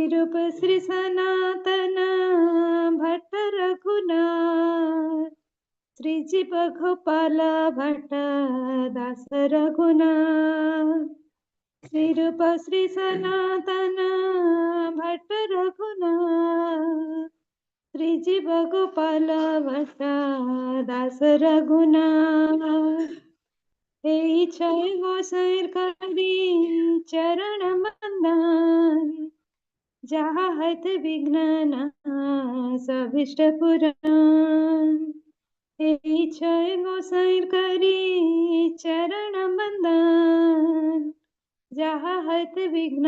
श्री रूप श्री सनातन भट्ट रघुनाथ, श्री जीव गोपाल भट्ट दास रघुनाथ। श्री रूप श्री सनातन भट्ट रघुनाथ, श्री जीव गोपाल भट्ट दास रघुनाथ। এই ছয় গোসাইর করি চরণ বন্দন, যাহা হইতে বিঘ্ন সভিষ্ট পুরাণ। এই ছয় গোসাইর করি চরণ বন্দন, যাহা হইতে বিঘ্ন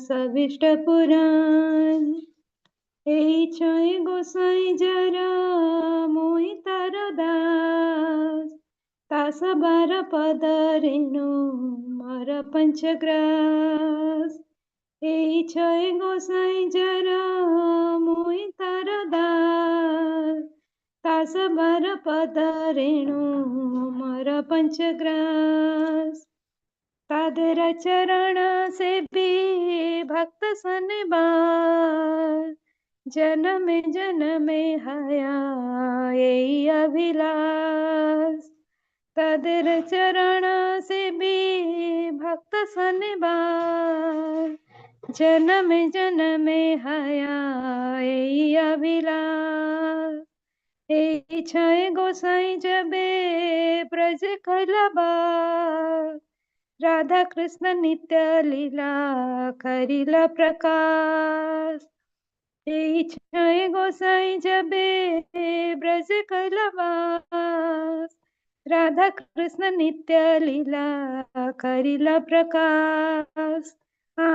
সভিষ্ট পুরাণ। এই ছয় গোসাই যারা মুই তার দাস, তাস বার পদ রেণু মর পঞ্চগ্রাস। এই ছয় গোসাই যারা মুই তার দাস, তাস বার পদ রেণু মর পঞ্চগ্রাস। তাদের চরণ সেবী ভক্ত সনবার, জনমে জনমে হায়া এই অভিলাষ। তাদের চরণ সেবী ভক্ত সনবার, জনমে জনমে হায়া এই অভিলাষ। এই ছয় গোসাই যাবে ব্রজ কলবার, রাধা কৃষ্ণ নিত্য লীলা করিলা প্রকাশ। এই ছয় গোসাই যাবে ব্রজ কলবাস, রাধা কৃষ্ণ নিত্য লীলা করিলা প্রকাশ।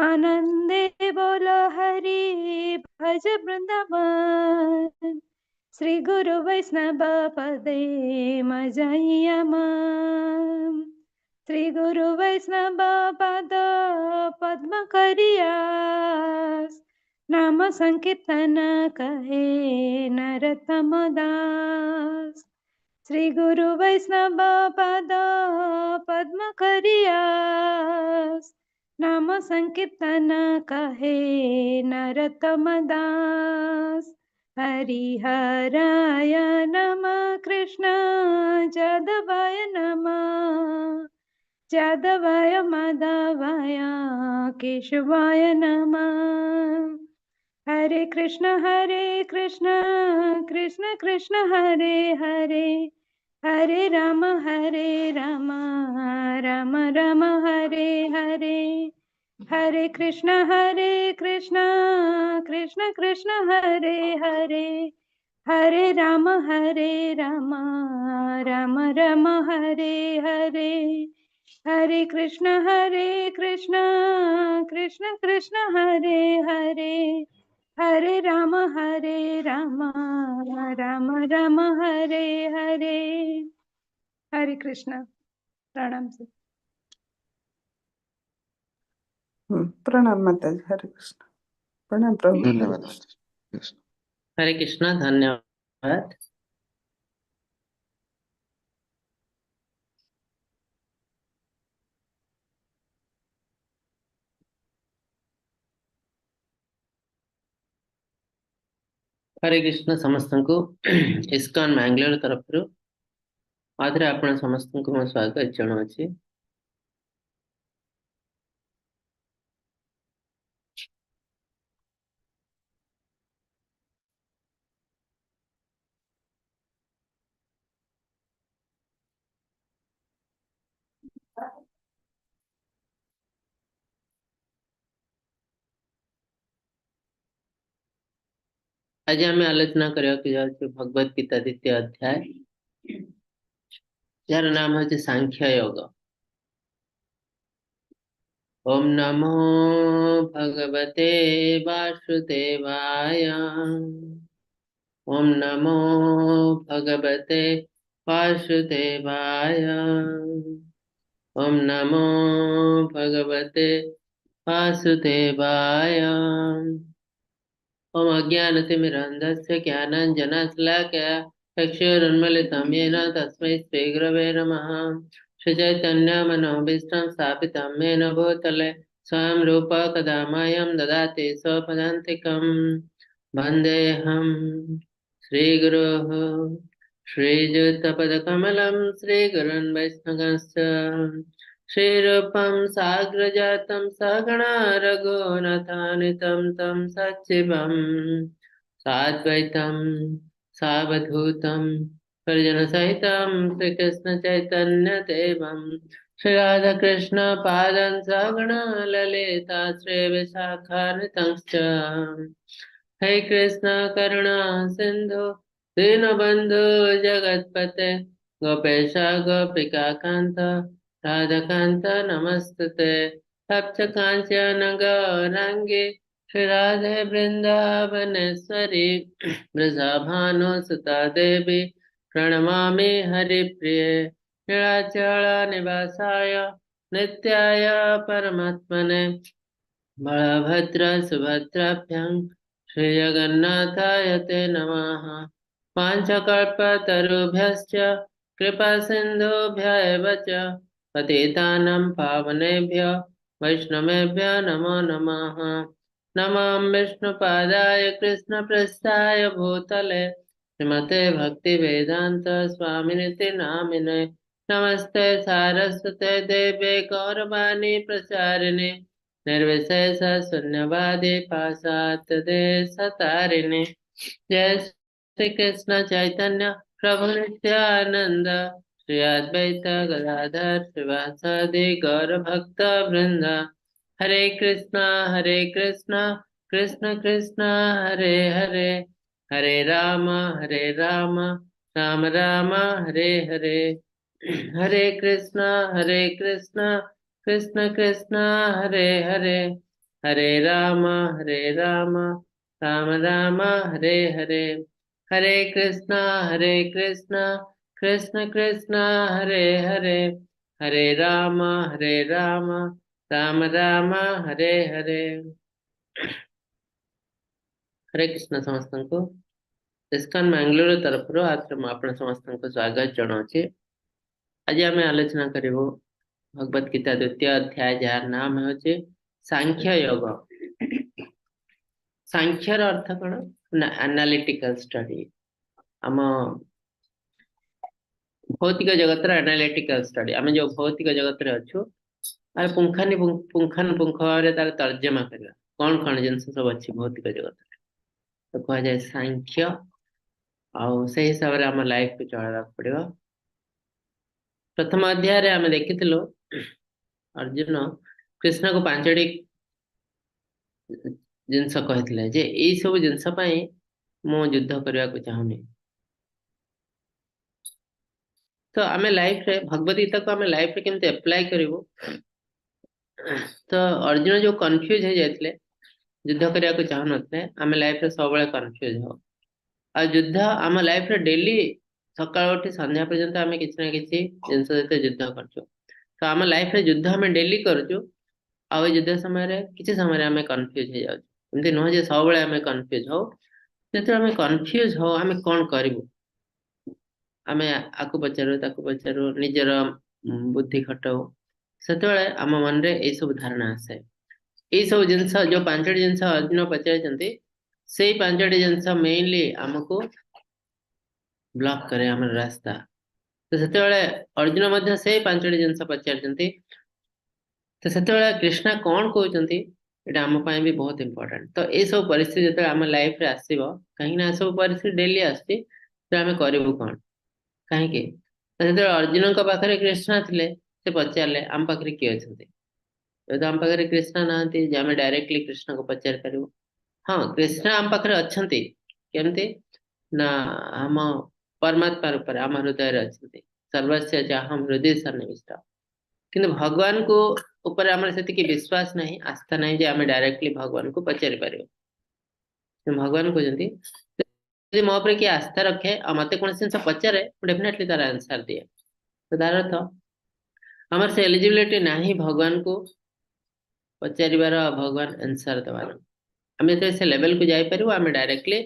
আনন্দে বল হরি ভজ বৃন্দাবন, শ্রী গুরু বৈষ্ণব পদে মজাইয়া মান। শ্রী গুরু বৈষ্ণব পদ পদ্ম করিয়াস, নাম সংকীর্তন কহে নরতম দাস। শ্রী গুরু বৈষ্ণব পদ পদ্ম করিয়াস, নাম সংকীর্তন কহে নরতম দাস। হরি হরায় নমঃ কৃষ্ণ যাদবায় নমঃ, যাদবায় মাধবায় কেশবায় নমঃ। হরে কৃষ্ণ কৃষ্ণ কৃষ্ণ হরে হরে, হরে রাম রাম রাম হরে হরে। হরে কৃষ্ণ কৃষ্ণ কৃষ্ণ হরে হরে, হরে রাম রাম রাম হরে হরে। হরে কৃষ্ণ কৃষ্ণ কৃষ্ণ হরে হরে, হরে রাম রাম রাম হরে হরে। হরে কৃষ্ণ। প্রণাম সর। প্রণাম মাতাজি, হরে কৃষ্ণ। প্রণাম প্রভু, হরে ଧନ୍ୟବାଦ କୃଷ୍ଣ। କୃଷ୍ଣ। ହରେ କୃଷ୍ଣ, ଧନ୍ୟବାଦ। ହରେ କୃଷ୍ଣ ସମସ୍ତଙ୍କୁ ଇସ୍କନ ବାଙ୍ଗାଲୋର ତରଫରୁ ଆଉଥରେ ଆପଣ ସମସ୍ତଙ୍କୁ ମୁଁ ସ୍ୱାଗତ ଜଣାଉଛି। ଆଜି ଆମେ ଆଲୋଚନା କରିବାକୁ ଯାଉଛୁ ଭଗବତ ଗୀତା ଦ୍ୱିତୀୟ ଅଧ୍ୟାୟ, ଯାହାର ନାମ ହେଉଛି ସାଂଖ୍ୟ ଯୋଗ। ଓମ୍ ନମୋ ଭଗବତେ ବାସୁଦେବାୟ। ଓମ୍ ନମୋ ଭଗବତେ ବାସୁଦେବାୟ। ଓମ୍ ନମୋ ଭଗବତେ ବାସୁଦେବାୟ। ओम अज्ञानतिमिरान्धस्य ज्ञानाञ्जनशलाकया चक्षुरुन्मीलितं येन तस्मै श्रीगुरवे नमः। श्रीचैतन्यमनोभीष्टं स्थापितं येन भूतले स्वयं रूप कदा मह्यं ददाति स्वपदान्तिकं। वन्देऽहं श्रीगुरोः श्रीयुतपदकमलं श्रीगुरुन् वैष्णवश्च श्रीरूपं साग्रजातं सगणा रघुनाथान्वितं तं सचिवं साद्वैतं सावधूतं परिजनसहितं श्रीकृष्णचैतन्यदेवं श्रीराधाकृष्णपादं सगणा ललिता श्रीविशाखान्वितंश्च। हे कृष्ण करुणा सिन्धु दीनबन्धु जगत्पते गोपेश गोपिकान्त राधाकान्त नमस्ते। तप्त काञ्चन गौराङ्गी श्रीराधे वृन्दावनेश्वरी वृषभानुसुता देवी प्रणमामि हरिप्रिये। नीलाचल निवासाय नित्याय परमात्मने बलभद्र सुभद्राभ्यां श्रीजगन्नाथाय ते नमः। पाञ्चकल्पतरुभ्यश्च कृपासिन्धुभ्य एव च पतितानां पावनेभ्य वैष्णवेभ्य नमो नमः। नमः विष्णुपादाय कृष्णपृष्ठाय भूतले श्रीमते भक्तिवेदान्त स्वामिनिति नामिने। नमस्ते सारस्वते देवे गौरवाणी प्रचारिणे निर्विशेष शून्यवादी पाश्चात्य देशतारिणे। जय श्री कृष्ण चैतन्य प्रभु नित्यानंद श्री अद्वैत गदाधर श्रीवासादि गौर भक्त वृंद। हरे कृष्णा कृष्ण कृष्ण हरे हरे, हरे राम राम राम हरे हरे। हरे कृष्णा कृष्ण कृष्ण हरे हरे, हरे राम राम राम हरे हरे। हरे कृष्णा कृष्ण कृष्ण हरे हरे, हरे राम राम राम हरे हरे। हरे कृष्ण ସମସ୍ତଙ୍କୁ ଇସ୍କନ ବାଙ୍ଗାଲୋର ତରଫରୁ ଆଶ୍ରମ ଆପଣ ସମସ୍ତଙ୍କୁ ସ୍ୱାଗତ ଜଣାଉଛି। ଆଜି ଆମେ ଆଲୋଚନା କରିବୁ ଭଗବତ ଗୀତା ଦ୍ୱିତୀୟ ଅଧ୍ୟାୟ, ଯାହାର ନାମ ହେଉଛି ସାଂଖ୍ୟ ଯୋଗ। ସାଂଖ୍ୟର ଅର୍ଥ କଣ ନା ଆନାଲିଟିକାଲ ଷ୍ଟଡି। ଆମ ଭୌତିକ ଜଗତର ଆନାଲିଟିକାଲ ଷ୍ଟଡି। ଆମେ ଯୋଉ ଭୌତିକ ଜଗତରେ ଅଛୁ ଆଉ ପୁଙ୍ଖାନୁପୁଙ୍ଖ ଭାବରେ ତାର ତର୍ଜମା କରିବା, କଣ କଣ ଜିନିଷ ସବୁ ଅଛି ଭୌତିକ ଜଗତରେ, ତ କୁହାଯାଏ ସାଂଖ୍ୟ। ଆଉ ସେଇ ହିସାବରେ ଆମ ଲାଇଫକୁ ଚଳେଇବାକୁ ପଡିବ। ପ୍ରଥମ ଅଧ୍ୟାୟରେ ଆମେ ଦେଖିଥିଲୁ ଅର୍ଜୁନ କୃଷ୍ଣକୁ 5ଟି ଜିନିଷ କହିଥିଲେ ଯେ ଏଇ ସବୁ ଜିନିଷ ପାଇଁ ମୁଁ ଯୁଦ୍ଧ କରିବାକୁ ଚାହୁଁନି। ତ ଆମେ ଲାଇଫରେ ଭଗବତ ଗୀତାକୁ ଆମେ ଲାଇଫରେ କେମିତି ଆପ୍ଲାଏ କରିବୁ? ତ ଅର୍ଜୁନ ଯୋଉ କନଫ୍ୟୁଜ ହେଇଯାଇଥିଲେ, ଯୁଦ୍ଧ କରିବାକୁ ଚାହୁଁନଥିଲେ, ଆମେ ଲାଇଫରେ ସବୁବେଳେ କନଫ୍ୟୁଜ ହଉ। ଆଉ ଯୁଦ୍ଧ ଆମ ଲାଇଫରେ ଡେଲି ସକାଳୁ ଉଠି ସନ୍ଧ୍ୟା ପର୍ଯ୍ୟନ୍ତ ଆମେ କିଛି ନା କିଛି ଜିନିଷ ସହିତ ଯୁଦ୍ଧ କରୁଛୁ। ତ ଆମ ଲାଇଫରେ ଯୁଦ୍ଧ ଆମେ ଡେଲି କରୁଛୁ। ଆଉ ଏ ଯୁଦ୍ଧ ସମୟରେ କିଛି ସମୟରେ ଆମେ କନଫ୍ୟୁଜ ହେଇଯାଉଛୁ। ଏମିତି ନୁହଁ ଯେ ସବୁବେଳେ ଆମେ କନଫ୍ୟୁଜ ହଉ। ଯେତେବେଳେ ଆମେ କନଫ୍ୟୁଜ ହଉ ଆମେ କଣ କରିବୁ? ଆମେ ଆକୁ ପଚାରୁ ତାକୁ ପଚାରୁ, ନିଜର ବୁଦ୍ଧି ଖଟାଉ। ସେତେବେଳେ ଆମ ମନରେ ଏଇ ସବୁ ଧାରଣା ଆସେ। ଏଇ ସବୁ ଜିନିଷ ଯୋଉ 5ଟି ଜିନିଷ ଅର୍ଜୁନ ପଚାରିଛନ୍ତି, ସେଇ 5ଟି ଜିନିଷ ମେନଲି ଆମକୁ ବ୍ଲକ୍ କରେ ଆମର ରାସ୍ତା। ତ ସେତେବେଳେ ଅର୍ଜୁନ ମଧ୍ୟ ସେଇ 5ଟି ଜିନିଷ ପଚାରିଛନ୍ତି। ତ ସେତେବେଳେ କୃଷ୍ଣ କଣ କହୁଛନ୍ତି ଏଇଟା ଆମ ପାଇଁ ବି ବହୁତ ଇମ୍ପୋର୍ଟାଣ୍ଟ। ତ ଏଇସବୁ ପରିସ୍ଥିତି ଯେତେବେଳେ ଆମ ଲାଇଫରେ ଆସିବ, କାହିଁକି ନା ଏସବୁ ପରିସ୍ଥିତି ଡେଲି ଆସୁଛି, ତ ଆମେ କରିବୁ କଣ? କାହିଁକି ଯେତେବେଳେ ଅର୍ଜୁନଙ୍କ ପାଖରେ କୃଷ୍ଣ ଥିଲେ, ସେ ପଚାରିଲେ ଆମ ପାଖରେ କିଏ ଅଛନ୍ତି? ଏବେ ତ ଆମ ପାଖରେ କୃଷ୍ଣ ନାହାନ୍ତି ଯେ ଆମେ ଡାଇରେକ୍ଟଲି କୃଷ୍ଣକୁ ପଚାରି ପାରିବୁ। ହଁ, କୃଷ୍ଣ ଆମ ପାଖରେ ଅଛନ୍ତି। କେମିତି ନା ଆମ ପରମାତ୍ମା ରୂପରେ ଆମ ହୃଦୟରେ ଅଛନ୍ତି। ସର୍ବସ୍ୟ ଚାହಂ ହୃଦୟ ସନ୍ନିବିଷ୍ଟ। କିନ୍ତୁ ଭଗବାନଙ୍କୁ ଉପରେ ଆମର ସେତିକି ବିଶ୍ୱାସ ନାହିଁ, ଆସ୍ଥା ନାହିଁ ଯେ ଆମେ ଡାଇରେକ୍ଟଲି ଭଗବାନଙ୍କୁ ପଚାରି ପାରିବୁ। ଭଗବାନ କହୁଛନ୍ତି ଯଦି ମୋ ଉପରେ କିଏ ଆସ୍ଥା ରଖେ ଆଉ ମତେ କୌଣସି ଜିନିଷ ପଚାରେ, ମୁଁ ଡେଫିନେଟଲି ତାର ଆନ୍ସର ଦିଏ। ତ ତାର ଅର୍ଥ ଆମର ସେ ଏଲିଜିବିଲିଟି ନାହିଁ ଭଗବାନଙ୍କୁ ପଚାରିବାର, ଭଗବାନ ଆନ୍ସର ଦେବାର। ଆମେ ଯେତେବେଳେ ସେ ଲେଭେଲକୁ ଯାଇପାରିବୁ, ଆମେ ଡାଇରେକ୍ଟଲି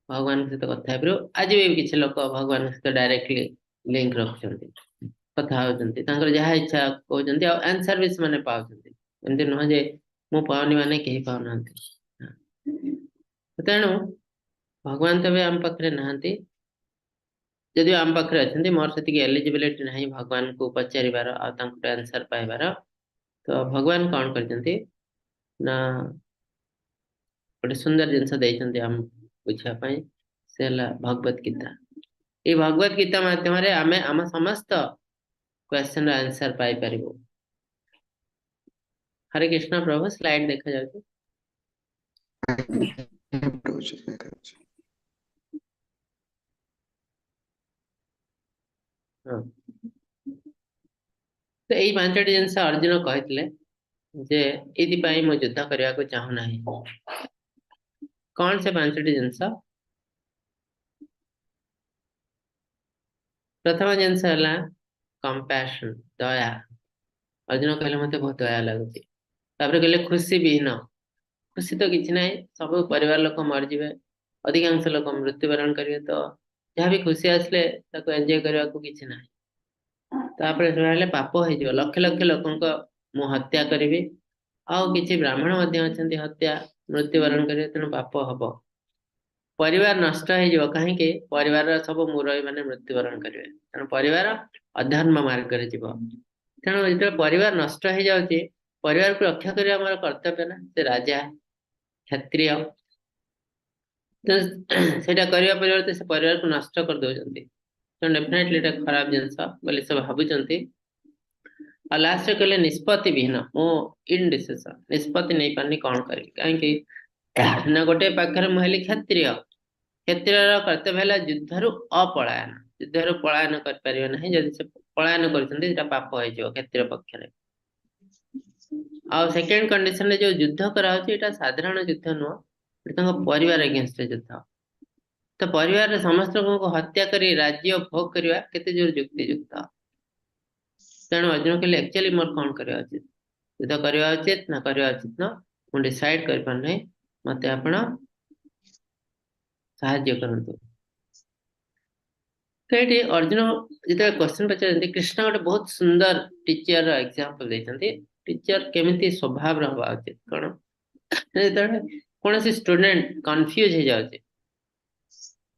ଭଗବାନଙ୍କ ସହିତ କଥା ହେଇପାରିବୁ। ଆଜି ବି କିଛି ଲୋକ ଭଗବାନଙ୍କ ସହିତ ଡାଇରେକ୍ଟଲି ଲିଙ୍କ ରଖୁଛନ୍ତି, କଥା ହଉଛନ୍ତି, ତାଙ୍କର ଯାହା ଇଚ୍ଛା କହୁଛନ୍ତି, ଆଉ ଆନ୍ସର ବି ସେମାନେ ପାଉଛନ୍ତି। ଏମିତି ନୁହଁ ଯେ ମୁଁ ପାଉନି ମାନେ କେହି ପାଉନାହାନ୍ତି। ତେଣୁ ଭଗବାନ ତ ଏବେ ଆମ ପାଖରେ ନାହାନ୍ତି, ଯଦିଓ ଆମ ପାଖରେ ଅଛନ୍ତି, ମୋର ସେତିକି ଏଲିଜିବିଲିଟି ନାହିଁ ଭଗବାନଙ୍କୁ ପଚାରିବାର ଆଉ ତାଙ୍କଠୁ ଆନ୍ସର ପାଇବାର। ତ ଭଗବାନ କଣ କରିଛନ୍ତି ନା ଗୋଟେ ସୁନ୍ଦର ଜିନିଷ ଦେଇଛନ୍ତି ଆମ ବୁଝିବା ପାଇଁ, ସେ ହେଲା ଭଗବତ ଗୀତା। ଏଇ ଭଗବତ ଗୀତା ମାଧ୍ୟମରେ ଆମେ ଆମ ସମସ୍ତ କ୍ୱେଶ୍ଚନ ର ଆନ୍ସର ପାଇପାରିବୁ। ହରେ କୃଷ୍ଣ ପ୍ରଭୁ, ସ୍ଲାଇଡ ଦେଖାଯାଉଛି? ଦେଖାଯାଉଛି, ଦେଖାଯାଉଛି। ହଁ, ତ ଏଇ 5ଟି ଜିନିଷ ଅର୍ଜୁନ କହିଥିଲେ ଯେ ଏଇଥିପାଇଁ ମୁଁ ଯୁଦ୍ଧ କରିବାକୁ ଚାହୁଁନାହିଁ। କଣ ସେ 5ଟି ଜିନିଷ? ପ୍ରଥମ ଜିନିଷ ହେଲା କମ୍ପାସନ, ଦୟା। ଅର୍ଜୁନ କହିଲେ ମତେ ବହୁତ ଦୟା ଲାଗୁଛି। ତାପରେ କହିଲେ ଖୁସି ବିହୀନ, ଖୁସି ତ କିଛି ନାହିଁ, ସବୁ ପରିବାର ଲୋକ ମରିଯିବେ, ଅଧିକାଂଶ ଲୋକ ମୃତ୍ୟୁବରଣ କରିବେ, ତ ଯାହା ବି ଖୁସି ଆସିଲେ ତାକୁ ଏନ୍ଜୟ କରିବାକୁ କିଛି ନାହିଁ। ତାପରେ ସେ କହିଲେ ପାପ ହେଇଯିବ, ଲକ୍ଷ ଲକ୍ଷ ଲୋକଙ୍କ ମୁଁ ହତ୍ୟା କରିବି, ଆଉ କିଛି ବ୍ରାହ୍ମଣ ମଧ୍ୟ ଅଛନ୍ତି ହତ୍ୟା ମୃତ୍ୟୁବରଣ କରିବେ, ତେଣୁ ପାପ ହବ। ପରିବାର ନଷ୍ଟ ହେଇଯିବ, କାହିଁକି? ପରିବାରର ସବୁ ମୁରବୀ ମାନେ ମୃତ୍ୟୁବରଣ କରିବେ, ତେଣୁ ପରିବାର ଅଧର୍ମ ମାର୍ଗରେ ଯିବ। ତେଣୁ ଯେତେବେଳେ ପରିବାର ନଷ୍ଟ ହେଇଯାଉଛି, ପରିବାରକୁ ରକ୍ଷା କରିବା ଆମର କର୍ତ୍ତବ୍ୟ ନା, ସେ ରାଜା କ୍ଷତ୍ରିୟ, ତ ସେଇଟା କରିବା ପରିବର୍ତ୍ତେ ସେ ପରିବାରକୁ ନଷ୍ଟ କରିଦଉଛନ୍ତି। ତେଣୁ ଡେଫିନେଟଲି ଏଇଟା ଖରାପ ଜିନିଷ ବୋଲି ସେ ଭାବୁଛନ୍ତି। ଆଉ ଲାଷ୍ଟରେ କହିଲେ ନିଷ୍ପତ୍ତି ବିହୀନ, ମୁଁ ଇନଡିସିସନ, ନିଷ୍ପତ୍ତି ନେଇପାରୁନି କଣ କରିବି। କାହିଁକି ନା ଗୋଟେ ପାଖରେ ମୁଁ ହେଲି କ୍ଷତ୍ରିୟ, କ୍ଷତ୍ରିୟର କର୍ତ୍ତବ୍ୟ ହେଲା ଯୁଦ୍ଧରୁ ଅପଳାୟନ, ଯୁଦ୍ଧରୁ ପଳାୟନ କରିପାରିବେ ନାହିଁ, ଯଦି ସେ ପଳାୟନ କରୁଛନ୍ତି ସେଟା ପାପ ହେଇଯିବ କ୍ଷତ୍ରିୟ ପକ୍ଷରେ। ଆଉ ସେକେଣ୍ଡ କଣ୍ଡିସନରେ ଯୋଉ ଯୁଦ୍ଧ କରାହଉଛି ଏଇଟା ସାଧାରଣ ଯୁଦ୍ଧ ନୁହଁ, ଏଟା ତାଙ୍କ ପରିବାର ଏଗେନଷ୍ଟରେ ଯୁଦ୍ଧ। ତ ପରିବାରରେ ସମସ୍ତ ଲୋକଙ୍କୁ ହତ୍ୟା କରି ରାଜ୍ୟ ଭୋଗ କରିବା କେତେ ଜୋର ଯୁକ୍ତିଯୁକ୍ତ। ତେଣୁ ଅର୍ଜୁନ କହିଲେ ଆକ୍ଚୁଆଲି ମୋର କଣ କରିବା ଉଚିତ, ଯୁଦ୍ଧ କରିବା ଉଚିତ ନା କରିବା ଉଚିତ ନୁହଁ, ମୁଁ ଡିସାଇଡ କରିପାରୁନାହିଁ, ମତେ ଆପଣ ସାହାଯ୍ୟ କରନ୍ତୁ। ତ ଏଇଠି ଅର୍ଜୁନ ଯେତେବେଳେ କ୍ୱେଶ୍ଚନ ପଚାରନ୍ତି, କୃଷ୍ଣ ଗୋଟେ ବହୁତ ସୁନ୍ଦର ଟିଚର ଏକ୍ସାମ୍ପଲ ଦେଇଛନ୍ତି, ଟିଚର କେମିତି ସ୍ୱଭାବର ହବା ଉଚିତ। କଣ ଯେତେବେଳେ କୌଣସି ଷ୍ଟୁଡେଣ୍ଟ କନଫ୍ୟୁଜ ହେଇଯାଉଛି,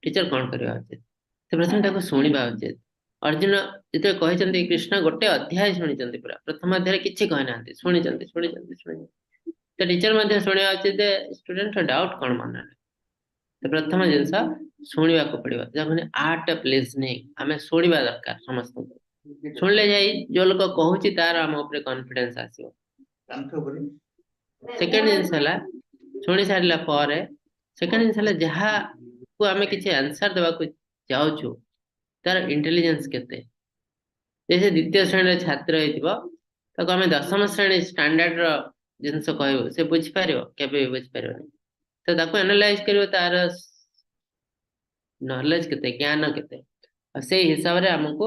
ଟିଚର କଣ କରିବା ଉଚିତ? ସେ ପ୍ରଥମେ ତାକୁ ଶୁଣିବା ଉଚିତ। ଅର୍ଜୁନ ଯେତେବେଳେ କହିଛନ୍ତି, କୃଷ୍ଣ ଗୋଟେ ଅଧ୍ୟାୟ ଶୁଣିଛନ୍ତି ପୁରା, ପ୍ରଥମ ଅଧ୍ୟାୟରେ କିଛି କହିନାହାନ୍ତି, ଶୁଣିଛନ୍ତି ଶୁଣିଛନ୍ତି ଶୁଣିଛନ୍ତି। ତ ଟିଚର ମଧ୍ୟ ଶୁଣିବା ଉଚିତ ଯେ ଷ୍ଟୁଡେଣ୍ଟର ଡାଉଟ କଣ ମନରେ। ତ ପ୍ରଥମ ଜିନିଷ ଶୁଣିବାକୁ ପଡିବ, ଯାହାକୁ ଆର୍ଟ ଅଫ ଲିସନିଂ, ଆମେ ଶୁଣିବା ଦରକାର ସମସ୍ତଙ୍କୁ। ଶୁଣିଲେ ଯାଇ ଯୋଉ ଲୋକ କହୁଛି ତାର ଆମ ଉପରେ କନଫିଡେନ୍ସ ଆସିବ। ସେକେଣ୍ଡ ଜିନିଷ ହେଲା ଶୁଣି ସାରିଲା ପରେ ସେକେଣ୍ଡ ଜିନିଷ ହେଲା ଯାହାକୁ ଆମେ କିଛି ଆନ୍ସର ଦେବାକୁ ଯାଉଛୁ ତାର ଇଣ୍ଟେଲିଜେନ୍ସ କେତେ। ଯେ ସେ ଦ୍ୱିତୀୟ ଶ୍ରେଣୀର ଛାତ୍ର ହେଇଥିବ, ତାକୁ ଆମେ ଦଶମ ଶ୍ରେଣୀ ଷ୍ଟାଣ୍ଡାର୍ଡର ଜିନିଷ କହିବୁ, ସେ ବୁଝିପାରିବ? କେବେ ବି ବୁଝିପାରିବନି। ତ ତାକୁ ଆନାଲାଇଜ କରିବ ତାର ନଲେଜ କେତେ, ଜ୍ଞାନ କେତେ, ଆଉ ସେଇ ହିସାବରେ ଆମକୁ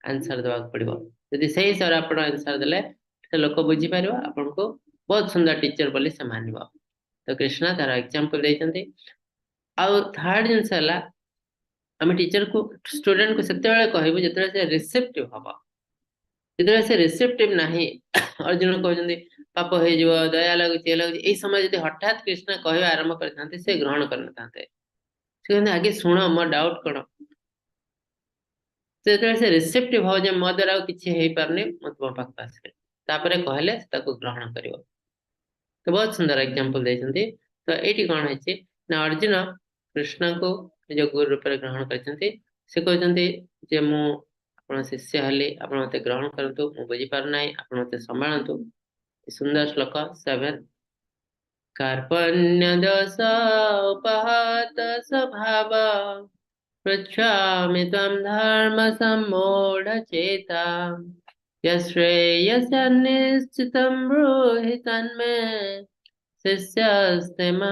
ଆନ୍ସର ଦେବାକୁ ପଡିବ। ଯଦି ସେଇ ହିସାବରେ ଆପଣ ଆନ୍ସର ଦେଲେ ସେ ଲୋକ ବୁଝିପାରିବ, ଆପଣଙ୍କୁ ବହୁତ ସୁନ୍ଦର ଟିଚର ବୋଲି ସେ ମାନିବ। ତ କୃଷ୍ଣ ତାର ଏକ୍ସାମ୍ପଲ ଦେଇଛନ୍ତି। ଆଉ ଥାର୍ଡ ଜିନିଷ ହେଲା ଆମେ ଟିଚରକୁ ଷ୍ଟୁଡେଣ୍ଟକୁ ସେତେବେଳେ କହିବୁ ଯେତେବେଳେ ସେ ରିସେପ୍ଟିଭ ହବ। ଯେତେବେଳେ ସେ ରିସେପ୍ଟିଭ ନାହିଁ, ଅର୍ଜୁନ କହୁଛନ୍ତି ପାପ ହେଇଯିବ, ଦୟା ଲାଗୁଛି, ଇଏ ଲାଗୁଛି, ଏଇ ସମୟ ଯଦି ହଠାତ୍ କୃଷ୍ଣ କହିବା ଆରମ୍ଭ କରିଥାନ୍ତେ ସେ ଗ୍ରହଣ କରିନଥାନ୍ତେ। ସେ କହନ୍ତି ଆଗେ ଶୁଣ ମୋ ଡାଉଟ କଣ। ଯେତେବେଳେ ସେ ରିସେପ୍ଟିଭ ହବ ଯେ ମୋ ଦ୍ୱାରା ଆଉ କିଛି ହେଇପାରୁନି, ମୁଁ ତୁମ ପାଖକୁ ଆସିଲି, ତାପରେ କହିଲେ ସେ ତାକୁ ଗ୍ରହଣ କରିବ। ତ ବହୁତ ସୁନ୍ଦର ଏକ୍ସାମ୍ପଲ ଦେଇଛନ୍ତି। ତ ଏଇଠି କଣ ହେଇଛି ନା ଅର୍ଜୁନ କୃଷ୍ଣଙ୍କୁ ନିଜ ଗୁରୁ ରୂପରେ ଗ୍ରହଣ କରିଛନ୍ତି। ସେ କହୁଛନ୍ତି ଯେ ମୁଁ ଆପଣ ଶିଷ୍ୟ ହେଲି, ଆପଣ ମତେ ଗ୍ରହଣ କରନ୍ତୁ, ମୁଁ ବୁଝିପାରୁନାହିଁ, ଆପଣ ମତେ ସମ୍ଭାଳନ୍ତୁ। ସୁନ୍ଦର ଶ୍ଲୋକ 7, କାର୍ପଣ୍ୟ ଦୋଷ ଉପହତ ସ୍ୱଭାବ ପୃଚ୍ଛାମି ତ୍ୱಂ ଧର୍ମ ସମ୍ମୂଢ଼ ଚେତା यश्रेयस्य निश्चितं ब्रूहि तन्मे शिष्यस्ते मा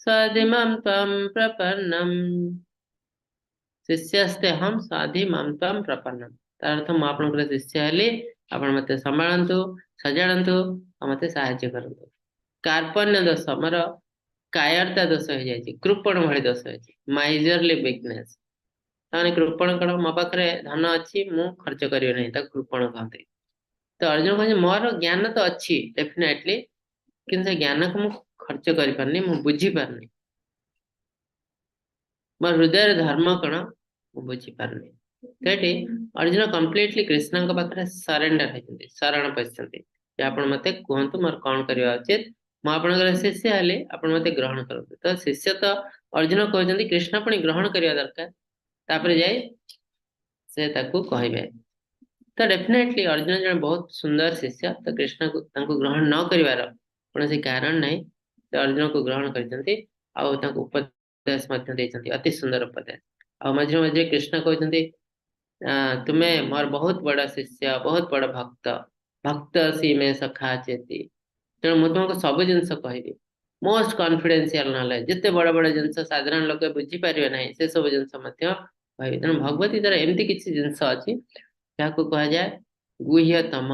स्वाधिमां त्वां प्रपन्नम्। ଶିଷ୍ୟସ୍ତେ ହମ୍ ସ୍ୱାଧିମାं ତ୍ୱାं ପ୍ରପନ୍ନମ୍। ତାର ଅର୍ଥ ମୁଁ ଆପଣଙ୍କର ଶିଷ୍ୟ ହେଲି, ଆପଣ ମତେ ସମ୍ଭାଳନ୍ତୁ, ସଜାଡ଼ନ୍ତୁ ଆଉ ମତେ ସାହାଯ୍ୟ କରନ୍ତୁ। କାର୍ପଣ୍ୟ ଦୋଷ, ମୋର କାୟରତା ଦୋଷ ହେଇଯାଇଛି, କୃପଣ ଭଳି ଦୋଷ ହେଇଛି, ମାଇଜରଲି ୱିକନେସ୍। ତାମାନେ କୃପଣ କଣ? ମୋ ପାଖରେ ଧନ ଅଛି, ମୁଁ ଖର୍ଚ୍ଚ କରିବି ନାହିଁ, ତାକୁ କୃପଣ କହନ୍ତି। ତ ତ ଅର୍ଜୁନ କହୁଛନ୍ତି ମୋର ଜ୍ଞାନ ତ ଅଛି ଡେଫିନେଟଲି, କିନ୍ତୁ ସେ ଜ୍ଞାନକୁ ମୁଁ ଖର୍ଚ୍ଚ କରିପାରୁନି, ମୁଁ ବୁଝିପାରୁନି। ମୋ ହୃଦୟରେ ଧର୍ମ କଣ ମୁଁ ବୁଝିପାରୁନି। ତ ଏଠି ଅର୍ଜୁନ କମ୍ପ୍ଲିଟଲି କୃଷ୍ଣଙ୍କ ପାଖରେ ସରେଣ୍ଡର ହେଇଛନ୍ତି, ଶରଣ ପଶିଛନ୍ତି ଯେ ଆପଣ ମତେ କୁହନ୍ତୁ ମୋର କଣ କରିବା ଉଚିତ, ମୁଁ ଆପଣଙ୍କର ଶିଷ୍ୟ ହେଲି, ଆପଣ ମତେ ଗ୍ରହଣ କରନ୍ତୁ। ତ ଶିଷ୍ୟ ତ ଅର୍ଜୁନ କହୁଛନ୍ତି, କୃଷ୍ଣ ପୁଣି ଗ୍ରହଣ କରିବା ଦରକାର, ତାପରେ ଯାଇ ସେ ତାକୁ କହିବେ। ତ ଡେଫିନେଟଲି ଅର୍ଜୁନ ଜଣେ ବହୁତ ସୁନ୍ଦର ଶିଷ୍ୟ, ତ କୃଷ୍ଣକୁ ତାଙ୍କୁ ଗ୍ରହଣ ନ କରିବାର କୌଣସି କାରଣ ନାହିଁ। ସେ ଅର୍ଜୁନକୁ ଗ୍ରହଣ କରିଛନ୍ତି ଆଉ ତାଙ୍କୁ ଉପଦେଶ ମଧ୍ୟ ଦେଇଛନ୍ତି, ଅତି ସୁନ୍ଦର ଉପଦେଶ। ଆଉ ମଝିରେ ମଝିରେ କୃଷ୍ଣ କହୁଛନ୍ତି ତୁମେ ମୋର ବହୁତ ବଡ ଶିଷ୍ୟ, ବହୁତ ବଡ ଭକ୍ତ, ଭକ୍ତ ମେ ସଖା ଚେତି, ତେଣୁ ମୁଁ ତୁମକୁ ସବୁ ଜିନିଷ କହିବି। ମୋଷ୍ଟ କନଫିଡେନ୍ସିଆଲ ନଲେଜ, ଯେତେ ବଡ ବଡ ଜିନିଷ ସାଧାରଣ ଲୋକ ବୁଝିପାରିବେ ନାହିଁ, ସେ ସବୁ ଜିନିଷ ମଧ୍ୟ କହିବି। ତେଣୁ ଭଗବତ ଗୀତାର ଏମିତି କିଛି ଜିନିଷ ଅଛି ଯାହାକୁ କୁହାଯାଏ ଗୁହ୍ୟତମ,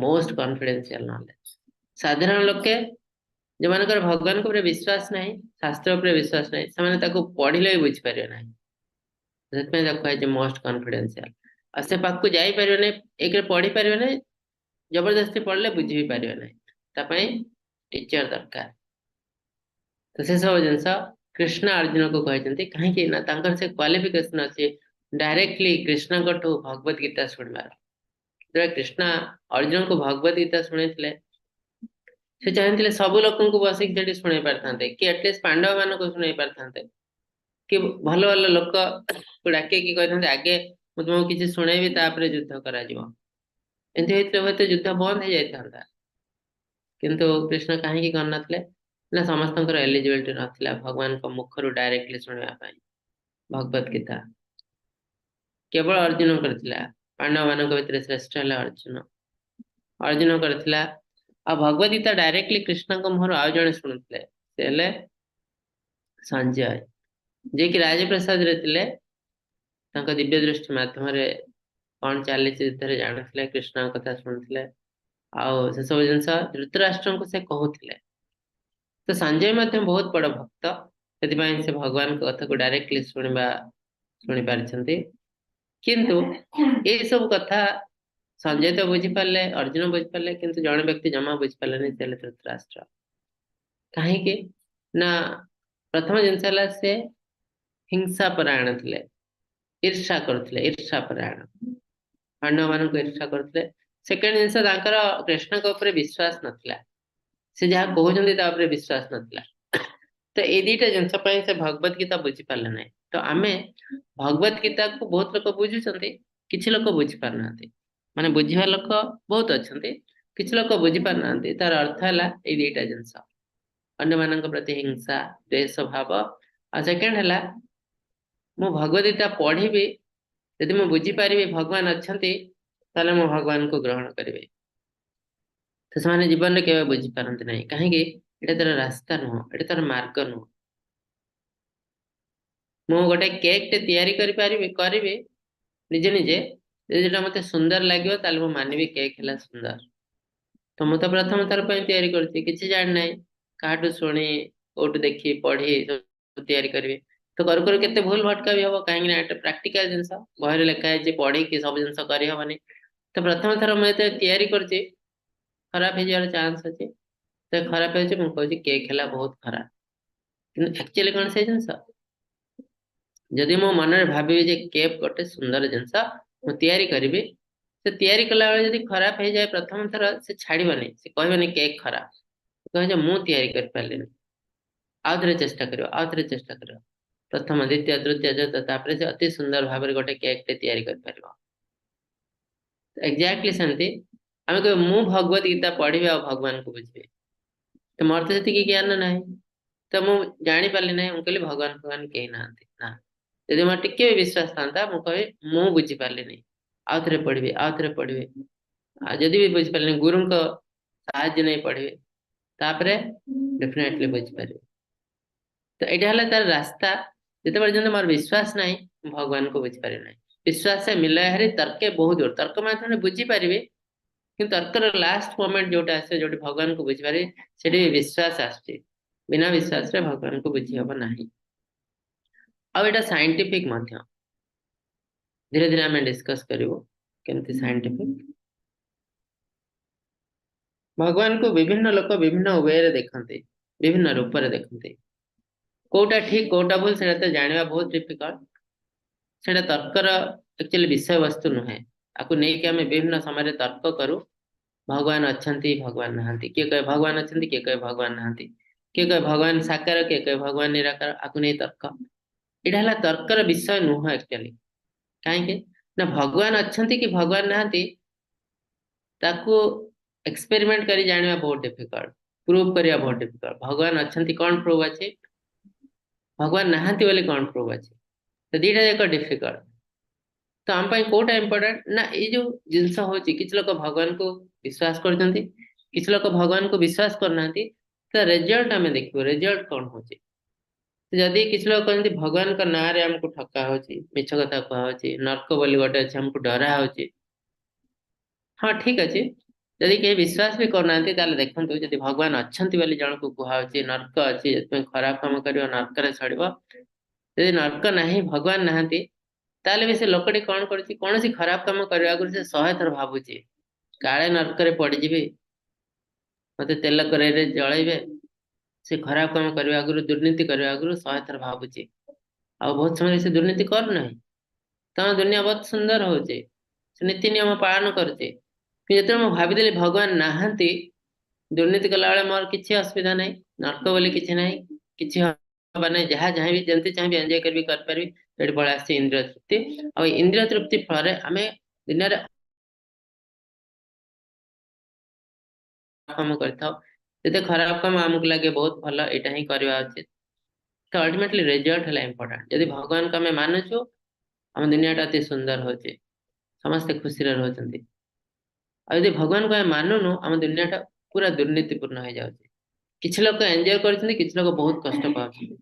ମୋଷ୍ଟ କନଫିଡେନ୍ସିଆଲ ନଲେଜ। ସାଧାରଣ ଲୋକେ ଯୋଉମାନଙ୍କର ଭଗବାନଙ୍କ ଉପରେ ବିଶ୍ୱାସ ନାହିଁ, ଶାସ୍ତ୍ର ଉପରେ ବିଶ୍ୱାସ ନାହିଁ, ସେମାନେ ତାକୁ ପଢିଲେ ବି ବୁଝିପାରିବେ ନାହିଁ। ସେଥିପାଇଁ ତାକୁ କୁହାଯାଇଛି ମୋଷ୍ଟ କନଫିଡେନ୍ସିଆଲ। ଆଉ ସେ ପାଖକୁ ଯାଇପାରିବେ ନାହିଁ, ଏକରେ ପଢି ପାରିବେ ନାହିଁ, ଜବରଦସ୍ତି ପଢିଲେ ବୁଝି ବି ପାରିବେ ନାହିଁ, ତା ପାଇଁ ଟିଚର ଦରକାର। ତ ସେ ସବୁ ଜିନିଷ କୃଷ୍ଣ ଅର୍ଜୁନକୁ କହିଛନ୍ତି, କାହିଁକି ନା ତାଙ୍କର ସେ କ୍ୱାଲିଫିକେସନ ଅଛି ଡାଇରେକ୍ଟଲି କୃଷ୍ଣଙ୍କଠୁ ଭଗବତ ଗୀତା ଶୁଣିବାର। ଯେତେବେଳେ କୃଷ୍ଣ ଅର୍ଜୁନଙ୍କୁ ଭଗବତ ଗୀତା ଶୁଣେଇଥିଲେ, ସେ ଚାହିଁଥିଲେ ସବୁ ଲୋକଙ୍କୁ ବସିକି ସେଠି ଶୁଣେଇ ପାରିଥାନ୍ତେ, କି ଆଟଲିଷ୍ଟ ପାଣ୍ଡବ ମାନଙ୍କୁ ଶୁଣେଇ ପାରିଥାନ୍ତେ, କି ଭଲ ଭଲ ଲୋକ ଡାକିକି କହିଥାନ୍ତେ ଆଗେ ମୁଁ ତୁମକୁ କିଛି ଶୁଣେଇବି, ତାପରେ ଯୁଦ୍ଧ କରାଯିବ। ଏମିତି ହେଇଥିଲେ ହୁଏତ ଯୁଦ୍ଧ ବନ୍ଦ ହେଇଯାଇଥାନ୍ତା। କିନ୍ତୁ କୃଷ୍ଣ କାହିଁକି କରିନଥିଲେ ନା, ସମସ୍ତଙ୍କର ଏଲିଜିବିଲିଟି ନଥିଲା ଭଗବାନଙ୍କ ମୁଖରୁ ଡାଇରେକ୍ଟଲି ଶୁଣିବା ପାଇଁ ଭଗବତ ଗୀତା। କେବଳ ଅର୍ଜୁନଙ୍କର ଥିଲା, ପାଣ୍ଡବ ମାନଙ୍କ ଭିତରେ ଶ୍ରେଷ୍ଠ ହେଲା ଅର୍ଜୁନ, ଅର୍ଜୁନଙ୍କର ଥିଲା। ଆଉ ଭଗବତ ଗୀତା ଡାଇରେକ୍ଟଲି କୃଷ୍ଣଙ୍କ ମୁହଁରୁ ଆଉ ଜଣେ ଶୁଣୁଥିଲେ, ସେ ହେଲେ ସଞ୍ଜୟ, ଯିଏକି ରାଜପ୍ରସାଦରେ ଥିଲେ। ତାଙ୍କ ଦିବ୍ୟ ଦୃଷ୍ଟି ମାଧ୍ୟମରେ କଣ ଚାଲିଛି ଯୁଦ୍ଧରେ ଜାଣୁଥିଲେ, କୃଷ୍ଣଙ୍କ କଥା ଶୁଣୁଥିଲେ, ଆଉ ସେସବୁ ଜିନିଷ ଧୃତରାଷ୍ଟ୍ରଙ୍କୁ ସେ କହୁଥିଲେ। ତ ସଞ୍ଜୟ ମଧ୍ୟ ବହୁତ ବଡ ଭକ୍ତ, ସେଥିପାଇଁ ସେ ଭଗବାନଙ୍କ କଥାକୁ ଡାଇରେକ୍ଟଲି ଶୁଣି ପାରିଛନ୍ତି। କିନ୍ତୁ ଏଇ ସବୁ କଥା ସଞ୍ଜୟ ତ ବୁଝିପାରିଲେ, ଅର୍ଜୁନ ବୁଝିପାରିଲେ, କିନ୍ତୁ ଜଣେ ବ୍ୟକ୍ତି ଜମା ବୁଝିପାରିଲେନି, ସେ ହେଲେ ଧୃତରାଷ୍ଟ୍ର। କାହିଁକି ନା ପ୍ରଥମ ଜିନିଷ ହେଲା ସେ ହିଂସା ପରାୟଣ ଥିଲେ, ଈର୍ଷା କରୁଥିଲେ, ଈର୍ଷା ପରାୟଣ, ପାଣ୍ଡବ ମାନଙ୍କୁ ଈର୍ଷା କରୁଥିଲେ। ସେକେଣ୍ଡ ଜିନିଷ ତାଙ୍କର କୃଷ୍ଣଙ୍କ ଉପରେ ବିଶ୍ୱାସ ନଥିଲା, ସେ ଯାହା କହୁଛନ୍ତି ତା ଉପରେ ବିଶ୍ୱାସ ନଥିଲା। ତ ଏଇ ଦିଟା ଜିନିଷ ପାଇଁ ସେ ଭଗବତ ଗୀତା ବୁଝିପାରିଲେ ନାହିଁ। ତ ଆମେ ଭଗବତ ଗୀତାକୁ ବହୁତ ଲୋକ ବୁଝୁଛନ୍ତି, କିଛି ଲୋକ ବୁଝିପାରୁନାହାନ୍ତି, ମାନେ ବୁଝିବା ଲୋକ ବହୁତ ଅଛନ୍ତି, କିଛି ଲୋକ ବୁଝିପାରୁନାହାନ୍ତି। ତାର ଅର୍ଥ ହେଲା ଏଇ ଦିଟା ଜିନିଷ, ଅନ୍ୟମାନଙ୍କ ପ୍ରତି ହିଂସା, ଦ୍ୱେଷ ଭାବ। ଆଉ ସେକେଣ୍ଡ ହେଲା ମୁଁ ଭଗବତ ଗୀତା ପଢିବି, ଯଦି ମୁଁ ବୁଝିପାରିବି ଭଗବାନ ଅଛନ୍ତି, ତାହେଲେ ମୁଁ ଭଗବାନଙ୍କୁ ଗ୍ରହଣ କରିବି। ତ ସେମାନେ ଜୀବନରେ କେବେ ବୁଝିପାରନ୍ତି ନାହିଁ। କାହିଁକି? ଏଇଟା ତାର ରାସ୍ତା ନୁହଁ, ଏଇଟା ତାର ମାର୍ଗ ନୁହଁ। ମୁଁ ଗୋଟେ କେକ୍ ଟେ ତିଆରି କରିପାରିବି, କରିବି ନିଜେ ନିଜେ, ଯଦି ସେଟା ମତେ ସୁନ୍ଦର ଲାଗିବ ତାହେଲେ ମୁଁ ମାନିବି କେକ୍ ହେଲା ସୁନ୍ଦର। ତ ମୁଁ ତ ପ୍ରଥମ ଥର ପାଇଁ ତିଆରି କରୁଛି, କିଛି ଜାଣିନାହିଁ, କାହାଠୁ ଶୁଣି କୋଉଠୁ ଦେଖି ପଢି ତିଆରି କରିବି। ତ କରୁ କରୁ କେତେ ଭୁଲ ଭଟକା ବି ହବ, କାହିଁକି ନା ଏଟା ପ୍ରାକ୍ଟିକାଲ ଜିନିଷ, ବହିରେ ଲେଖା ହେଇଛି, ପଢିକି ସବୁ ଜିନିଷ କରିହବନି। ତ ପ୍ରଥମ ଥର ମୁଁ ଯେତେବେଳେ ତିଆରି କରୁଛି ଖରାପ ହେଇଯିବାର ଚାନ୍ସ ଅଛି। ତ ଖରାପ ହେଇଛି, ମୁଁ କହୁଛି କେକ୍ ହେଲା ବହୁତ ଖରାପ, କିନ୍ତୁ ଆକ୍ଚୁଆଲି କଣ ସେଇ ଜିନିଷ? ଯଦି ମୋ ମନରେ ଭାବିବି ଯେ କେକ୍ ଗୋଟେ ସୁନ୍ଦର ଜିନିଷ, ମୁଁ ତିଆରି କରିବି, ସେ ତିଆରି କଲା ବେଳେ ଯଦି ଖରାପ ହେଇଯାଏ ପ୍ରଥମ ଥର, ସେ ଛାଡିବନି, ସେ କହିବନି କେକ୍ ଖରାପ, କହିବ ଯେ ମୁଁ ତିଆରି କରିପାରିଲିନି, ଆଉ ଥରେ ଚେଷ୍ଟା କରିବ, ଆଉ ଥରେ ଚେଷ୍ଟା କରିବ, ପ୍ରଥମ, ଦ୍ୱିତୀୟ, ତୃତୀୟ, ଚତୁର୍ଥ, ତାପରେ ସେ ଅତି ସୁନ୍ଦର ଭାବରେ ଗୋଟେ କେକ୍ ଟେ ତିଆରି କରିପାରିବ। ଏକ୍ଜାକ୍ଟଲି ସେମିତି ଆମେ କହିବୁ ମୁଁ ଭଗବତ ଗୀତା ପଢିବି ଆଉ ଭଗବାନଙ୍କୁ ବୁଝିବି, ତ ମୋର ତ ସେତିକି ଜ୍ଞାନ ନାହିଁ, ତ ମୁଁ ଜାଣିପାରିଲି ନାହିଁ, ମୁଁ କହିଲି ଭଗବାନ ଭଗବାନ କେହି ନାହାନ୍ତି। ନା, ଯଦି ମୋର ଟିକେ ବି ବିଶ୍ୱାସ ଥାନ୍ତା ମୁଁ କହିବି ମୁଁ ବୁଝିପାରିଲିନି, ଆଉ ଥରେ ପଢିବି, ଆଉ ଥରେ ପଢିବି, ଆଉ ଯଦି ବି ବୁଝିପାରିଲିନି ଗୁରୁଙ୍କ ସାହାଯ୍ୟ ନେଇ ପଢିବି, ତାପରେ ଡେଫିନେଟଲି ବୁଝିପାରିବି। ତ ଏଇଟା ହେଲା ତାର ରାସ୍ତା। ଯେତେ ପର୍ଯ୍ୟନ୍ତ ମୋର ବିଶ୍ୱାସ ନାହିଁ ମୁଁ ଭଗବାନଙ୍କୁ ବୁଝିପାରିବି ନାହିଁ। ବିଶ୍ୱାସ ମିଲୟ ହରି ତର୍କେ ବହୁତ ଦୂର, ତର୍କ ମାଧ୍ୟମରେ ବୁଝିପାରିବି, କିନ୍ତୁ ତର୍କର ଲାଷ୍ଟ ମୋମେଣ୍ଟ ଯୋଉଟା ଆସିବ, ଯୋଉଠି ଭଗବାନଙ୍କୁ ବୁଝିପାରିବି, ସେଠି ବି ବିଶ୍ୱାସ ଆସୁଛି। ବିନା ବିଶ୍ୱାସରେ ଭଗବାନଙ୍କୁ ବୁଝି ହବ ନାହିଁ। ଆଉ ଏଇଟା ସାଇଣ୍ଟିଫିକ ମଧ୍ୟ, ଧୀରେ ଧୀରେ ଆମେ ଡିସ୍କସ କରିବୁ କେମିତି ସାଇଣ୍ଟିଫିକ। ଭଗବାନଙ୍କୁ ବିଭିନ୍ନ ଲୋକ ବିଭିନ୍ନ ୱେରେ ଦେଖନ୍ତି, ବିଭିନ୍ନ ରୂପରେ ଦେଖନ୍ତି। କୋଉଟା ଠିକ କୋଉଟା ଭୁଲ ସେଇଟା ତ ଜାଣିବା ବହୁତ ଡିଫିକଲ୍ଟ। ସେଇଟା ତର୍କର ଆକ୍ଚୁଆଲି ବିଷୟବସ୍ତୁ ନୁହେଁ। ଆକୁ ନେଇକି ଆମେ ବିଭିନ୍ନ ସମୟରେ ତର୍କ କରୁ। ଭଗବାନ ଅଛନ୍ତି, ଭଗବାନ ନାହାନ୍ତି। କିଏ କହେ ଭଗବାନ ଅଛନ୍ତି, କିଏ କହେ ଭଗବାନ ନାହାନ୍ତି। କିଏ କହେ ଭଗବାନ ସାକାର, କିଏ କହେ ଭଗବାନ ନିରାକାର। ଆକୁ ନେଇ ତର୍କ। ଏଇଟା ହେଲା ତର୍କର ବିଷୟ ନୁହଁ ଆକ୍ଚୁଆଲି। କାହିଁକି ନା ଭଗବାନ ଅଛନ୍ତି କି ଭଗବାନ ନାହାନ୍ତି ତାକୁ ଏକ୍ସପେରିମେଣ୍ଟ କରି ଜାଣିବା ବହୁତ ଡିଫିକଲ୍ଟ, ପ୍ରୁଭ କରିବା ବହୁତ ଡିଫିକଲ୍ଟ। ଭଗବାନ ଅଛନ୍ତି କଣ ପ୍ରୁଭ ଅଛି, ଭଗବାନ ନାହାନ୍ତି ବୋଲି କଣ ପ୍ରୁଭ ଅଛି, ତ ଦିଟା ଯାକ ଡିଫିକଲ୍ଟ। ତ ଆମ ପାଇଁ କୋଉଟା ଇମ୍ପୋର୍ଟାଣ୍ଟ ନା ଏଇ ଯୋଉ ଜିନିଷ ହଉଛି, କିଛି ଲୋକ ଭଗବାନଙ୍କୁ ବିଶ୍ୱାସ କରୁଛନ୍ତି, କିଛି ଲୋକ ଭଗବାନଙ୍କୁ ବିଶ୍ୱାସ କରୁନାହାନ୍ତି। ତ ରେଜଲ୍ଟ ଆମେ ଦେଖିବୁ, ରେଜଲ୍ଟ କଣ ହଉଛି। ଯଦି କିଛି ଲୋକ କହନ୍ତି ଭଗବାନଙ୍କ ନାଁରେ ଆମକୁ ଠକା ହଉଛି, ମିଛ କଥା କୁହାହଉଛି, ନର୍କ ବୋଲି ଗୋଟେ ଅଛି ଆମକୁ ଡରା ହଉଛି, ହଁ ଠିକ ଅଛି। ଯଦି କେହି ବିଶ୍ୱାସ ବି କରୁନାହାନ୍ତି ତାହେଲେ ଦେଖନ୍ତୁ, ଯଦି ଭଗବାନ ଅଛନ୍ତି ବୋଲି ଜଣକୁ କୁହାହଉଛି, ନର୍କ ଅଛି, ସେଥିପାଇଁ ଖରାପ କାମ କରିବ ନର୍କରେ ସଢିବ। ଯଦି ନର୍କ ନାହିଁ, ଭଗବାନ ନାହାନ୍ତି, ତାହେଲେ ବି ସେ ଲୋକଟି କଣ କରୁଛି, କୌଣସି ଖରାପ କାମ କରିବା ଆଗରୁ ସେ 100 ଥର ଭାବୁଛି, କାଳେ ନର୍କରେ ପଡିଯିବି, ମତେ ତେଲ କରେଇରେ ଜଳେଇବେ। ସେ ଖରାପ କାମ କରିବା ଆଗରୁ, ଦୁର୍ନୀତି କରିବା ଆଗରୁ 100 ଥର ଭାବୁଛି। ଆଉ ବହୁତ ସମୟରେ ସେ ଦୁର୍ନୀତି କରୁନାହିଁ। ତମ ଦୁନିଆ ବହୁତ ସୁନ୍ଦର ହଉଛି, ସେ ନୀତି ନିୟମ ପାଳନ କରୁଛି। କିନ୍ତୁ ଯେତେବେଳେ ମୁଁ ଭାବିଦେଲି ଭଗବାନ ନାହାନ୍ତି, ଦୁର୍ନୀତି କଲାବେଳେ ମୋର କିଛି ଅସୁବିଧା ନାହିଁ, ନର୍କ ବୋଲି କିଛି ନାହିଁ, କିଛି ହବା ନାହିଁ, ଯାହା ଚାହିଁବି ଯେମିତି ଚାହିଁବି ଏନ୍ଜୟ କରିବି କରିପାରିବି। ଏଠି ପଳେଇ ଆସିଛି ଇନ୍ଦ୍ରିୟ ତୃପ୍ତି। ଆଉ ଇନ୍ଦ୍ରିୟ ତୃପ୍ତି ଫଳରେ ଆମେ ଦୁନିଆରେ କାମ କରିଥାଉ। ଯେତେ ଖରାପ କାମ ଆମକୁ ଲାଗେ ବହୁତ ଭଲ, ଏଇଟା ହିଁ କରିବା ଉଚିତ। ତ ଅଲ୍ଟିମେଟଲି ରେଜଲ୍ଟ ହେଲା ଇମ୍ପୋର୍ଟାଣ୍ଟ। ଯଦି ଭଗବାନଙ୍କୁ ଆମେ ମାନୁଛୁ, ଆମ ଦୁନିଆଟା ଅତି ସୁନ୍ଦର ହଉଛି, ସମସ୍ତେ ଖୁସିରେ ରହୁଛନ୍ତି। ଆଉ ଯଦି ଭଗବାନଙ୍କୁ ଆମେ ମାନୁନୁ, ଆମ ଦୁନିଆଟା ପୁରା ଦୁର୍ନୀତିପୂର୍ଣ୍ଣ ହେଇଯାଉଛି। କିଛି ଲୋକ ଏନ୍ଜୟ କରୁଛନ୍ତି, କିଛି ଲୋକ ବହୁତ କଷ୍ଟ ପାଉଛନ୍ତି।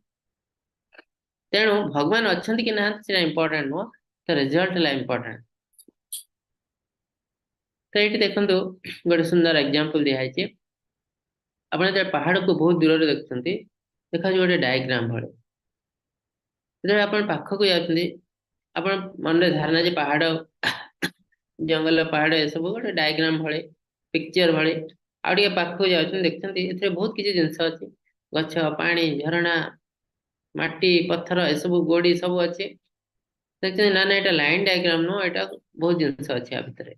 ତେଣୁ ଭଗବାନ ଅଛନ୍ତି କି ନାହାନ୍ତି ସେଇଟା ଇମ୍ପୋର୍ଟାଣ୍ଟ ନୁହଁ, ତ ରେଜଲ୍ଟ ହେଲା ଇମ୍ପୋର୍ଟାଣ୍ଟ। ତ ଏଇଠି ଦେଖନ୍ତୁ ଗୋଟେ ସୁନ୍ଦର ଏକ୍ଜାମ୍ପଲ ଦିଆହେଇଛି। ଆପଣ ଯେତେବେଳେ ପାହାଡକୁ ବହୁତ ଦୂରରେ ଦେଖୁଛନ୍ତି, ଦେଖାଯାଉଛି ଗୋଟେ ଡାଇଗ୍ରାମ ଭଳି। ଯେତେବେଳେ ଆପଣ ପାଖକୁ ଯାଉଛନ୍ତି, ଆପଣ ମନରେ ଧାରଣା ଯେ ପାହାଡ, ଜଙ୍ଗଲ, ପାହାଡ ଏସବୁ ଗୋଟେ ଡାଇଗ୍ରାମ ଭଳି, ପିକ୍ଚର ଭଳି। ଆଉ ଟିକେ ପାଖକୁ ଯାଉଛନ୍ତି, ଦେଖୁଛନ୍ତି ଏଥିରେ ବହୁତ କିଛି ଜିନିଷ ଅଛି, ଗଛ, ପାଣି, ଝରଣା, ମାଟି, ପଥର, ଏସବୁ ଗୋଡି ସବୁ ଅଛି। ଦେଖୁଛନ୍ତି ନା ନା ଏଇଟା ଲାଇନ ଡାଇଗ୍ରାମ ନୁହଁ, ଏଇଟା ବହୁତ ଜିନିଷ ଅଛି ଆ ଭିତରେ।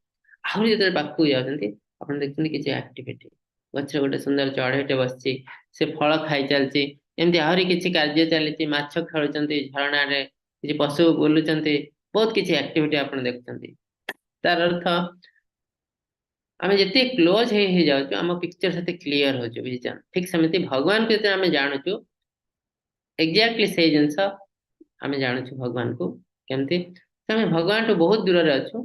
ଆହୁରି ଯେତେବେଳେ ପାଖକୁ ଯାଉଛନ୍ତି, ଆପଣ ଦେଖୁଛନ୍ତି କିଛି ଆକ୍ଟିଭିଟି, ଗଛରେ ଗୋଟେ ସୁନ୍ଦର ଚଢେଇଟେ ବସିଛି, ସେ ଫଳ ଖାଇ ଚାଲିଛି, ଏମିତି ଆହୁରି କିଛି କାର୍ଯ୍ୟ ଚାଲିଛି, ମାଛ ଖେଳୁଛନ୍ତି ଝରଣାରେ, କିଛି ପଶୁ ବୁଲୁଛନ୍ତି, ବହୁତ କିଛି ଆକ୍ଟିଭିଟି ଆପଣ ଦେଖୁଛନ୍ତି। ତାର ଅର୍ଥ ଆମେ ଯେତିକି କ୍ଲୋଜ ହେଇ ହେଇଯାଉଛୁ, ଆମ ପିକ୍ଚର ସେତେ କ୍ଲିୟର ହଉଛି, ବୁଝିଛ? ଠିକ ସେମିତି ଭଗବାନଙ୍କୁ ଯେତେବେଳେ ଆମେ ଜାଣୁଛୁ, ଏକ୍ଜାକ୍ଟଲି ସେଇ ଜିନିଷ ଆମେ ଜାଣୁଛୁ ଭଗବାନଙ୍କୁ। କେମିତି? ଆମେ ଭଗବାନଠୁ ବହୁତ ଦୂରରେ ଅଛୁ,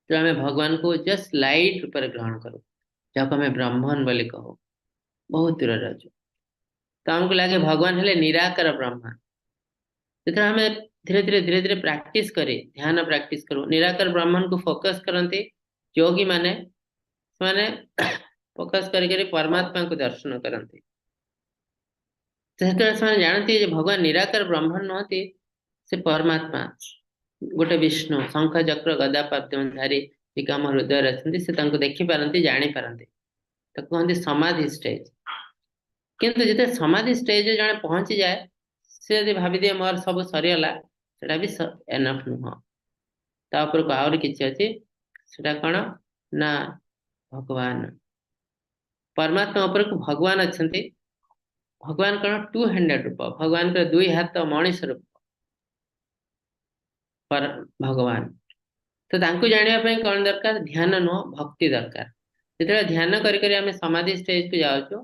ତ ଆମେ ଭଗବାନଙ୍କୁ ଜଷ୍ଟ ଲାଇଟ ରୂପରେ ଗ୍ରହଣ କରୁ, ଯାହାକୁ ଆମେ ବ୍ରାହ୍ମଣ ବୋଲି କହୁ। ବହୁତ ଦୂରରେ ଅଛୁ, ତ ଆମକୁ ଲାଗେ ଭଗବାନ ହେଲେ ନିରାକାର ବ୍ରହ୍ମ। ଯେତେବେଳେ ଆମେ ଧୀରେ ଧୀରେ ଧୀରେ ଧୀରେ ପ୍ରାକ୍ଟିସ କରି ଧ୍ୟାନ ପ୍ରାକ୍ଟିସ କରୁ, ନିରାକାର ବ୍ରାହ୍ମଣକୁ ଫୋକସ କରନ୍ତି ଯୋଗୀ ମାନେ, ସେମାନେ ଫୋକସ କରି କରି ପରମାତ୍ମାଙ୍କୁ ଦର୍ଶନ କରନ୍ତି। ସେତେବେଳେ ସେମାନେ ଜାଣନ୍ତି ଯେ ଭଗବାନ ନିରାକାର ବ୍ରହ୍ମଣ ନୁହନ୍ତି, ସେ ପରମାତ୍ମା, ଗୋଟେ ବିଷ୍ଣୁ, ଶଙ୍ଖ ଚକ୍ର ଗଦା ପଦ୍ମଧାରୀ ଯିଏ ଆମ ହୃଦୟରେ ଅଛନ୍ତି। ସେ ତାଙ୍କୁ ଦେଖିପାରନ୍ତି, ଜାଣିପାରନ୍ତି। ତାକୁ କହନ୍ତି ସମାଧି ଷ୍ଟେଜ। କିନ୍ତୁ ଯେତେବେଳେ ସମାଧି ଷ୍ଟେଜରେ ଜଣେ ପହଞ୍ଚିଯାଏ, ସେ ଯଦି ଭାବିଦିଏ ମୋର ସବୁ ସରିଗଲା, ସେଟା ବି ଏନଫ ନୁହଁ। ତା ଉପରକୁ ଆହୁରି କିଛି ଅଛି। ସେଟା କଣ ନା ଭଗବାନ, ପରମାତ୍ମା ଉପରକୁ ଭଗବାନ ଅଛନ୍ତି। ଭଗବାନ କଣ? ଟୁ ହ୍ୟାଣ୍ଡେଡ ରୂପ, ଭଗବାନଙ୍କର ଦୁଇ ହାତ ମଣିଷ ରୂପ ଭଗବାନ। ତ ତାଙ୍କୁ ଜାଣିବା ପାଇଁ କଣ ଦରକାର? ଧ୍ୟାନ ନୁହଁ, ଭକ୍ତି ଦରକାର। ଯେତେବେଳେ ଧ୍ୟାନ କରି କରି ଆମେ ସମାଧି ଷ୍ଟେଜକୁ ଯାଉଛୁ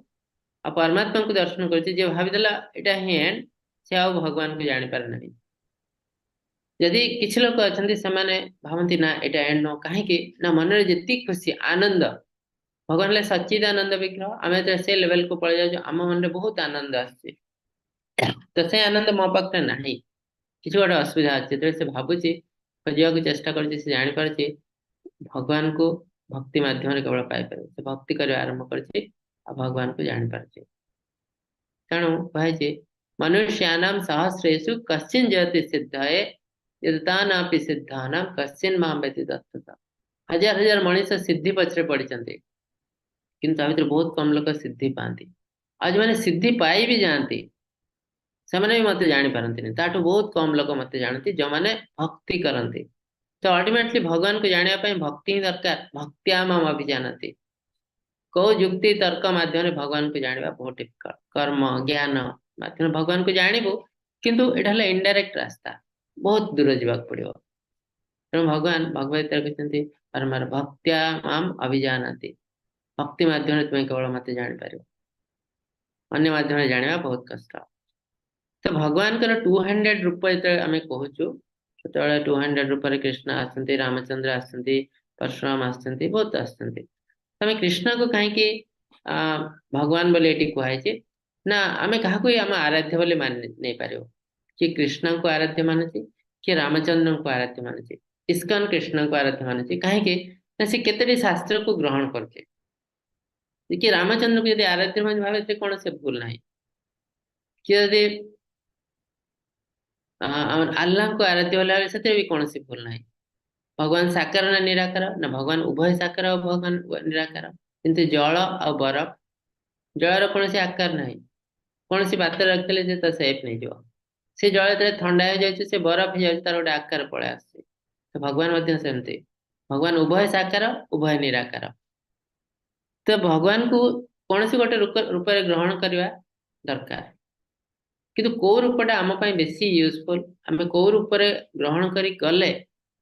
ଆଉ ପରମାତ୍ମାଙ୍କୁ ଦର୍ଶନ କରୁଛୁ, ଯିଏ ଭାବିଦେଲା ଏଇଟା ହିଁ ଏଣ୍ଡ, ସେ ଆଉ ଭଗବାନଙ୍କୁ ଜାଣିପାରେ ନାହିଁ। ଯଦି କିଛି ଲୋକ ଅଛନ୍ତି ସେମାନେ ଭାବନ୍ତି ନା ଏଇଟା ଏଣ୍ଡ ନୁହଁ, କାହିଁକି ନା ମନରେ ଯେତିକି ଖୁସି ଆନନ୍ଦ, ଭଗବାନ ହେଲେ ସଚ୍ଚିଦାନନ୍ଦ ବିଗ୍ରହ। ଆମେ ଯେତେବେଳେ ସେ ଲେଭେଲକୁ ପଳେଇ ଯାଉଛୁ, ଆମ ମନରେ ବହୁତ ଆନନ୍ଦ ଆସୁଛି। ତ ସେ ଆନନ୍ଦ ମୋ ପାଖରେ ନାହିଁ, କିଛି ଗୋଟେ ଅସୁବିଧା ଅଛି। ଯେତେବେଳେ ସେ ଭାବୁଛି, ଖୋଜିବାକୁ ଚେଷ୍ଟା କରୁଛି, ସେ ଜାଣିପାରୁଛି ଭଗବାନଙ୍କୁ ଭକ୍ତି ମାଧ୍ୟମରେ କେବଳ ପାଇପାରିବ। ସେ ଭକ୍ତି କରିବା ଆରମ୍ଭ କରିଛି ଆଉ ଭଗବାନଙ୍କୁ ଜାଣିପାରୁଛି। ତେଣୁ କୁହାଯାଇଛି ମନୁଷ୍ୟାନାମ ସହସ୍ରେଷୁ କଶ୍ଚିନ୍ ଜୟତି ସିଦ୍ଧୟେ ଯଦାନାପି ସିଦ୍ଧାନାମ କଶ୍ଚିନ୍ ମାମ୍ ବ୍ୟତି ତତ୍ତ୍ୱତଃ। ହଜାର ହଜାର ମଣିଷ ସିଦ୍ଧି ପଛରେ ପଡିଛନ୍ତି, କିନ୍ତୁ ତା ଭିତରେ ବହୁତ କମ ଲୋକ ସିଦ୍ଧି ପାଆନ୍ତି। ଆଉ ଯୋଉମାନେ ସିଦ୍ଧି ପାଇ ବି ଯାଆନ୍ତି ସେମାନେ ବି ମତେ ଜାଣିପାରନ୍ତିନି। ତାଠୁ ବହୁତ କମ ଲୋକ ମତେ ଜାଣନ୍ତି ଯୋଉମାନେ ଭକ୍ତି କରନ୍ତି। ତ ଅଲ୍ଟିମେଟଲି ଭଗବାନଙ୍କୁ ଜାଣିବା ପାଇଁ ଭକ୍ତି ହିଁ ଦରକାର। ଭକ୍ତି ଆମ ଅଭିଜାନନ୍ତି। କୋଉ ଯୁକ୍ତି ତର୍କ ମାଧ୍ୟମରେ ଭଗବାନଙ୍କୁ ଜାଣିବା ବହୁତ ଡିଫିକଲ୍ଟ। କର୍ମ ଜ୍ଞାନ ମାଧ୍ୟମରେ ଭଗବାନଙ୍କୁ ଜାଣିବୁ, କିନ୍ତୁ ଏଇଟା ହେଲା ଇନଡାଇରେକ୍ଟ ରାସ୍ତା, ବହୁତ ଦୂର ଯିବାକୁ ପଡିବ। ତେଣୁ ଭଗବାନ ଭଗବତ ଗୀତାରେ କହିଛନ୍ତି ପରମାର ଭକ୍ତ୍ୟା ମାମ ଅଭିଜାନାତି, ଭକ୍ତି ମାଧ୍ୟମରେ ତୁମେ କେବଳ ମତେ ଜାଣିପାରିବ, ଅନ୍ୟ ମାଧ୍ୟମରେ ଜାଣିବା ବହୁତ କଷ୍ଟ। ତ ଭଗବାନଙ୍କର 200 ରୂପ ଯେତେବେଳେ ଆମେ କହୁଛୁ, ସେତେବେଳେ 200 ରୂପରେ କୃଷ୍ଣ ଆସନ୍ତି, ରାମଚନ୍ଦ୍ର ଆସନ୍ତି, ପରଶୁରାମ ଆସନ୍ତି, ବହୁତ ଆସନ୍ତି। ଆମେ କୃଷ୍ଣକୁ କାହିଁକି ଭଗବାନ ବୋଲି ଏଠି କୁହାଯାଇଛି ନା, ଆମେ କାହାକୁ ଆମ ଆରାଧ୍ୟ ବୋଲି ମାନି ନେଇପାରିବୁ। କିଏ କୃଷ୍ଣଙ୍କୁ ଆରାଧ୍ୟ ମାନୁଛି, କିଏ ରାମଚନ୍ଦ୍ରଙ୍କୁ ଆରାଧ୍ୟ ମାନୁଛି, ଇସ୍କନ କୃଷ୍ଣଙ୍କୁ ଆରାଧ୍ୟ ମାନୁଛି। କାହିଁକି ନା ସେ କେତେଟି ଶାସ୍ତ୍ରକୁ ଗ୍ରହଣ କରୁଛି। କିଏ ରାମଚନ୍ଦ୍ରକୁ ଯଦି ଆରାଧ୍ୟ ମାନେ ଭାବେ ସେ କୌଣସି ଭୁଲ ନାହିଁ। କିଏ ଯଦି ଆମର ଆଲ୍ଲାହଙ୍କୁ ଆରାଧ୍ୟ ବୋଲି ଭାବେ ସେଥିରେ ବି କୌଣସି ଭୁଲ ନାହିଁ। ଭଗବାନ ସାକାର ନା ନିରାକାର? ନା ଭଗବାନ ଉଭୟ ସାକାର ଆଉ ଭଗବାନ ନିରାକାର। କିନ୍ତୁ ଜଳ ଆଉ ବରଫ, ଜଳର କୌଣସି ଆକାର ନାହିଁ, କୌଣସି ପାତ୍ର ରଖିଲେ ସେ ତା ସେପ୍ ନେଇଯିବ। ସେ ଜଳ ଯେତେବେଳେ ଥଣ୍ଡା ହେଇଯାଉଛି ସେ ବରଫ ହେଇଯାଉଛି, ତାର ଗୋଟେ ଆକାର ପଳେଇ ଆସୁଛି। ତ ଭଗବାନ ମଧ୍ୟ ସେମିତି, ଭଗବାନ ଉଭୟ ସାକାର ଉଭୟ ନିରାକାର। ତ ଭଗବାନଙ୍କୁ କୌଣସି ଗୋଟେ ରୂପରେ ଗ୍ରହଣ କରିବା ଦରକାର, କିନ୍ତୁ କୋଉ ରୂପଟା ଆମ ପାଇଁ ବେଶୀ ୟୁଜଫୁଲ, ଆମେ କୋଉ ରୂପରେ ଗ୍ରହଣ କରି ଗଲେ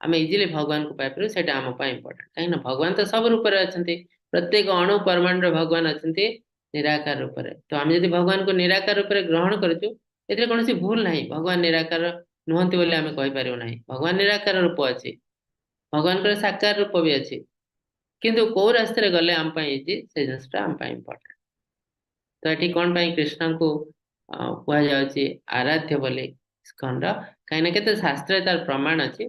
ଆମେ ଇଜିଲି ଭଗବାନଙ୍କୁ ପାଇପାରିବୁ, ସେଇଟା ଆମ ପାଇଁ ଇମ୍ପୋର୍ଟାଣ୍ଟ। କାହିଁକିନା ଭଗବାନ ତ ସବୁ ରୂପରେ ଅଛନ୍ତି, ପ୍ରତ୍ୟେକ ଅଣୁ ପରମାଣୁରେ ଭଗବାନ ଅଛନ୍ତି ନିରାକାର ରୂପରେ। ତ ଆମେ ଯଦି ଭଗବାନଙ୍କୁ ନିରାକାର ରୂପରେ ଗ୍ରହଣ କରୁଛୁ ଏଥିରେ କୌଣସି ଭୁଲ ନାହିଁ। ଭଗବାନ ନିରାକାର ନୁହନ୍ତି ବୋଲି ଆମେ କହିପାରିବୁ ନାହିଁ। ଭଗବାନ ନିରାକାର ରୂପ ଅଛି, ଭଗବାନଙ୍କର ସାକାର ରୂପ ବି ଅଛି, କିନ୍ତୁ କୋଉ ରାସ୍ତାରେ ଗଲେ ଆମ ପାଇଁ ଇଜି, ସେ ଜିନିଷଟା ଆମ ପାଇଁ ଇମ୍ପୋର୍ଟାଣ୍ଟ। ତ ଏଠି କଣ ପାଇଁ କୃଷ୍ଣଙ୍କୁ କୁହାଯାଉଛି ଆରାଧ୍ୟ ବୋଲି ଇସ୍କନର? କାହିଁକିନା କେତେ ଶାସ୍ତ୍ରରେ ତାର ପ୍ରମାଣ ଅଛି।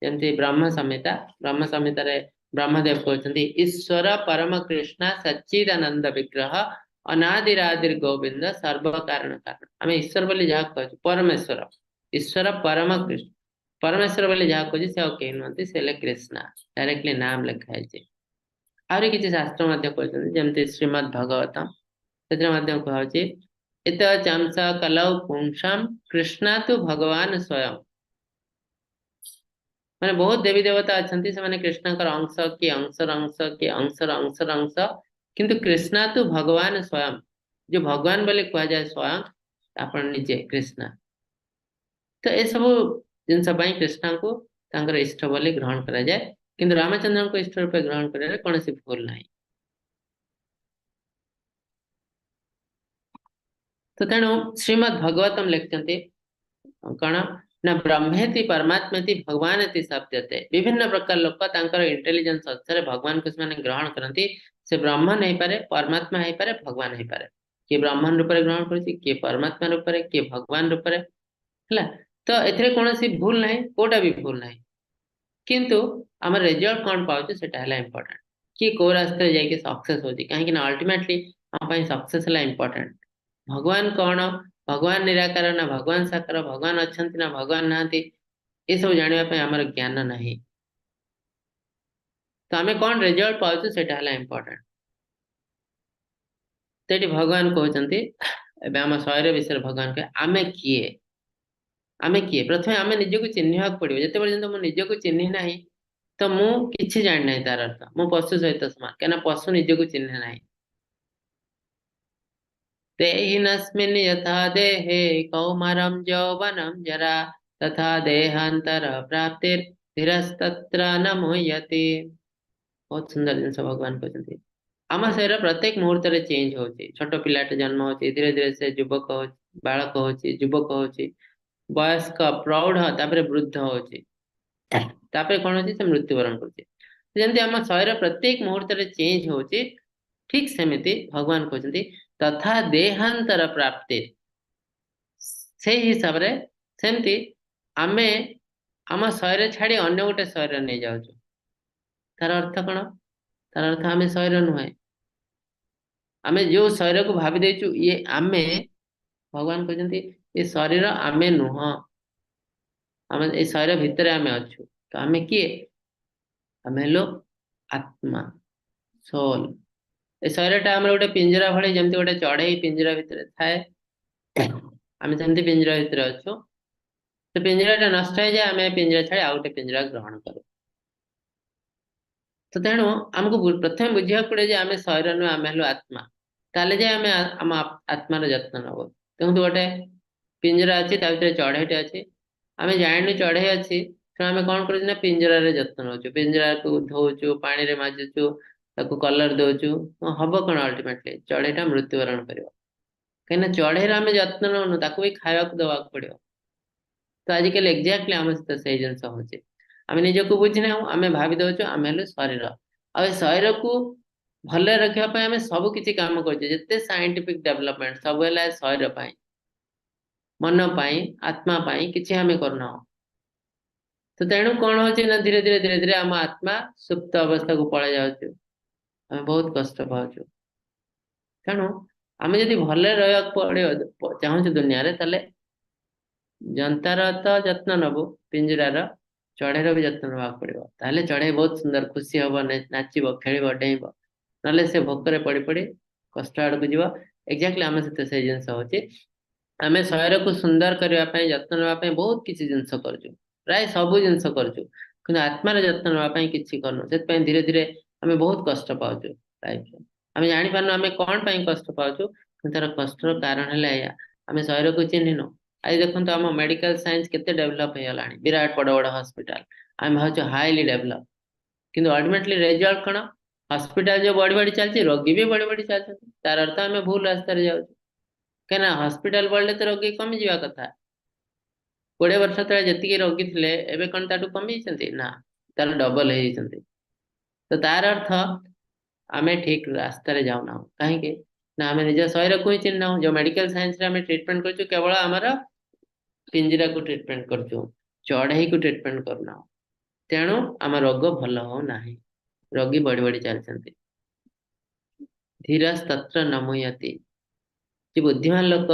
ଯେମିତି ବ୍ରହ୍ମ ସଂହିତା, ବ୍ରହ୍ମ ସଂହିତାରେ ବ୍ରହ୍ମଦେବ କହୁଛନ୍ତି ଈଶ୍ୱର ପରମ କୃଷ୍ଣ ସଚ୍ଚିଦାନନ୍ଦ ବିଗ୍ରହ ଅନାଦିରାଦିର ଗୋବିନ୍ଦ ସର୍ବ କାରଣ କାରଣ। ଆମେ ଈଶ୍ୱର ବୋଲି ଯାହା କହୁଛୁ, ପରମେଶ୍ୱର, ଈଶ୍ୱର ପରମ କୃଷ୍ଣ, ପରମେଶ୍ୱର ବୋଲି ଯାହା କହୁଛି ସେ ଆଉ କେହି ନୁହନ୍ତି, ସେ ହେଲେ କୃଷ୍ଣ, ଡାଇରେକ୍ଟଲି ନାମ ଲେଖା ହେଇଛି। ଆହୁରି କିଛି ଶାସ୍ତ୍ର ମଧ୍ୟ କହୁଛନ୍ତି, ଯେମିତି ଶ୍ରୀମଦ୍ ଭଗବତମ, ସେଥିରେ ମଧ୍ୟ କୁହାହଉଛି ଏତ ଚାଂସ କଲौ ପୁଂସାಂ କୃଷ୍ଣା ତୁ ଭଗବାନ ସ୍ୱୟଂ। ମାନେ ବହୁତ ଦେବୀ ଦେବତା ଅଛନ୍ତି, ସେମାନେ କୃଷ୍ଣଙ୍କର ଅଂଶ, କିଏ ଅଂଶର ଅଂଶ, କିଏ ଅଂଶର ଅଂଶର ଅଂଶ, କିନ୍ତୁ କୃଷ୍ଣା ତୁ ଭଗବାନ ସ୍ୱୟଂ। ଯୋଉ ଭଗବାନ ବୋଲି କୁହାଯାଏ ସ୍ୱୟଂ ଆପଣ ନିଜେ କୃଷ୍ଣ। ତ ଏସବୁ ଜିନିଷ ପାଇଁ କୃଷ୍ଣଙ୍କୁ ତାଙ୍କର ଇଷ୍ଟ ବୋଲି ଗ୍ରହଣ କରାଯାଏ, କିନ୍ତୁ ରାମଚନ୍ଦ୍ରଙ୍କୁ ଇଷ୍ଟ ରୂପେ ଗ୍ରହଣ କରିବାରେ କୌଣସି ଭୁଲ ନାହିଁ। ତ ତେଣୁ ଶ୍ରୀମଦ୍ ଭଗବତମ ଲେଖିଛନ୍ତି କଣ ନା ବ୍ରହ୍ମେତି ପରମାତ୍ମେତି ଭଗବାନତି ଶବ୍ଦତେ। ବିଭିନ୍ନ ପ୍ରକାର ଲୋକ ତାଙ୍କର ଇଣ୍ଟେଲିଜେନ୍ସ ଅନୁସାରେ ଭଗବାନଙ୍କୁ ସେମାନେ ଗ୍ରହଣ କରନ୍ତି। ସେ ବ୍ରହ୍ମନ ହେଇପାରେ, ପରମାତ୍ମା ହେଇପାରେ, ଭଗବାନ ହେଇପାରେ। କିଏ ବ୍ରାହ୍ମଣ ରୂପରେ ଗ୍ରହଣ କରୁଛି, କିଏ ପରମାତ୍ମା ରୂପରେ, କିଏ ଭଗବାନ ରୂପରେ, ହେଲା। ତ ଏଥିରେ କୌଣସି ଭୁଲ ନାହିଁ, କୋଉଟା ବି ଭୁଲ ନାହିଁ, କିନ୍ତୁ ଆମର ରେଜଲ୍ଟ କଣ ପାଉଛୁ ସେଟା ହେଲା ଇମ୍ପୋର୍ଟାଣ୍ଟ। କିଏ କୋଉ ରାସ୍ତାରେ ଯାଇକି ସକ୍ସେସ ହଉଛି, କାହିଁକି ନା ଅଲ୍ଟିମେଟଲି ଆମ ପାଇଁ ସକ୍ସେସ ହେଲା ଇମ୍ପୋର୍ଟାଣ୍ଟ। ଭଗବାନ କଣ, ଭଗବାନ ନିରାକାର ନା ଭଗବାନ ସାକାର, ଭଗବାନ ଅଛନ୍ତି ନା ଭଗବାନ ନାହାନ୍ତି, ଏସବୁ ଜାଣିବା ପାଇଁ ଆମର ଜ୍ଞାନ ନାହିଁ। ତ ଆମେ କଣ ରେଜଲ୍ଟ ପାଉଛୁ ସେଇଟା ହେଲା ଇମ୍ପୋର୍ଟାଣ୍ଟ। ତ ଏଠି ଭଗବାନ କହୁଛନ୍ତି, ଏବେ ଆମ ଶରୀର ବିଷୟରେ ଭଗବାନ କହେ ଆମେ କିଏ, ଆମେ କିଏ? ପ୍ରଥମେ ଆମେ ନିଜକୁ ଚିହ୍ନିବାକୁ ପଡିବ। ଯେତେ ପର୍ଯ୍ୟନ୍ତ ମୁଁ ନିଜକୁ ଚିହ୍ନି ନାହିଁ ତ ମୁଁ କିଛି ଜାଣିନାହିଁ, ତାର ଅର୍ଥ ମୁଁ ପଶୁ ସହିତ ସମାନ, କାହିଁକିନା ପଶୁ ନିଜକୁ ଚିହ୍ନେ ନାହିଁ। ଦେହିନସ୍ମିନ୍ ଯଥା ଦେହେ କୌମାରಂ ଯୌବନಂ ଜରା ତଥା ଦେହାନ୍ତର ପ୍ରାପ୍ତିର୍ ଧୀରସ୍ତତ୍ର ନ ମୁହ୍ୟତି। ବହୁତ ସୁନ୍ଦର ଜିନିଷ ଭଗବାନ କହୁଛନ୍ତି। ଆମ ଶରୀର ପ୍ରତ୍ୟେକ ମୁହୂର୍ତ୍ତରେ ଚେଞ୍ଜ ହଉଛି। ଛୋଟ ପିଲାଟେ ଜନ୍ମ ହଉଛି, ଧୀରେ ଧୀରେ ସେ ଯୁବକ ହଉଛି, ବାଳକ ହଉଛି, ଯୁବକ ହଉଛି, ବୟସ୍କ, ପ୍ରୌଢ, ତାପରେ ବୃଦ୍ଧ ହଉଛି, ତାପରେ କଣ ହଉଛି, ସେ ମୃତ୍ୟୁବରଣ କରୁଛି। ଯେମିତି ଆମ ଶରୀର ପ୍ରତ୍ୟେକ ମୁହୂର୍ତ୍ତରେ ଚେଞ୍ଜ ହଉଛି, ଠିକ ସେମିତି ଭଗବାନ କହୁଛନ୍ତି ତଥା ଦେହାନ୍ତର ପ୍ରାପ୍ତି, ସେଇ ହିସାବରେ ସେମିତି ଆମେ ଆମ ଶରୀର ଛାଡି ଅନ୍ୟ ଗୋଟେ ଶରୀର ନେଇଯାଉଛୁ। ତାର ଅର୍ଥ କଣ? ତାର ଅର୍ଥ ଆମେ ଶରୀର ନୁହେଁ। ଆମେ ଯୋଉ ଶରୀରକୁ ଭାବି ଦେଇଛୁ ଇଏ ଆମେ, ଭଗବାନ କହୁଛନ୍ତି ଏ ଶରୀର ଆମେ ନୁହଁ, ଆମେ ଏ ଶରୀର ଭିତରେ ଆମେ ଅଛୁ। ତ ଆମେ କିଏ? ଆମେ ହେଲୁ ଆତ୍ମା, ସୋଲ। ଏ ଶରୀରଟା ଆମର ଗୋଟେ ପିଞ୍ଜରା ଭଳି, ଯେମିତି ଗୋଟେ ଚଢେଇ ପିଞ୍ଜରା ଭିତରେ ଥାଏ, ଆମେ ସେମିତି ପିଞ୍ଜରା ଭିତରେ ଅଛୁ। ସେ ପିଞ୍ଜରାଟା ନଷ୍ଟ ହେଇଯାଏ, ଆମେ ପିଞ୍ଜରା ଛାଡି ଆଉ ଗୋଟେ ପିଞ୍ଜରା ଗ୍ରହଣ କରୁ। ତ ତେଣୁ ଆମକୁ ପ୍ରଥମେ ବୁଝିବାକୁ ପଡେ ଯେ ଆମେ ଶରୀର ନୁହେଁ, ଆମେ ହେଲୁ ଆତ୍ମା। ତାହେଲେ ଯାଇ ଆମେ ଆମ ଆତ୍ମାର ଯତ୍ନ ନବୁ। ଦେଖନ୍ତୁ, ଗୋଟେ ପିଞ୍ଜରା ଅଛି, ତା ଭିତରେ ଚଢେଇଟେ ଅଛି। ଆମେ ଜାଣିନୁ ଚଢେଇ ଅଛି, ତେଣୁ ଆମେ କଣ କରୁଛୁ ନା ପିଞ୍ଜରାରେ ଯତ୍ନ ନଉଛୁ, ପିଞ୍ଜରାକୁ ଧୋଉଛୁ, ପାଣିରେ ମାଜୁଛୁ, ତାକୁ କଲର ଦଉଛୁ। ହବ କଣ? ଅଲ୍ଟିମେଟଲି ଚଢେଇଟା ମୃତ୍ୟୁବରଣ କରିବ। କାହିଁକିନା ଚଢେଇର ଆମେ ଯତ୍ନ ନଉନୁ, ତାକୁ ବି ଖାଇବାକୁ ଦବାକୁ ପଡିବ। ତ ଆଜିକାଲି ଏକ୍ଜାକ୍ଟଲି ଆମ ସହିତ ସେଇ ଜିନିଷ ହଉଛି। ଆମେ ନିଜକୁ ବୁଝିନାହୁଁ, ଆମେ ଭାବି ଦଉଛୁ ଆମେ ହେଲୁ ଶରୀର। ଆଉ ଏ ଶରୀରକୁ ଭଲରେ ରଖିବା ପାଇଁ ଆମେ ସବୁ କିଛି କାମ କରୁଛେ। ଯେତେ ସାଇଣ୍ଟିଫିକ ଡେଭଲପମେଣ୍ଟ ସବୁ ହେଲା ଏ ଶରୀର ପାଇଁ, ମନ ପାଇଁ, ଆତ୍ମା ପାଇଁ କିଛି ଆମେ କରୁନାହୁଁ। ତ ତେଣୁ କଣ ହଉଛି ନା ଧୀରେ ଧୀରେ ଧୀରେ ଧୀରେ ଆମ ଆତ୍ମା ସୁପ୍ତ ଅବସ୍ଥାକୁ ପଳେଇ ଯାଉଛୁ, ଆମେ ବହୁତ କଷ୍ଟ ପାଉଛୁ। ତେଣୁ ଆମେ ଯଦି ଭଲରେ ରହିବାକୁ ପଡିବ ଚାହୁଁଛୁ ଦୁନିଆରେ, ତାହେଲେ ଯନ୍ତାର ତ ଯତ୍ନ ନବୁ, ପିଞ୍ଜରାର ଚଢେଇର ବି ଯତ୍ନ ନେବାକୁ ପଡିବ। ତାହେଲେ ଚଢେଇ ବହୁତ ସୁନ୍ଦର ଖୁସି ହବ, ନାଚିବ, ଖେଳିବ, ଡେଇଁବ। ନହେଲେ ସେ ଭୋକରେ ପଡି ପଡି କଷ୍ଟ ଆଡକୁ ଯିବ। ଏକ୍ଜାକ୍ଟଲି ଆମ ସହିତ ସେଇ ଜିନିଷ ହଉଛି। ଆମେ ଶରୀରକୁ ସୁନ୍ଦର କରିବା ପାଇଁ, ଯତ୍ନ ନେବା ପାଇଁ ବହୁତ କିଛି ଜିନିଷ କରୁଛୁ, ପ୍ରାୟ ସବୁ ଜିନିଷ କରୁଛୁ, କିନ୍ତୁ ଆତ୍ମାର ଯତ୍ନ ନେବା ପାଇଁ କିଛି କରୁନୁ। ସେଥିପାଇଁ ଧୀରେ ଧୀରେ ଆମେ ବହୁତ କଷ୍ଟ ପାଉଛୁ ଲାଇଫରେ। ଆମେ ଜାଣିପାରୁନୁ ଆମେ କଣ ପାଇଁ କଷ୍ଟ ପାଉଛୁ, କିନ୍ତୁ ତାର କଷ୍ଟର କାରଣ ହେଲା ଏଇଆ, ଆମେ ଶରୀରକୁ ଚିହ୍ନିନୁ। ଆଜି ଦେଖନ୍ତୁ, ଆମ ମେଡିକାଲ ସାଇନ୍ସ କେତେ ଡେଭଲପ ହେଇଗଲାଣି, ବିରାଟ ବଡ ବଡ ହସ୍ପିଟାଲ, ଆମେ ଭାବୁଛୁ ହାଇଲି ଡେଭଲପ, କିନ୍ତୁ ଅଲ୍ଟିମେଟଲି ରେଜଲ୍ଟ କଣ? ହସ୍ପିଟାଲ ଯୋଉ ବଢି ବଢି ଚାଲିଛି, ରୋଗୀ ବି ବଢି ବଢି ଚାଲିଛନ୍ତି। ତାର ଅର୍ଥ ଆମେ ଭୁଲ ରାସ୍ତାରେ ଯାଉଛୁ। କାହିଁକିନା ହସ୍ପିଟାଲ ବଢିଲେ ତ ରୋଗୀ କମିଯିବା କଥା। 20 ବର୍ଷ ତଳେ ଯେତିକି ରୋଗୀ ଥିଲେ, ଏବେ କଣ ତାଠୁ କମିଯାଇଛନ୍ତି? ନା, ତାର ଡବଲ ହେଇଯାଇଛନ୍ତି। ତ ତାର ଅର୍ଥ ଆମେ ଠିକ ରାସ୍ତାରେ ଯାଉନାହୁଁ। କାହିଁକି ନା ଆମେ ନିଜ ଶରୀରକୁ ହିଁ ଚିହ୍ନିନାହୁଁ। ଯୋଉ ମେଡିକାଲ ସାଇନ୍ସରେ ଆମେ ଟ୍ରିଟମେଣ୍ଟ କରୁଛୁ, କେବଳ ଆମର ପିଞ୍ଜିରାକୁ ଟ୍ରିଟମେଣ୍ଟ କରୁଛୁ, ଚଢେଇକୁ ଟ୍ରିଟମେଣ୍ଟ କରୁନାହୁଁ। ତେଣୁ ଆମ ରୋଗ ଭଲ ହଉନାହିଁ, ରୋଗୀ ବଢି ବଢି ଚାଲିଛନ୍ତି। ଧୀରସ୍ତତ୍ର ନ ମୁହ୍ୟତି। ଯେ ବୁଦ୍ଧିମାନ ଲୋକ,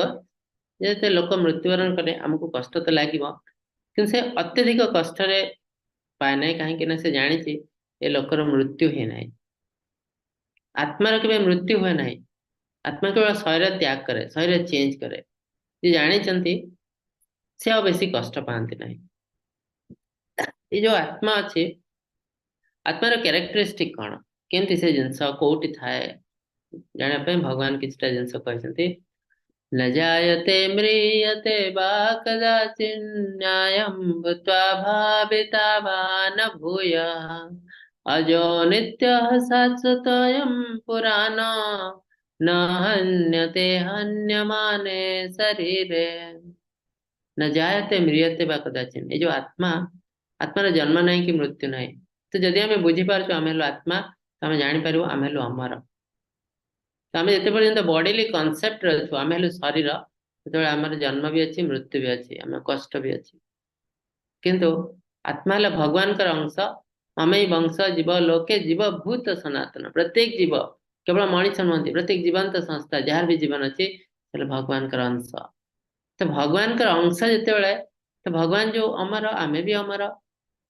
ଯେତେ ଲୋକ ମୃତ୍ୟୁବରଣ କରେ ଆମକୁ କଷ୍ଟ ତ ଲାଗିବ, କିନ୍ତୁ ସେ ଅତ୍ୟଧିକ କଷ୍ଟରେ ପାଏ ନାହିଁ। କାହିଁକି ନା ସେ ଜାଣିଛି ଏ ଲୋକର ମୃତ୍ୟୁ ହେଇନାହିଁ। ଆତ୍ମାର କେବେ ମୃତ୍ୟୁ ହୁଏ ନାହିଁ। ଆତ୍ମା କେବଳ ଶରୀର ତ୍ୟାଗ କରେ, ଶରୀର ଚେଞ୍ଜ କରେ। ଯିଏ ଜାଣିଛନ୍ତି, ସେ ଆଉ ବେଶୀ କଷ୍ଟ ପାଆନ୍ତି ନାହିଁ। ଏଇ ଯୋଉ ଆତ୍ମା ଅଛି, ଆତ୍ମାର କ୍ୟାରେକ୍ଟରିଷ୍ଟିକ କଣ, କେମିତି ସେ ଜିନିଷ କୋଉଠି ଥାଏ, ଜାଣିବା ପାଇଁ ଭଗବାନ କିଛିଟା ଜିନିଷ କହିଛନ୍ତି। न जायते म्रियते वा कदाचिन्नायं भूत्वा भविता वा न भूयः। अजो नित्यः शाश्वतोऽयं पुराणो न हन्यते हन्यमाने शरीरे। न जायते म्रियते वा कदाचिन्। ଏ ଯୋଉ ଆତ୍ମା, ଆତ୍ମାର ଜନ୍ମ ନାହିଁ କି ମୃତ୍ୟୁ ନାହିଁ। ତ ଯଦି ଆମେ ବୁଝିପାରୁଛୁ ଆମେ ହେଲୁ ଆତ୍ମା, ତ ଆମେ ଜାଣିପାରିବୁ ଆମେ ହେଲୁ ଅମର। ତ ଆମେ ଯେତେ ପର୍ଯ୍ୟନ୍ତ ବଡିଲି କନସେପ୍ଟ ଅଛୁ, ଆମେ ହେଲୁ ଶରୀର, ସେତେବେଳେ ଆମର ଜନ୍ମ ବି ଅଛି, ମୃତ୍ୟୁ ବି ଅଛି, ଆମ କଷ୍ଟ ବି ଅଛି। କିନ୍ତୁ ଆତ୍ମା ହେଲା ଭଗବାନଙ୍କର ଅଂଶ। ମମୈବାଂଶୋ ଜୀବ ଲୋକେ ଜୀବ ଭୂତ ସନାତନ। ପ୍ରତ୍ୟେକ ଜୀବ, କେବଳ ମଣିଷ ନୁହନ୍ତି, ପ୍ରତ୍ୟେକ ଜୀବନ୍ତ ସଂସ୍ଥା, ଯାହାର ବି ଜୀବନ ଅଛି, ସେଟା ଭଗବାନଙ୍କର ଅଂଶ। ତ ଭଗବାନଙ୍କର ଅଂଶ ଯେତେବେଳେ, ତ ଭଗବାନ ଯୋଉ ଅମର, ଆମେ ବି ଅମର।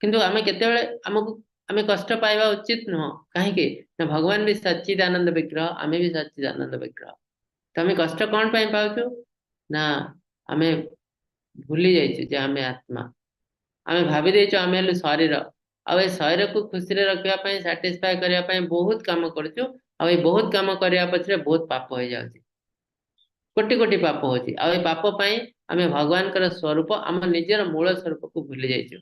କିନ୍ତୁ ଆମେ କେତେବେଳେ ଆମକୁ ଆମେ କଷ୍ଟ ପାଇବା ଉଚିତ ନୁହଁ। କାହିଁକି ନା ଭଗବାନ ବି ସଚ୍ଚିଦାନନ୍ଦ ବିଗ୍ରହ, ଆମେ ବି ସଚ୍ଚିଦାନନ୍ଦ ବିଗ୍ରହ। ତ ଆମେ କଷ୍ଟ କଣ ପାଇଁ ପାଉଛୁ? ନା ଆମେ ଭୁଲି ଯାଇଛୁ ଯେ ଆମେ ଆତ୍ମା। ଆମେ ଭାବି ଦେଇଛୁ ଆମେ ହେଲୁ ଶରୀର। ଆଉ ଏ ଶରୀରକୁ ଖୁସିରେ ରଖିବା ପାଇଁ, ସାଟିସ୍ଫାଏ କରିବା ପାଇଁ ବହୁତ କାମ କରୁଛୁ। ଆଉ ଏଇ ବହୁତ କାମ କରିବା ପଛରେ ବହୁତ ପାପ ହେଇଯାଉଛି, କୋଟି କୋଟି ପାପ ହଉଛି। ଆଉ ଏ ପାପ ପାଇଁ ଆମେ ଭଗବାନଙ୍କର ସ୍ୱରୂପ, ଆମ ନିଜର ମୂଳ ସ୍ୱରୂପକୁ ଭୁଲି ଯାଇଛୁ।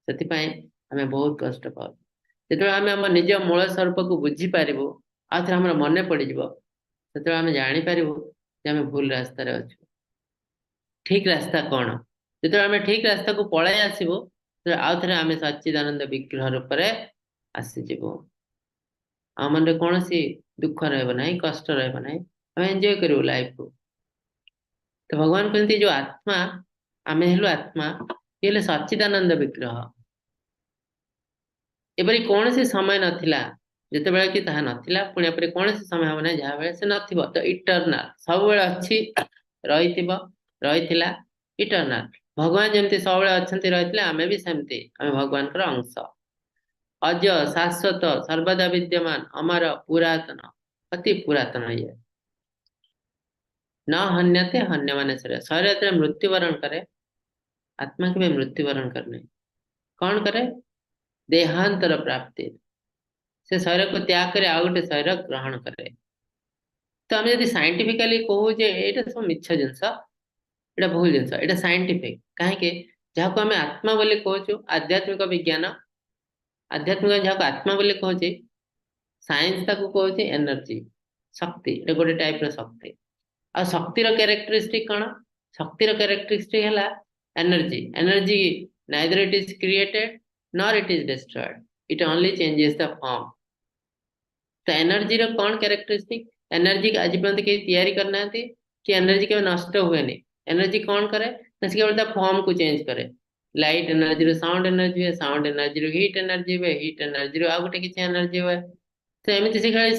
ସେଥିପାଇଁ ଆମେ ବହୁତ କଷ୍ଟ ପାଉଛୁ। ଯେତେବେଳେ ଆମେ ଆମ ନିଜ ମୂଳ ସ୍ୱରୂପକୁ ବୁଝିପାରିବୁ, ଆଉ ଥରେ ଆମର ମନେ ପଡିଯିବ, ସେତେବେଳେ ଆମେ ଜାଣିପାରିବୁ ଯେ ଆମେ ଭୁଲ ରାସ୍ତାରେ ଅଛୁ, ଠିକ ରାସ୍ତା କଣ। ଯେତେବେଳେ ଆମେ ଠିକ ରାସ୍ତାକୁ ପଳେଇ ଆସିବୁ, ସେତେବେଳେ ଆଉ ଥରେ ଆମେ ସଚ୍ଚିଦାନନ୍ଦ ବିଗ୍ରହ ରୂପରେ ଆସିଯିବୁ। ଆମ ମନରେ କୌଣସି ଦୁଃଖ ରହିବ ନାହିଁ, କଷ୍ଟ ରହିବ ନାହିଁ, ଆମେ ଏନ୍ଜୟ କରିବୁ ଲାଇଫକୁ। ତ ଭଗବାନ କୁହନ୍ତି, ଯୋଉ ଆତ୍ମା, ଆମେ ହେଲୁ ଆତ୍ମା, ଇଏ ହେଲେ ସଚ୍ଚିଦାନନ୍ଦ ବିଗ୍ରହ। ଏପରି କୌଣସି ସମୟ ନଥିଲା ଯେତେବେଳେ କି ତାହା ନଥିଲା, ପୁଣି ଏପରି କୌଣସି ସମୟ ହବ ନାହିଁ ଯାହା ବେଳେ ସେ ନଥିବ। ତ ଇଟର୍ନାଲ, ସବୁବେଳେ ଅଛି, ରହିଥିବ, ରହିଥିଲା, ଇଟର୍ନାଲ। ଭଗବାନ ଯେମିତି ସବୁବେଳେ ଅଛନ୍ତି, ରହିଥିଲେ, ଆମେ ବି ସେମିତି, ଆମେ ଭଗବାନଙ୍କର ଅଂଶ। ଅଜ, ଶାଶ୍ୱତ, ସର୍ବଦା ବିଦ୍ୟମାନ, ଅମର, ପୁରାତନ। ଅତି ପୁରାତନ ଇଏ। ନ ହନ୍ୟତେ ହନ୍ୟମାନେ ଶରୀର, ଶରୀର ଯେତେବେଳେ ମୃତ୍ୟୁବରଣ କରେ ଆତ୍ମା କେବେ ମୃତ୍ୟୁବରଣ କରେ ନାହିଁ। କଣ କରେ? ଦେହାନ୍ତର ପ୍ରାପ୍ତି, ସେ ଶରୀରକୁ ତ୍ୟାଗ କରି ଆଉ ଗୋଟେ ଶରୀର ଗ୍ରହଣ କରେ। ତ ଆମେ ଯଦି ସାଇଣ୍ଟିଫିକାଲି କହୁ ଯେ ଏଇଟା ସବୁ ମିଛ ଜିନିଷ, ଏଇଟା ଭୁଲ ଜିନିଷ, ଏଇଟା ସାଇଣ୍ଟିଫିକ। କାହିଁକି? ଯାହାକୁ ଆମେ ଆତ୍ମା ବୋଲି କହୁଛୁ, ଆଧ୍ୟାତ୍ମିକ ବିଜ୍ଞାନ, ଆଧ୍ୟାତ୍ମିକ ଯାହାକୁ ଆତ୍ମା ବୋଲି କହୁଛି, ସାଇନ୍ସ ତାକୁ କହୁଛି ଏନର୍ଜି, ଶକ୍ତି। ଏଇଟା ଗୋଟେ ଟାଇପ ର ଶକ୍ତି। ଆଉ ଶକ୍ତିର କ୍ୟାରେକ୍ଟରିଷ୍ଟିକ କଣ? ଶକ୍ତିର କ୍ୟାରେକ୍ଟରିଷ୍ଟିକ ହେଲା energy. Energy neither it is created nor it is destroyed, it only changes the form. ତ ଏନର୍ଜିର କଣ କ୍ୟାରେକ୍ଟରିଷ୍ଟିକ? ଏନର୍ଜି ଆଜି ପର୍ଯ୍ୟନ୍ତ କେହି ତିଆରି କରିନାହାନ୍ତି କି ଏନର୍ଜି କେବେ ନଷ୍ଟ ହୁଏନି। ଏନର୍ଜି କଣ କରେ ନା ସେ କେବଳ ତା ଫର୍ମକୁ ଚେଞ୍ଜ କରେ। ଲାଇଟ୍ ଏନର୍ଜିରୁ ସାଉଣ୍ଡ ଏନର୍ଜି ହୁଏ, ସାଉଣ୍ଡ ଏନର୍ଜିରୁ ହିଟ୍ ଏନର୍ଜି ହୁଏ, ହିଟ୍ ଏନର୍ଜିରୁ ଆଉ ଗୋଟେ କିଛି ଏନର୍ଜି ହୁଏ। ତ ଏମିତି ସେ ଖାଲି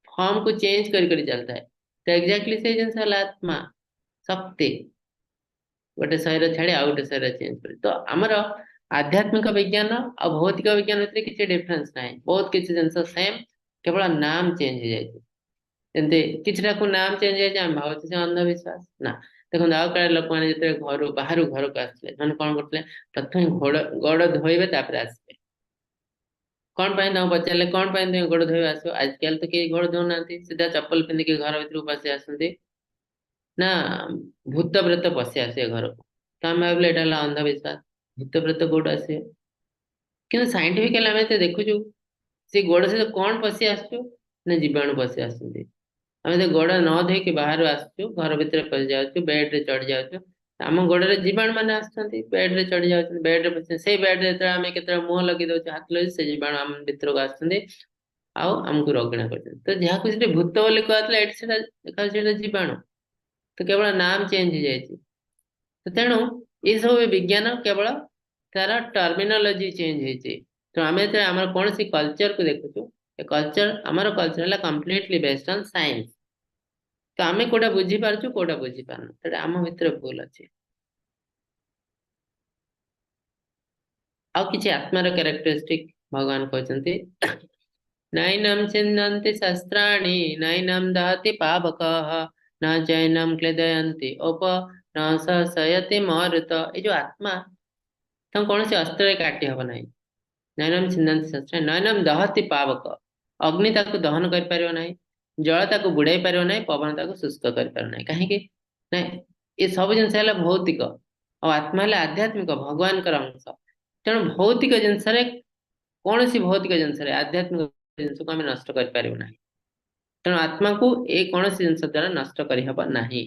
ଫର୍ମକୁ ଚେଞ୍ଜ କରି କରି ଚାଲିଥାଏ। ତ ଏକ୍ଜାକ୍ଟଲି ସେଇ ଜିନିଷ ହେଲା ଆତ୍ମା, ଶକ୍ତି ଗୋଟେ ଶରୀର ଛାଡି ଆଉ ଗୋଟେ ଶରୀର ଚେଞ୍ଜ କରେ। ତ ଆମର ଆଧ୍ୟାତ୍ମିକ ବିଜ୍ଞାନ ଆଉ ଭୌତିକ ବିଜ୍ଞାନ ଭିତରେ କିଛି ଡିଫରେନ୍ସ ନାହିଁ, ବହୁତ କିଛି ଜିନିଷ ସେମ୍, କେବଳ ନାମ ଚେଞ୍ଜ ହେଇଯାଇଛି। ଯେମିତି କିଛିଟାକୁ ନାମ ଚେଞ୍ଜ ହେଇଯାଇଛି, ଆମେ ଭାବୁଛୁ ସେ ଅନ୍ଧବିଶ୍ୱାସ। ନା, ଦେଖନ୍ତୁ ଆଉ କାଳେ ଲୋକମାନେ ଯେତେବେଳେ ଘରୁ ବାହାରୁ ଘରକୁ ଆସିଲେ ସେମାନେ କଣ କରୁଥିଲେ? ପ୍ରଥମେ ଗୋଡ ଧୋଇବେ ତାପରେ ଆସିବେ। କଣ ପାଇଁ ତାଙ୍କୁ ପଚାରିଲେ କଣ ପାଇଁ ତୁମେ ଗୋଡ ଧୋଇବା ଆସିବ? ଆଜିକାଲି ତ କେହି ଗୋଡ ଧୋଉନାହାନ୍ତି, ସିଧା ଚପଲ ପିନ୍ଧିକି ଘର ଭିତରକୁ ପଶି ଆସନ୍ତି। ନା ଭୂତ ପ୍ରେତ ପଶି ଆସିବେ ଘରକୁ। ତ ଆମେ ଭାବିଲେ ଏଇଟା ହେଲା ଅନ୍ଧବିଶ୍ୱାସ, ଭୂତ ପ୍ରେତ କୋଉଠୁ ଆସିବେ? କିନ୍ତୁ ସାଇଣ୍ଟିଫିକାଲି ଆମେ ଯେତେ ଦେଖୁଛୁ ସେ ଗୋଡ ସହିତ କଣ ପଶି ଆସୁଛୁ ନା ଜୀବାଣୁ ପଶି ଆସୁଛନ୍ତି। ଆମେ ତ ଗୋଡ ନ ଧୋଇକି ବାହାରୁ ଆସୁଛୁ, ଘର ଭିତରେ ପଶି ଯାଉଛୁ, ବେଡରେ ଚଢି ଯାଉଛୁ, ଆମ ଗୋଡରେ ଜୀବାଣୁ ମାନେ ଆସୁଛନ୍ତି, ବେଡରେ ଚଢି ଯାଉଛନ୍ତି, ବେଡରେ ପଶି, ସେଇ ବେଡରେ ଯେତେବେଳେ ଆମେ କେତେବେଳେ ମୁହଁ ଲଗେଇ ଦଉଛୁ, ହାତ ଲଗେଇ, ସେ ଜୀବାଣୁ ଆମ ଭିତରକୁ ଆସୁଛନ୍ତି ଆଉ ଆମକୁ ରୋଗୀଣା କରୁଛନ୍ତି। ତ ଯାହାକୁ ସେଠି ଭୂତ ବୋଲି କୁହାଯାଉଥିଲା, ଏଠି ସେଟା ଦେଖାଯାଉଛି ସେଟା ଜୀବାଣୁ। ତ କେବଳ ନାମ ଚେଞ୍ଜ ହେଇଯାଇଛି। ତ ତେଣୁ ଏସବୁ ବିଜ୍ଞାନ କେବଳ ତାର ଟର୍ମିନୋଲୋଜି ଚେଞ୍ଜ ହେଇଛି। ତ ଆମେ ଯେତେବେଳେ ଆମର କୌଣସି କଲଚରକୁ ଦେଖୁଛୁ, ଏ କଲଚର, ଆମର କଲଚର ହେଲା କମ୍ପ୍ଲିଟଲି ବେସ୍ଡ ଅନ୍ ସାଇନ୍ସ। ତ ଆମେ କୋଉଟା ବୁଝିପାରୁଛୁ କୋଉଟା ବୁଝିପାରୁନୁ, ସେଟା ଆମ ଭିତରେ ଭୁଲ ଅଛି। ଆଉ କିଛି ଆତ୍ମାର କ୍ୟାରେକ୍ଟରିଷ୍ଟିକ ଭଗବାନ କହିଛନ୍ତି, ନୈନಂ ଛିନ୍ଦନ୍ତି ଶସ୍ତ୍ରାଣୀ ନୈନಂ ଦହତି ପାବକଃ ନ ଚୈନಂ କ୍ଲେଦୟନ୍ତି ଓପ ନ ଶୟତି ମରୁତ। ଏଇ ଯୋଉ ଆତ୍ମା ତାଙ୍କୁ କୌଣସି ଅସ୍ତ୍ରରେ କାଟି ହବ ନାହିଁ। ନୈନಂ ଛିନ୍ଦନ୍ତି ଶସ୍ତ୍ରାଣୀ ନୈନಂ ଦହତି ପାବକ, ଅଗ୍ନି ତାକୁ ଦହନ କରିପାରିବ ନାହିଁ, ଜଳ ତାକୁ ବୁଡେଇ ପାରିବ ନାହିଁ, ପବନ ତାକୁ ଶୁଷ୍କ କରିପାରିବ ନାହିଁ। କାହିଁକି ନା ଏ ସବୁ ଜିନିଷ ହେଲା ଭୌତିକ ଆଉ ଆତ୍ମା ହେଲା ଆଧ୍ୟାତ୍ମିକ, ଭଗବାନଙ୍କର ଅଂଶ। ତେଣୁ ଭୌତିକ ଜିନିଷରେ, କୌଣସି ଭୌତିକ ଜିନିଷରେ ଆଧ୍ୟାତ୍ମିକ ଜିନିଷକୁ ଆମେ ନଷ୍ଟ କରିପାରିବୁ ନାହିଁ। ତେଣୁ ଆତ୍ମାକୁ ଏ କୌଣସି ଜିନିଷ ଦ୍ଵାରା ନଷ୍ଟ କରିହବ ନାହିଁ।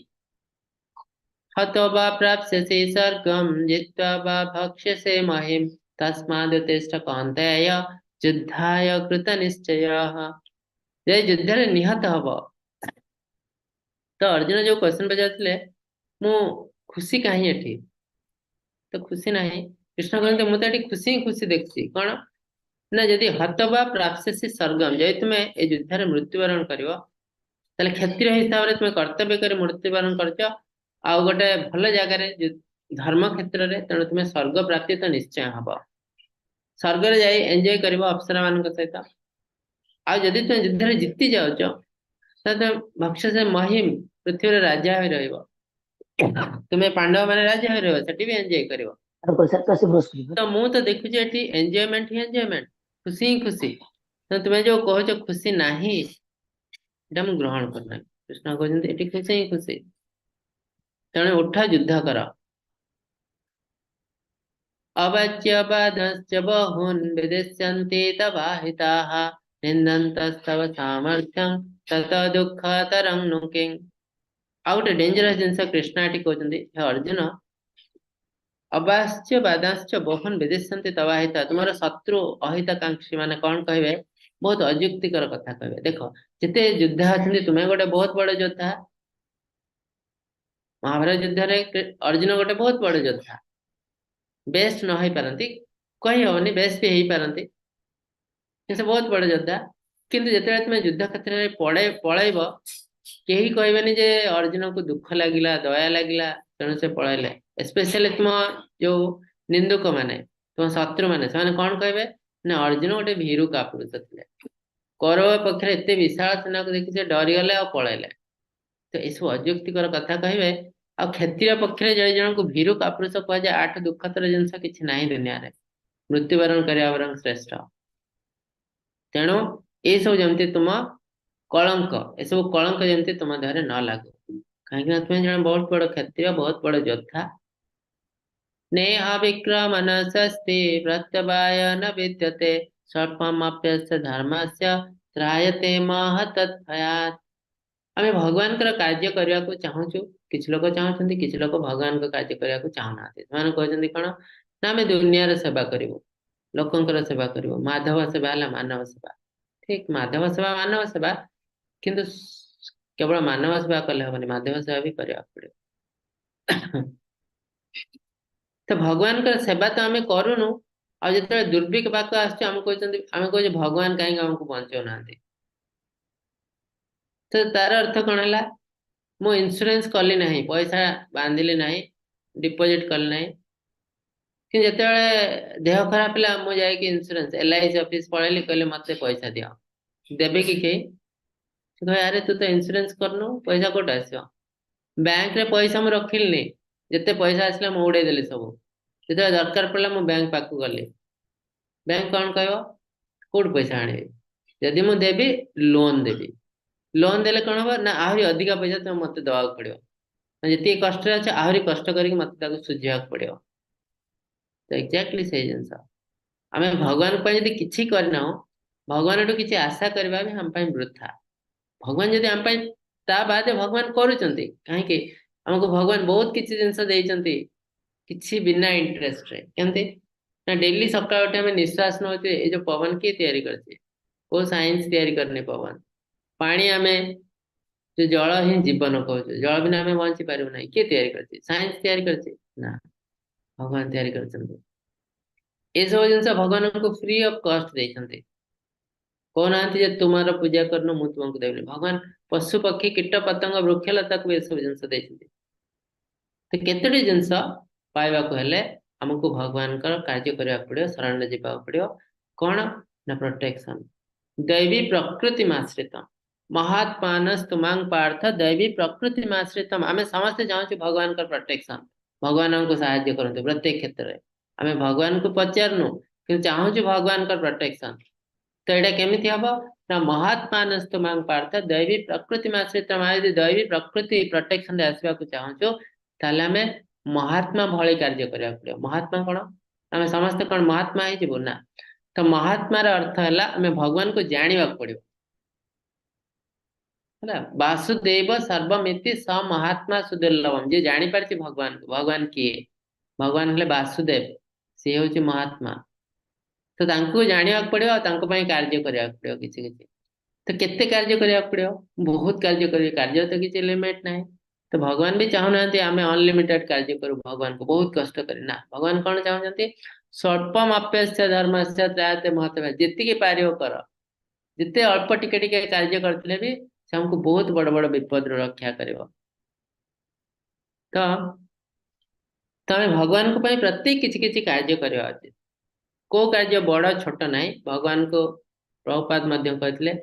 ହତୋ ବା ପ୍ରାପ୍ସ୍ୟସି ସ୍ୱର୍ଗಂ ଜିତ୍ୱା ବା ଭକ୍ଷ୍ୟସେ ମହିମ୍ ତସ୍ମାଦ୍ ତିଷ୍ଠ କୌନ୍ତେୟ ଯୁଦ୍ଧାୟ କୃତ ନିଶ୍ଚୟଃ। ଯେ ଯୁଦ୍ଧରେ ନିହତ ହବ। ତ ଅର୍ଜୁନ ଯୋଉ କ୍ୱେଶ୍ଚନ ପଚାରୁଥିଲେ ମୁଁ ଖୁସି କାହିଁ ଏଠି, ତ ଖୁସି ନାହିଁ। କୃଷ୍ଣ କହନ୍ତି ମୁଁ ତ ଏଠି ଖୁସି ହିଁ ଖୁସି ଦେଖୁଛି। କଣ ନା ଯଦି ହତ ବା ପ୍ରାପ୍ସ୍ୟସି ସ୍ୱର୍ଗମ୍, ଯଦି ତୁମେ ଏ ଯୁଦ୍ଧରେ ମୃତ୍ୟୁବରଣ କରିବ ତାହେଲେ କ୍ଷତ୍ରିୟ ହିସାବରେ ତୁମେ କର୍ତ୍ତବ୍ୟ କରି ମୃତ୍ୟୁବରଣ କରୁଛ ଆଉ ଗୋଟେ ଭଲ ଜାଗାରେ ଧର୍ମ କ୍ଷେତ୍ରରେ, ତେଣୁ ତୁମେ ସ୍ୱର୍ଗ ପ୍ରାପ୍ତି ତ ନିଶ୍ଚୟ ହବ। ସ୍ୱର୍ଗରେ ଯାଇ ଏନ୍ଜୟ କରିବ ଅପ୍ସରା ମାନଙ୍କ ସହିତ। ଆଉ ଯଦି ତୁମେ ଯୁଦ୍ଧରେ ଜିତି ଯାଉଛ ତାହେଲେ ତୁମେ ଭକ୍ଷ୍ୟସେ ମହିମ, ପୃଥିବୀରେ ରାଜା ହୋଇ ରହିବ, ତୁମେ ପାଣ୍ଡବ ମାନେ ରାଜା ହୋଇ ରହିବ, ସେଠି ବି ଏନ୍ଜୟ କରିବ। ତ ମୁଁ ତ ଦେଖୁଛି ଏଠି ଏନ୍ଜୟମେଣ୍ଟ ହିଁ ଏନ୍ଜୟମେଣ୍ଟ, ଖୁସି ହିଁ ଖୁସି। ତ ତୁମେ ଯୋଉ କହୁଛ ଖୁସି ନାହିଁ, ଏଇଟା ମୁଁ ଗ୍ରହଣ କରୁନାହିଁ। କୃଷ୍ଣ କହୁଛନ୍ତି ଏଠି ଖୁସି ହିଁ ଖୁସି, ତେଣୁ ଉଠ ଯୁଦ୍ଧ କର। ଅବାଚ୍ୟ ବାଦଶ୍ଚ ବହୁନ୍ ବିଦିଶ୍ୟନ୍ତି ତବାହିତାଃ ନିନ୍ଦନ୍ତସ୍ତବ ସାମର୍ଥ୍ୟଂ ତତ ଦୁଃଖତରଂ ନୁ କିଂ। ଆଉ ଗୋଟେ ଡେଞ୍ଜରସ୍ ଜିନିଷ କୃଷ୍ଣ ଏଠି କହୁଛନ୍ତି, ହେ ଅର୍ଜୁନ, ଅବାସ୍ୟ ବାଦାଶ୍ଚ ବହୁନ୍ ବିଦିଶ୍ୟନ୍ତି ତବାହିତ, ତୁମର ଶତ୍ରୁ ଅହିତାକାଂକ୍ଷୀ ମାନେ କଣ କହିବେ? ବହୁତ ଅଯୁକ୍ତିକର କଥା କହିବେ। ଦେଖ ଯେତେ ଯୋଦ୍ଧା ଅଛନ୍ତି, ତୁମେ ଗୋଟେ ବହୁତ ବଡ ଯୋଦ୍ଧା, ମହାଭାରତ ଯୁଦ୍ଧରେ ଅର୍ଜୁନ ଗୋଟେ ବହୁତ ବଡ ଯୋଦ୍ଧା, ବେଷ୍ଟ ନ ହେଇପାରନ୍ତି, କହିହବନି, ବେଷ୍ଟ ବି ହେଇପାରନ୍ତି, କିନ୍ତୁ ସେ ବହୁତ ବଡ ଯୋଦ୍ଧା। କିନ୍ତୁ ଯେତେବେଳେ ତୁମେ ଯୁଦ୍ଧ କ୍ଷେତ୍ରରେ ପଳେଇବ, କେହି କହିବେନି ଯେ ଅର୍ଜୁନକୁ ଦୁଃଖ ଲାଗିଲା, ଦୟା ଲାଗିଲା, ତେଣୁ ସେ ପଳେଇଲେ। ସ୍ପେଶାଲି ତୁମ ଯୋଉ ନିନ୍ଦୁକ ମାନେ, ତୁମ ଶତ୍ରୁ ମାନେ, ସେମାନେ କଣ କହିବେ ନା ଅର୍ଜୁନ ଗୋଟେ ଭୀରୁ କାପୁରୁଷ ଥିଲେ, କୌରବ ପକ୍ଷରେ ଏତେ ବିଶାଳ ସେନାକୁ ଦେଖି ସେ ଡରିଗଲେ ଆଉ ପଳେଇଲେ। ତ ଏସବୁ ଅଯୁକ୍ତିକର କଥା କହିବେ। ଆଉ କ୍ଷତ୍ରିୟ ପକ୍ଷରେ ଜଣେ ଜଣଙ୍କୁ ଭୀରୁ କାପୁରୁଷ କୁହାଯାଏ, ଆଠ ଦୁଃଖତର ଜିନିଷ କିଛି ନାହିଁ ଦୁନିଆରେ, ମୃତ୍ୟୁବରଣ କରିବା ବରଂ ଶ୍ରେଷ୍ଠ। ତେଣୁ ଏସବୁ ଯେମିତି ତୁମ କଳଙ୍କ, ଏସବୁ କଳଙ୍କ ଯେମିତି ତୁମ ଦେହରେ ନ ଲାଗୁ, କାହିଁକି ନା ତୁମେ ଜଣେ ବହୁତ ବଡ କ୍ଷତ୍ରିୟ, ବହୁତ ବଡ ଯୋଦ୍ଧା। ନେହ ବିକ୍ରମ ନ ଶସ୍ତି ପ୍ରତ୍ୟବାୟ ନ ବିଦ୍ୟତେ ସ୍ୱଳ୍ପମପ୍ୟସ୍ୟ ଧର୍ମସ୍ୟ ତ୍ରାୟତେ ମହତତ୍ଭୟାତ୍। ଆମେ ଭଗବାନଙ୍କର କାର୍ଯ୍ୟ କରିବାକୁ ଚାହୁଁଛୁ, କିଛି ଲୋକ ଚାହୁଁଛନ୍ତି, କିଛି ଲୋକ ଭଗବାନଙ୍କ କାର୍ଯ୍ୟ କରିବାକୁ ଚାହୁଁନାହାନ୍ତି। ସେମାନେ କହୁଛନ୍ତି କଣ ନା ଆମେ ଦୁନିଆର ସେବା କରିବୁ, ଲୋକଙ୍କର ସେବା କରିବୁ। ମାଧବ ସେବା ହେଲା ମାନବ ସେବା। ଠିକ, ମାଧବ ସେବା ମାନବ ସେବା, କିନ୍ତୁ କେବଳ ମାନବ ସେବା କଲେ ହବନି, ମାଧବ ସେବା ବି କରିବାକୁ ପଡିବ। ତ ଭଗବାନଙ୍କର ସେବା ତ ଆମେ କରୁନୁ, ଆଉ ଯେତେବେଳେ ଦୁର୍ବିପାକ ଆସୁଛି ଆମେ କହୁଛନ୍ତି, ଆମେ କହୁଛେ ଭଗବାନ କାହିଁକି ଆମକୁ ବଞ୍ଚଉନାହାନ୍ତି। ତ ତାର ଅର୍ଥ କଣ ହେଲା? ମୁଁ ଇନ୍ସୁରାନ୍ସ କଲି ନାହିଁ, ପଇସା ବାନ୍ଧିଲି ନାହିଁ, ଡିପୋଜିଟ କଲି ନାହିଁ, କିନ୍ତୁ ଯେତେବେଳେ ଦେହ ଖରାପ ହେଲା ମୁଁ ଯାଇକି ଇନ୍ସୁରାନ୍ସ LIC office ପଳେଇଲି, କହିଲେ ମତେ ପଇସା ଦିଅ। ଦେବେ କି କେହି? ସେ କହିବେ ଆରେ ତୁ ତ ଇନ୍ସୁରାନ୍ସ କରିନୁ, ପଇସା କୋଉଠୁ ଆସିବ? ବ୍ୟାଙ୍କରେ ପଇସା ମୁଁ ରଖିଲିନି, ଯେତେ ପଇସା ଆସିଲା ମୁଁ ଉଡେଇ ଦେଲି ସବୁ। ଯେତେବେଳେ ଦରକାର ପଡିଲା ମୁଁ ବ୍ୟାଙ୍କ ପାଖକୁ ଗଲି, ବ୍ୟାଙ୍କ କଣ କହିବ? କୋଉଠୁ ପଇସା ଆଣିବି? ଯଦି ମୁଁ ଦେବି ଲୋନ ଦେବି, ଲୋନ ଦେଲେ କଣ ହବ ନା ଆହୁରି ଅଧିକା ପଇସା ତମେ ମତେ ଦବାକୁ ପଡିବ, ଯେତିକି କଷ୍ଟରେ ଅଛି ଆହୁରି କଷ୍ଟ କରିକି ମତେ ତାକୁ ସୁଝିବାକୁ ପଡିବ। ତ ଏକ୍ଜାକ୍ଟଲି ସେଇ ଜିନିଷ, ଆମେ ଭଗବାନଙ୍କ ପାଇଁ ଯଦି କିଛି କରିନାହୁଁ, ଭଗବାନଠୁ କିଛି ଆଶା କରିବା ବି ଆମ ପାଇଁ ବୃଥା। ଭଗବାନ ଯଦି ଆମ ପାଇଁ, ତା ବାଦେ ଭଗବାନ କରୁଛନ୍ତି କାହିଁକି? ଆମକୁ ଭଗବାନ ବହୁତ କିଛି ଜିନିଷ ଦେଇଛନ୍ତି କିଛି ବିନା ଇଣ୍ଟରେଷ୍ଟରେ। କେମିତି ନା ଡେଲି ସକାଳୁ ଉଠି ଆମେ ନିଶ୍ୱାସ ନଉଛେ, ଏଇ ଯୋଉ ପବନ କିଏ ତିଆରି କରିଛି? କୋଉ ସାଇନ୍ସ ତିଆରି କରିନି ପବନ। ପାଣି ଆମେ ଯୋଉ ଜଳ ହିଁ ଜୀବନ କହୁଛୁ, ଜଳ ବିନା ଆମେ ବଞ୍ଚି ପାରିବୁ ନାହିଁ, କିଏ ତିଆରି କରିଛି? ସାଇନ୍ସ ତିଆରି କରିଛି ନା ଭଗବାନ ତିଆରି କରିଛନ୍ତି। ଏସବୁ ଜିନିଷ ଭଗବାନଙ୍କୁ ଫ୍ରି ଅଫ କଷ୍ଟ ଦେଇଛନ୍ତି। କହୁନାହାନ୍ତି ଯେ ତୁମର ପୂଜା କରୁନ ମୁଁ ତୁମକୁ ଦେବିନି। ଭଗବାନ ପଶୁ ପକ୍ଷୀ କୀଟ ପତଙ୍ଗ ବୃକ୍ଷଲତାକୁ ଏସବୁ ଜିନିଷ ଦେଇଛନ୍ତି। ତ କେତୋଟି ଜିନିଷ ପାଇବାକୁ ହେଲେ ଆମକୁ ଭଗବାନଙ୍କର କାର୍ଯ୍ୟ କରିବାକୁ ପଡିବ, ଶରଣରେ ଯିବାକୁ ପଡିବ। କଣ ନା ପ୍ରୋଟେକ୍ସନ। ଦୈବୀ ପ୍ରକୃତି ମାଶ୍ରିତ ମହାତ୍ମାନସ୍ତୁମାଂ ପାର୍ଥ ଦୈବୀ ପ୍ରକୃତି ମାଶ୍ରିତମ। ଆମେ ସମସ୍ତେ ଚାହୁଁଛୁ ଭଗବାନଙ୍କର ପ୍ରୋଟେକ୍ସନ, ଭଗବାନ ଆମକୁ ସାହାଯ୍ୟ କରନ୍ତୁ ପ୍ରତ୍ୟେକ କ୍ଷେତ୍ରରେ। ଆମେ ଭଗବାନଙ୍କୁ ପଚାରୁନୁ, କିନ୍ତୁ ଚାହୁଁଛୁ ଭଗବାନଙ୍କର ପ୍ରୋଟେକ୍ସନ। ତ ଏଇଟା କେମିତି ହବ ନା ମହାତ୍ମାନସ୍ତୁମାଂ ପାର୍ଥ ଦୈବୀ ପ୍ରକୃତି ମାଶ୍ରିତମ। ଆମେ ଯଦି ଦୈବୀ ପ୍ରକୃତି ପ୍ରୋଟେକ୍ସନରେ ଆସିବାକୁ ଚାହୁଁଛୁ, ତାହେଲେ ଆମେ ମହାତ୍ମା ଭଳି କାର୍ଯ୍ୟ କରିବାକୁ ପଡିବ। ମହାତ୍ମା କଣ? ଆମେ ସମସ୍ତେ କଣ ମହାତ୍ମା ହେଇଯିବୁ ନା? ତ ମହାତ୍ମାର ଅର୍ଥ ହେଲା ଆମେ ଭଗବାନଙ୍କୁ ଜାଣିବାକୁ ପଡିବ। ହେଲା ବାସୁଦେବ ସର୍ବମିତି ସ ମହାତ୍ମା ସୁଦୁର୍ଲଭମ। ଯିଏ ଜାଣିପାରିଛି ଭଗବାନଙ୍କୁ, ଭଗବାନ କିଏ? ଭଗବାନ ହେଲେ ବାସୁଦେବ, ସିଏ ହଉଛି ମହାତ୍ମା। ତ ତାଙ୍କୁ ଜାଣିବାକୁ ପଡିବ ଆଉ ତାଙ୍କ ପାଇଁ କାର୍ଯ୍ୟ କରିବାକୁ ପଡିବ କିଛି କିଛି। ତ କେତେ କାର୍ଯ୍ୟ କରିବାକୁ ପଡିବ? ବହୁତ କାର୍ଯ୍ୟ କରିବେ, କାର୍ଯ୍ୟ ତ କିଛି ଲିମିଟ ନାହିଁ। ତ ଭଗବାନ ବି ଚାହୁଁନାହାନ୍ତି ଆମେ ଅନଲିମିଟେଡ କାର୍ଯ୍ୟ କରୁ, ଭଗବାନଙ୍କୁ ବହୁତ କଷ୍ଟ କରି ନା। ଭଗବାନ କଣ ଚାହୁଁଛନ୍ତି? ସ୍ୱଳ୍ପମାପ୍ୟସ୍ୟ ଧର୍ମସ୍ୟ ତ୍ରାୟତେ ମହତ୍ତ୍ୱ। ଯେତିକି ପାରିବ କର, ଯେତେ ଅଳ୍ପ ଟିକେ ଟିକେ କାର୍ଯ୍ୟ କରିଥିଲେ ବି ସେ ଆମକୁ ବହୁତ ବଡ ବଡ ବିପଦରୁ ରକ୍ଷା କରିବ। ତ ତମେ ଭଗବାନଙ୍କ ପାଇଁ ପ୍ରତ୍ୟେକ କିଛି କିଛି କାର୍ଯ୍ୟ କରିବା ଉଚିତ। କୋଉ କାର୍ଯ୍ୟ ବଡ ଛୋଟ ନାହିଁ। ଭଗବାନଙ୍କୁ ପ୍ରଭୁପାଦ ମଧ୍ୟ କହିଥିଲେ,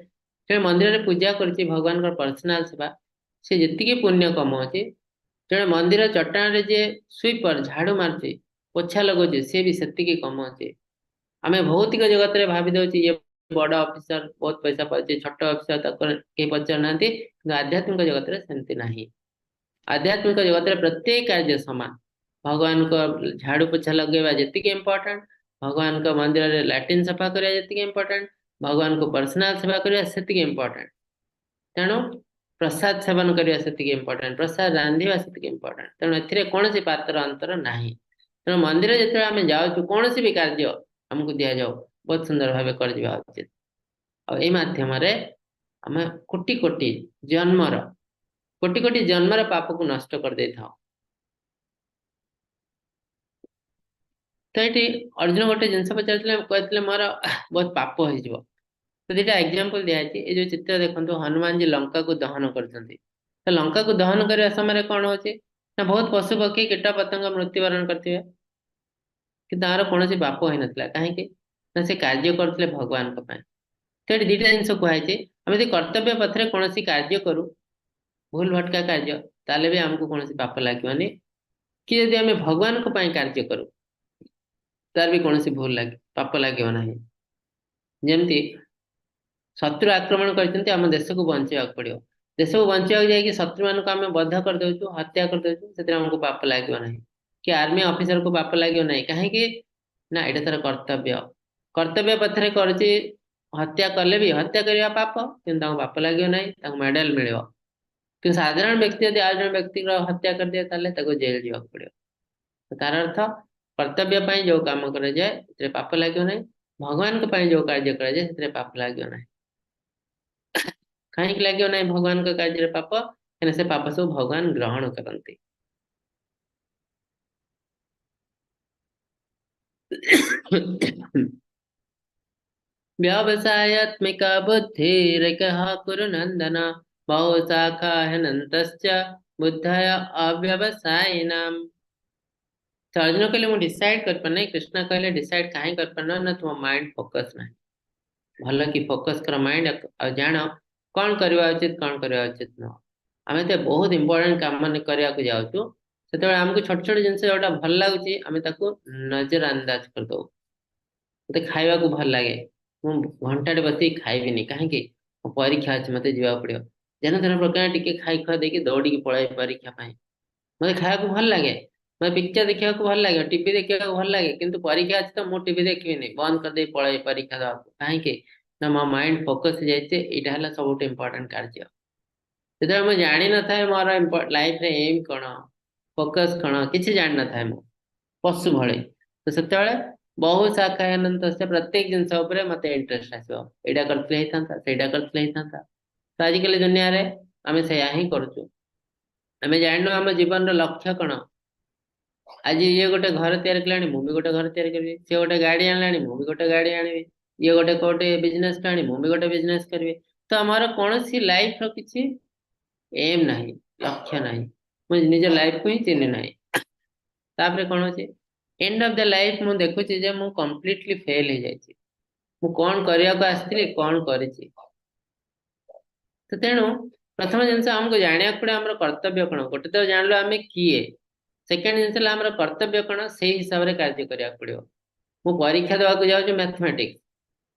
ସେ ମନ୍ଦିରରେ ପୂଜା କରୁଛି ଭଗବାନଙ୍କର ପର୍ସନାଲ ସେବା, ସେ ଯେତିକି ପୁଣ୍ୟ କମାଉଛି, ଜଣେ ମନ୍ଦିର ଚଟାଣରେ ଯିଏ ସୁଇପର ଝାଡୁ ମାରୁଛି, ପୋଛା ଲଗାଉଛି, ସିଏ ବି ସେତିକି କମାଉଛି। ଆମେ ଭୌତିକ ଜଗତରେ ଭାବି ଦଉଛୁ ଇଏ ବଡ ଅଫିସର ବହୁତ ପଇସା ପାଉଛି, ଛୋଟ ଅଫିସର ତାକୁ କେହି ପଚାରୁନାହାନ୍ତି। କିନ୍ତୁ ଆଧ୍ୟାତ୍ମିକ ଜଗତରେ ସେମିତି ନାହିଁ। ଆଧ୍ୟାତ୍ମିକ ଜଗତରେ ପ୍ରତ୍ୟେକ କାର୍ଯ୍ୟ ସମାନ। ଭଗବାନଙ୍କ ଝାଡୁ ପୋଛା ଲଗେଇବା ଯେତିକି ଇମ୍ପୋର୍ଟାଣ୍ଟ, ଭଗବାନଙ୍କ ମନ୍ଦିରରେ ଲାଟ୍ରିନ୍ ସଫା କରିବା ଯେତିକି ଇମ୍ପୋର୍ଟାଣ୍ଟ, ଭଗବାନଙ୍କୁ ପର୍ସନାଲ ସେବା କରିବା ସେତିକି ଇମ୍ପୋର୍ଟାଣ୍ଟ। ତେଣୁ ପ୍ରସାଦ ସେବନ କରିବା ସେତିକି ଇମ୍ପୋର୍ଟାଣ୍ଟ, ପ୍ରସାଦ ରାନ୍ଧିବା ସେତିକି ଇମ୍ପୋର୍ଟାଣ୍ଟ। ତେଣୁ ଏଥିରେ କୌଣସି ପାତର ଅନ୍ତର ନାହିଁ। ତେଣୁ ମନ୍ଦିର ଯେତେବେଳେ ଆମେ ଯାଉଛୁ, କୌଣସି ବି କାର୍ଯ୍ୟ ଆମକୁ ଦିଆଯାଉ, ବହୁତ ସୁନ୍ଦର ଭାବେ କରିଯିବା ଉଚିତ। ଆଉ ଏଇ ମାଧ୍ୟମରେ ଆମେ କୋଟି କୋଟି ଜନ୍ମର, କୋଟି କୋଟି ଜନ୍ମର ପାପକୁ ନଷ୍ଟ କରିଦେଇଥାଉ। ତ ଏଠି ଅର୍ଜୁନ ଗୋଟେ ଜିନିଷ ପଚାରିଥିଲେ, କହିଥିଲେ ମୋର ବହୁତ ପାପ ହେଇଯିବ। ତ ଦିଟା ଏକ୍ଜାମ୍ପଲ ଦିଆଯାଇଛି। ଏଇ ଯୋଉ ଚିତ୍ର ଦେଖନ୍ତୁ, ହନୁମାନଜୀ ଲଙ୍କାକୁ ଦହନ କରୁଛନ୍ତି। ତ ଲଙ୍କାକୁ ଦହନ କରିବା ସମୟରେ କଣ ହଉଛି ନା ବହୁତ ପଶୁ ପକ୍ଷୀ କୀଟ ପତଙ୍ଗ ମୃତ୍ୟୁବରଣ କରିଥିବେ, କିନ୍ତୁ ତାଙ୍କର କୌଣସି ପାପ ହେଇନଥିଲା। କାହିଁକି ନା ସେ କାର୍ଯ୍ୟ କରୁଥିଲେ ଭଗବାନଙ୍କ ପାଇଁ। ତ ଏଠି ଦିଟା ଜିନିଷ କୁହାଯାଇଛି। ଆମେ ଯଦି କର୍ତ୍ତବ୍ୟ ପଥରେ କୌଣସି କାର୍ଯ୍ୟ କରୁ, ଭୁଲ ଭଟକା କାର୍ଯ୍ୟ, ତାହେଲେ ବି ଆମକୁ କୌଣସି ପାପ ଲାଗିବନି। କି ଯଦି ଆମେ ଭଗବାନଙ୍କ ପାଇଁ କାର୍ଯ୍ୟ କରୁ, ତାର ବି କୌଣସି ଭୁଲ ଲାଗେ ପାପ ଲାଗିବ ନାହିଁ। ଯେମିତି ଶତ୍ରୁ ଆକ୍ରମଣ କରିଛନ୍ତି, ଆମ ଦେଶକୁ ବଞ୍ଚେଇବାକୁ ପଡିବ। ଦେଶକୁ ବଞ୍ଚେଇବାକୁ ଯାଇକି ଶତ୍ରୁମାନଙ୍କୁ ଆମେ ବଧ କରିଦଉଛୁ, ହତ୍ୟା କରିଦଉଛୁ, ସେଥିରେ ଆମକୁ ପାପ ଲାଗିବ ନାହିଁ। କି ଆର୍ମି ଅଫିସରକୁ ପାପ ଲାଗିବ ନାହିଁ। କାହିଁକି ନା ଏଇଟା ତାର କର୍ତ୍ତବ୍ୟ। କର୍ତ୍ତବ୍ୟ ପଥରେ କରୁଛି, ହତ୍ୟା କଲେ ବି ହତ୍ୟା କରିବା ପାପ, କିନ୍ତୁ ତାଙ୍କୁ ପାପ ଲାଗିବ ନାହିଁ, ତାଙ୍କୁ ମେଡାଲ ମିଳିବ। କିନ୍ତୁ ସାଧାରଣ ବ୍ୟକ୍ତି ଯଦି ଆଉ ଜଣେ ବ୍ୟକ୍ତିର ହତ୍ୟା କରିଦିଏ, ତାହେଲେ ତାକୁ ଜେଲ ଯିବାକୁ ପଡିବ। ତାର ଅର୍ଥ କର୍ତ୍ତବ୍ୟ ପାଇଁ ଯୋଉ କାମ କରାଯାଏ ସେଥିରେ ପାପ ଲାଗିବ ନାହିଁ। ଭଗବାନଙ୍କ ପାଇଁ ଯୋଉ କାର୍ଯ୍ୟ କରାଯାଏ ସେଥିରେ ପାପ ଲାଗିବ ନାହିଁ। କାହିଁକି ଲାଗିବ ନାହିଁ ଭଗବାନଙ୍କ କାର୍ଯ୍ୟରେ ପାପ? କାହିଁକିନା ସେ ପାପ ସବୁ ଭଗବାନ ଗ୍ରହଣ କରନ୍ତି। व्यवसायात्मिका बुद्धिरेकः कुरु नन्दन बहुशाखाहनन्तश्च ବୁଦ୍ଧୟ ଅବ୍ୟବସାୟିନାମ୍। ତ ଅର୍ଜୁନ କହିଲେ ମୁଁ ଡିସାଇଡ୍ କରିପାରୁନାହିଁ। କୃଷ୍ଣ କହିଲେ ଡିସାଇଡ୍ କାହିଁ କରିପାରୁନ? ନା ତୁମ ମାଇଣ୍ଡ ଫୋକସ ନାହିଁ। ଭଲ କି ଫୋକସ କର ମାଇଣ୍ଡ, ଆଉ ଜାଣ କଣ କରିବା ଉଚିତ, କଣ କରିବା ଉଚିତ ନୁହଁ। ଆମେ ତ ବହୁତ ଇମ୍ପୋର୍ଟାଣ୍ଟ କାମ କରିବାକୁ ଯାଉଛୁ, ସେତେବେଳେ ଆମକୁ ଛୋଟ ଛୋଟ ଜିନିଷ ଯୋଉଟା ଭଲ ଲାଗୁଛି ଆମେ ତାକୁ ନଜର ଅନ୍ଦାଜ କରିଦଉ। ମତେ ଖାଇବାକୁ ଭଲ ଲାଗେ, ମୁଁ ଘଣ୍ଟାଟେ ବସିକି ଖାଇବିନି, କାହିଁକି? ମୋ ପରୀକ୍ଷା ଅଛି, ମତେ ଯିବାକୁ ପଡିବ। ଯେନ ତେନ ପ୍ରକାର ଟିକେ ଖାଇ ଖୁଆ ଦେଇକି ଦୌଡ଼ିକି ପଳେଇବି ପରୀକ୍ଷା ପାଇଁ। ମତେ ଖାଇବାକୁ ଭଲ ଲାଗେ, ମତେ ପିକ୍ଚର ଦେଖିବାକୁ ଭଲ ଲାଗେ, ଟିଭି ଦେଖିବାକୁ ଭଲ ଲାଗେ, କିନ୍ତୁ ପରୀକ୍ଷା ଅଛି ତ ମୁଁ ଟିଭି ଦେଖିବିନି, ବନ୍ଦ କରିଦେଇ ପଳେଇବି ପରୀକ୍ଷା ଦେବାକୁ। କାହିଁକି ନା ମୋ ମାଇଣ୍ଡ ଫୋକସ ହେଇଯାଇଛି, ଏଇଟା ହେଲା ସବୁଠୁ ଇମ୍ପୋର୍ଟାଣ୍ଟ କାର୍ଯ୍ୟ। ଯେତେବେଳେ ମୁଁ ଜାଣିନଥାଏ ମୋର ଲାଇଫରେ ଏମ୍ କଣ, ଫୋକସ କଣ, କିଛି ଜାଣିନଥାଏ, ମୁଁ ପଶୁ ଭଳି, ତ ସେତେବେଳେ ବହୁ ଶାଖାନନ୍ତ ସେ ପ୍ରତ୍ୟେକ ଜିନିଷ ଉପରେ ମତେ ଇଣ୍ଟରେଷ୍ଟ ଆସିବ। ଏଇଟା କରିଥିଲେ ହେଇଥାନ୍ତା, ସେଇଟା କରିଥିଲେ ହେଇଥାନ୍ତା। ତ ଆଜିକାଲି ଦୁନିଆରେ ଆମେ ସେଇଆ ହିଁ କରୁଛୁ। ଆମେ ଜାଣିନୁ ଆମ ଜୀବନର ଲକ୍ଷ୍ୟ କଣ। ଆଜି ଇଏ ଗୋଟେ ଘର ତିଆରି କଲାଣି, ମୁଁ ବି ଗୋଟେ ଘର ତିଆରି କରିବି। ସିଏ ଗୋଟେ ଗାଡି ଆଣିଲାଣି, ମୁଁ ବି ଗୋଟେ ଗାଡି ଆଣିବି। ଇଏ ଗୋଟେ କୋଉଠି ବିଜନେସ କଲାଣି, ମୁଁ ବି ଗୋଟେ ବିଜନେସ କରିବି। ତ ଆମର କୌଣସି ଲାଇଫ ର କିଛି ଏମ୍ ନାହିଁ, ଲକ୍ଷ୍ୟ ନାହିଁ। ମୁଁ ନିଜ ଲାଇଫକୁ ହିଁ ଚିହ୍ନି ନାହିଁ। ତାପରେ କଣ ହଉଛି, ଏଣ୍ଡ ଅଫ the life ମୁଁ ଦେଖୁଛି ଯେ ମୁଁ କମ୍ପ୍ଲିଟଲି ଫେଲ ହେଇଯାଇଛି। ମୁଁ କଣ କରିବାକୁ ଆସିଥିଲି, କଣ କରିଛି। ତ ତେଣୁ ପ୍ରଥମ ଜିନିଷ ଆମକୁ ଜାଣିବାକୁ ପଡିବ ଆମର କର୍ତ୍ତବ୍ୟ କଣ। ଗୋଟେ ତ ଜାଣିଲୁ ଆମେ କିଏ, ସେକେଣ୍ଡ ଜିନିଷ ହେଲା ଆମର କର୍ତ୍ତବ୍ୟ କଣ, ସେଇ ହିସାବରେ କାର୍ଯ୍ୟ କରିବାକୁ ପଡିବ। ମୁଁ ପରୀକ୍ଷା ଦେବାକୁ ଯାଉଛି ମ୍ୟାଥମେଟିକ୍ସ,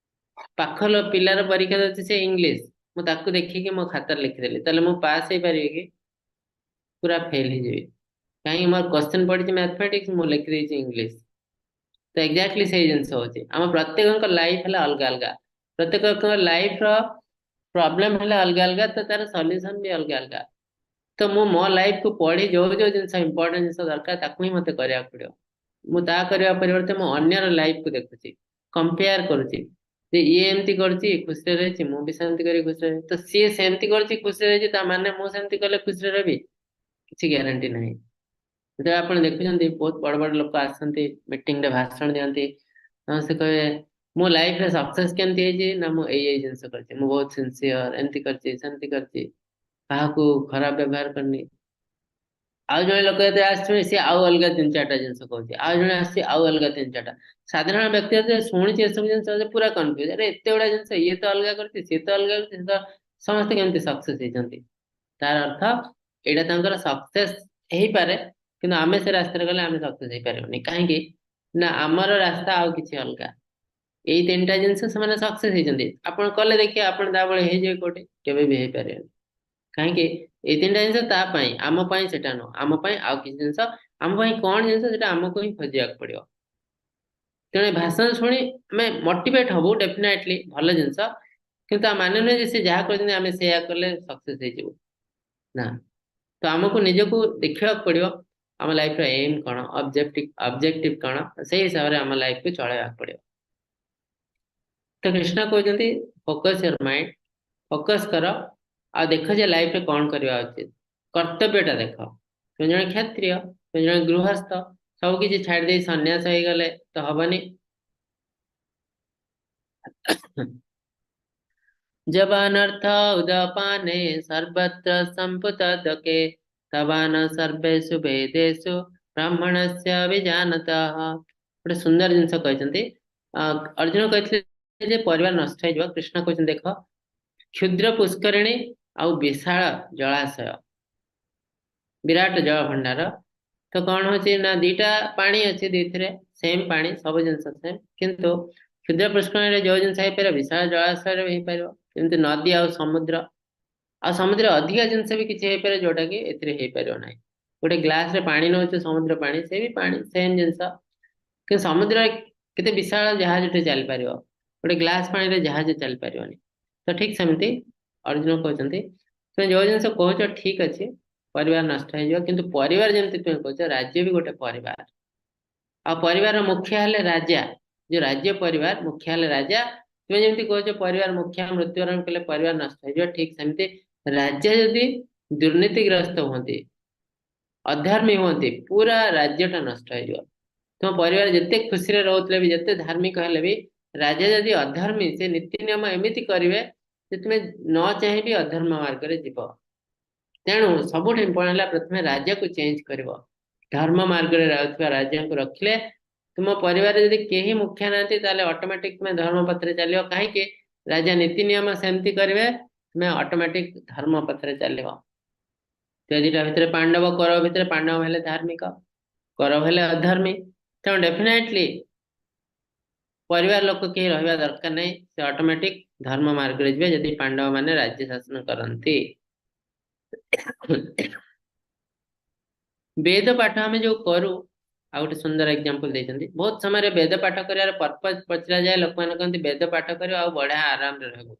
ପାଖ ପିଲାର ପରୀକ୍ଷା ଦଉଛି ସେ ଇଂଲିଶ, ମୁଁ ତାକୁ ଦେଖିକି ମୋ ଖାତାରେ ଲେଖିଦେଲି, ତାହେଲେ ମୁଁ ପାସ୍ ହେଇପାରିବି କି? ପୁରା ଫେଲ ହେଇଯିବି। କାହିଁକି? ମୋର କ୍ୱେଶ୍ଚନ ପଡିଛି ମ୍ୟାଥମେଟିକ୍ସ, ମୁଁ ଲେଖିଦେଇଛି ଇଂଲିଶ। ତ ଏକ୍ଜାକ୍ଟଲି ସେଇ ଜିନିଷ ହଉଛି ଆମ ପ୍ରତ୍ୟେକଙ୍କ ଲାଇଫ ହେଲା ଅଲଗା ଅଲଗା, ପ୍ରତ୍ୟେକଙ୍କ ଲାଇଫ ର ପ୍ରୋବ୍ଲେମ ହେଲା ଅଲଗା ଅଲଗା, ତ ତାର ସଲ୍ୟୁସନ ବି ଅଲଗା ଅଲଗା। ତ ମୁଁ ମୋ ଲାଇଫ କୁ ପଢି ଯୋଉ ଯୋଉ ଜିନିଷ ଇମ୍ପୋର୍ଟାଣ୍ଟ ଜିନିଷ ଦରକାର ତାକୁ ହିଁ ମତେ କରିବାକୁ ପଡିବ। ମୁଁ ତା କରିବା ପରିବର୍ତ୍ତେ ମୁଁ ଅନ୍ୟର ଲାଇଫ କୁ ଦେଖୁଛି, କମ୍ପେୟାର କରୁଛି ଯେ ଇଏ ଏମିତି କରୁଛି ଖୁସିରେ ରହିଛି, ମୁଁ ବି ସେମିତି କରି ଖୁସିରେ ରହିବି। ତ ସିଏ ସେମିତି କରୁଛି ଖୁସିରେ ରହିଛି, ତା ମାନେ ମୁଁ ସେମିତି କଲେ ଖୁସିରେ ରହିବି? କିଛି ଗ୍ୟାରେଣ୍ଟି ନାହିଁ। ଯେତେବେଳେ ଆପଣ ଦେଖୁଛନ୍ତି ବହୁତ ବଡ ବଡ ଲୋକ ଆସନ୍ତି, ମିଟିଂରେ ଭାଷଣ ଦିଅନ୍ତି, ସମସ୍ତେ କହିବେ ମୋ ଲାଇଫରେ ସକ୍ସେସ କେମିତି ହେଇଛି? ନା ମୁଁ ଏଇ ଏଇ ଜିନିଷ କରିଛି, ମୁଁ ବହୁତ ସିନସିୟର, ଏମିତି କରିଛି ସେମିତି କରିଛି, କାହାକୁ ଖରାପ ବ୍ୟବହାର କରିନି। ଆଉ ଜଣେ ଲୋକ ଯେତେବେଳେ ଆସିଥିବେ ସିଏ ଆଉ ଅଲଗା ତିନି ଚାରିଟା ଜିନିଷ କହୁଛି, ଆଉ ଜଣେ ଆସିଛି ଆଉ ଅଲଗା ତିନି ଚାରିଟା। ସାଧାରଣ ବ୍ୟକ୍ତି ଯେତେବେଳେ ଶୁଣିଛି ଏସବୁ ଜିନିଷ ପୁରା କନଫ୍ୟୁଜ, ଆରେ ଏତେ ଗୁଡା ଜିନିଷ, ଇଏ ତ ଅଲଗା କରୁଛି, ସିଏ ତ ଅଲଗା କରୁଛି, ତ ସମସ୍ତେ କେମିତି ସକ୍ସେସ ହେଇଛନ୍ତି? ତାର ଅର୍ଥ ଏଇଟା ତାଙ୍କର ସକ୍ସେସ ହେଇପାରେ, କିନ୍ତୁ ଆମେ ସେ ରାସ୍ତାରେ ଗଲେ ଆମେ ସକ୍ସେସ ହେଇପାରିବନି। କାହିଁକି ନା ଆମର ରାସ୍ତା ଆଉ କିଛି ଅଲଗା। ଏଇ ତିନିଟା ଜିନିଷ ସେମାନେ ସକ୍ସେସ ହେଇଛନ୍ତି, ଆପଣ କଲେ ଦେଖିବେ ଆପଣ ତା ଭଳି ହେଇଯିବେ କୋଉଠି? କେବେ ବି ହେଇପାରିବେନି। କାହିଁକି? ଏଇ ତିନିଟା ଜିନିଷ ତା ପାଇଁ, ଆମ ପାଇଁ ସେଟା ନୁହଁ। ଆମ ପାଇଁ ଆଉ କିଛି ଜିନିଷ, ଆମ ପାଇଁ କଣ ଜିନିଷ ସେଟା ଆମକୁ ହିଁ ଖୋଜିବାକୁ ପଡିବ। ତେଣୁ ଭାଷଣ ଶୁଣି ଆମେ ମୋଟିଭେଟ ହବୁ ଡେଫିନେଟଲି, ଭଲ ଜିନିଷ, କିନ୍ତୁ ତା ମାନେ ନୁହେଁ ଯେ ସେ ଯାହା କରିଛନ୍ତି ଆମେ ସେଇଆ କଲେ ସକ୍ସେସ ହେଇଯିବୁ ନା। ତ ଆମକୁ ନିଜକୁ ଦେଖିବାକୁ ପଡିବ ଆମ ଲାଇଫର ଏମ୍ କଣ, ଅବଜେକ୍ଟିଭ କଣ, ସେଇ ହିସାବରେ ଆମ ଲାଇଫକୁ ଚଳେଇବାକୁ ପଡିବ। ତ କୃଷ୍ଣ କହୁଛନ୍ତି ଫୋକସ your mind, focus କର ଆଉ ଦେଖ ଯେ ଲାଇଫରେ କଣ କରିବା ଉଚିତ, କର୍ତ୍ତବ୍ୟଟା ଦେଖ। ତୁମେ ଜଣେ କ୍ଷତ୍ରିୟ, ତୁମେ ଜଣେ ଗୃହସ୍ଥ, ସବୁ କିଛି ଛାଡି ଦେଇ ସନ୍ନ୍ୟାସ ହେଇଗଲେ ତ ହବନି। ଜବାନର୍ଥ ଉଦପାନେ ସର୍ବତ୍ର ସମ୍ପୁତଦକେ ତବାନ ସର୍ବେଷୁ ବେଦେଷୁ ବ୍ରାହ୍ମଣସ୍ୟ ବିଜାନତଃ। ଗୋଟେ ସୁନ୍ଦର ଜିନିଷ କହିଛନ୍ତି। ଅର୍ଜୁନ କହିଥିଲେ ଯେ ପରିବାର ନଷ୍ଟ ହେଇଯିବ, କୃଷ୍ଣ କହୁଛନ୍ତି ଦେଖ, କ୍ଷୁଦ୍ର ପୁଷ୍କରିଣୀ ଆଉ ବିଶାଳ ଜଳାଶୟ, ବିରାଟ ଜଳ ଭଣ୍ଡାର, ତ କଣ ହଉଛି ନା ଦିଟା ପାଣି ଅଛି, ଦିଥିରେ ସେମ ପାଣି, ସବୁ ଜିନିଷ ସେମ, କିନ୍ତୁ କ୍ଷୁଦ୍ର ପୁଷ୍କରିଣୀରେ ଯୋଉ ଜିନିଷ ହେଇପାରିବ ବିଶାଳ ଜଳାଶୟରେ ବି ହେଇପାରିବ। ଯେମିତି ନଦୀ ଆଉ ସମୁଦ୍ର, ଆଉ ସମୁଦ୍ରରେ ଅଧିକା ଜିନିଷ ବି କିଛି ହେଇପାରିବ ଯୋଉଟା କି ଏଥିରେ ହେଇପାରିବ ନାହିଁ। ଗୋଟେ ଗ୍ଲାସରେ ପାଣି ନଉଛୁ, ସମୁଦ୍ର ପାଣି, ସେ ବି ପାଣି, ସେମ ଜିନିଷ, କିନ୍ତୁ ସମୁଦ୍ରରେ କେତେ ବିଶାଳ ଜାହାଜଟେ ଚାଲିପାରିବ, ଗୋଟେ ଗ୍ଲାସ ପାଣିରେ ଜାହାଜ ଚାଲିପାରିବନି। ତ ଠିକ ସେମିତି ଅର୍ଜୁନ କହୁଛନ୍ତି ତୁମେ ଯୋଉ ଜିନିଷ କହୁଛ ଠିକ ଅଛି, ପରିବାର ନଷ୍ଟ ହେଇଯିବ, କିନ୍ତୁ ପରିବାର ଯେମିତି ତୁମେ କହୁଛ, ରାଜ୍ୟ ବି ଗୋଟେ ପରିବାର, ଆଉ ପରିବାରର ମୁଖ୍ୟ ହେଲେ ରାଜା, ଯୋଉ ରାଜ୍ୟ ପରିବାର ମୁଖ୍ୟ ହେଲେ ରାଜା। ତୁମେ ଯେମିତି କହୁଛ ପରିବାର ମୁଖ୍ୟ ମୃତ୍ୟୁବରଣ କଲେ ପରିବାର ନଷ୍ଟ ହେଇଯିବ, ଠିକ ସେମିତି ରାଜ୍ୟ ଯଦି ଦୁର୍ନୀତିଗ୍ରସ୍ତ ହୁଅନ୍ତି, ଅଧର୍ମୀ ହୁଅନ୍ତି, ପୁରା ରାଜ୍ୟଟା ନଷ୍ଟ ହେଇଯିବ। ତୁମ ପରିବାର ଯେତେ ଖୁସିରେ ରହୁଥିଲେ ବି, ଯେତେ ଧାର୍ମିକ ହେଲେ ବି, ରାଜା ଯଦି ଅଧର୍ମୀ, ସେ ନୀତି ନିୟମ ଏମିତି କରିବେ ଯେ ତୁମେ ନ ଚାହିଁବି ଅଧର୍ମ ମାର୍ଗରେ ଯିବ। ତେଣୁ ସବୁଠୁ ଇମ୍ପୋର୍ଟାଣ୍ଟ ହେଲା ପ୍ରଥମେ ରାଜାକୁ ଚେଞ୍ଜ କରିବ। ଧର୍ମ ମାର୍ଗରେ ରହୁଥିବା ରାଜାଙ୍କୁ ରଖିଲେ ତୁମ ପରିବାରରେ ଯଦି କେହି ମୁଖ୍ୟ ନାହାନ୍ତି, ତାହେଲେ ଅଟୋମେଟିକ ତୁମେ ଧର୍ମ ପଥରେ ଚାଲିବ। କାହିଁକି? ରାଜା ନୀତି ନିୟମ ସେମିତି କରିବେ, ତୁମେ ଅଟୋମେଟିକ ଧର୍ମ ପଥରେ ଚାଲିବ। ତ ଦିଟା ଭିତରେ ପାଣ୍ଡବ କୌରବ ଭିତରେ ପାଣ୍ଡବ ହେଲେ ଧାର୍ମିକ, କୌରବ ହେଲେ ଅଧର୍ମୀ। ତେଣୁ ଡେଫିନେଟଲି ପରିବାର ଲୋକ କେହି ରହିବା ଦରକାର ନାହିଁ, ସେ ଅଟୋମେଟିକ ଧର୍ମ ମାର୍ଗରେ ଯିବେ ଯଦି ପାଣ୍ଡବ ମାନେ ରାଜ୍ୟ ଶାସନ କରନ୍ତି। ବେଦ ପାଠ ଆମେ ଯୋଉ କରୁ, ଆଉ ଗୋଟେ ସୁନ୍ଦର ଏକ୍ଜାମ୍ପଲ ଦେଇଛନ୍ତି। ବହୁତ ସମୟରେ ବେଦ ପାଠ କରିବାର ପର୍ପଜ ପଚରା ଯାଏ, ଲୋକମାନେ କହନ୍ତି ବେଦ ପାଠ କରିବ ଆଉ ବଢିଆ ଆରାମରେ ରହିବୁ,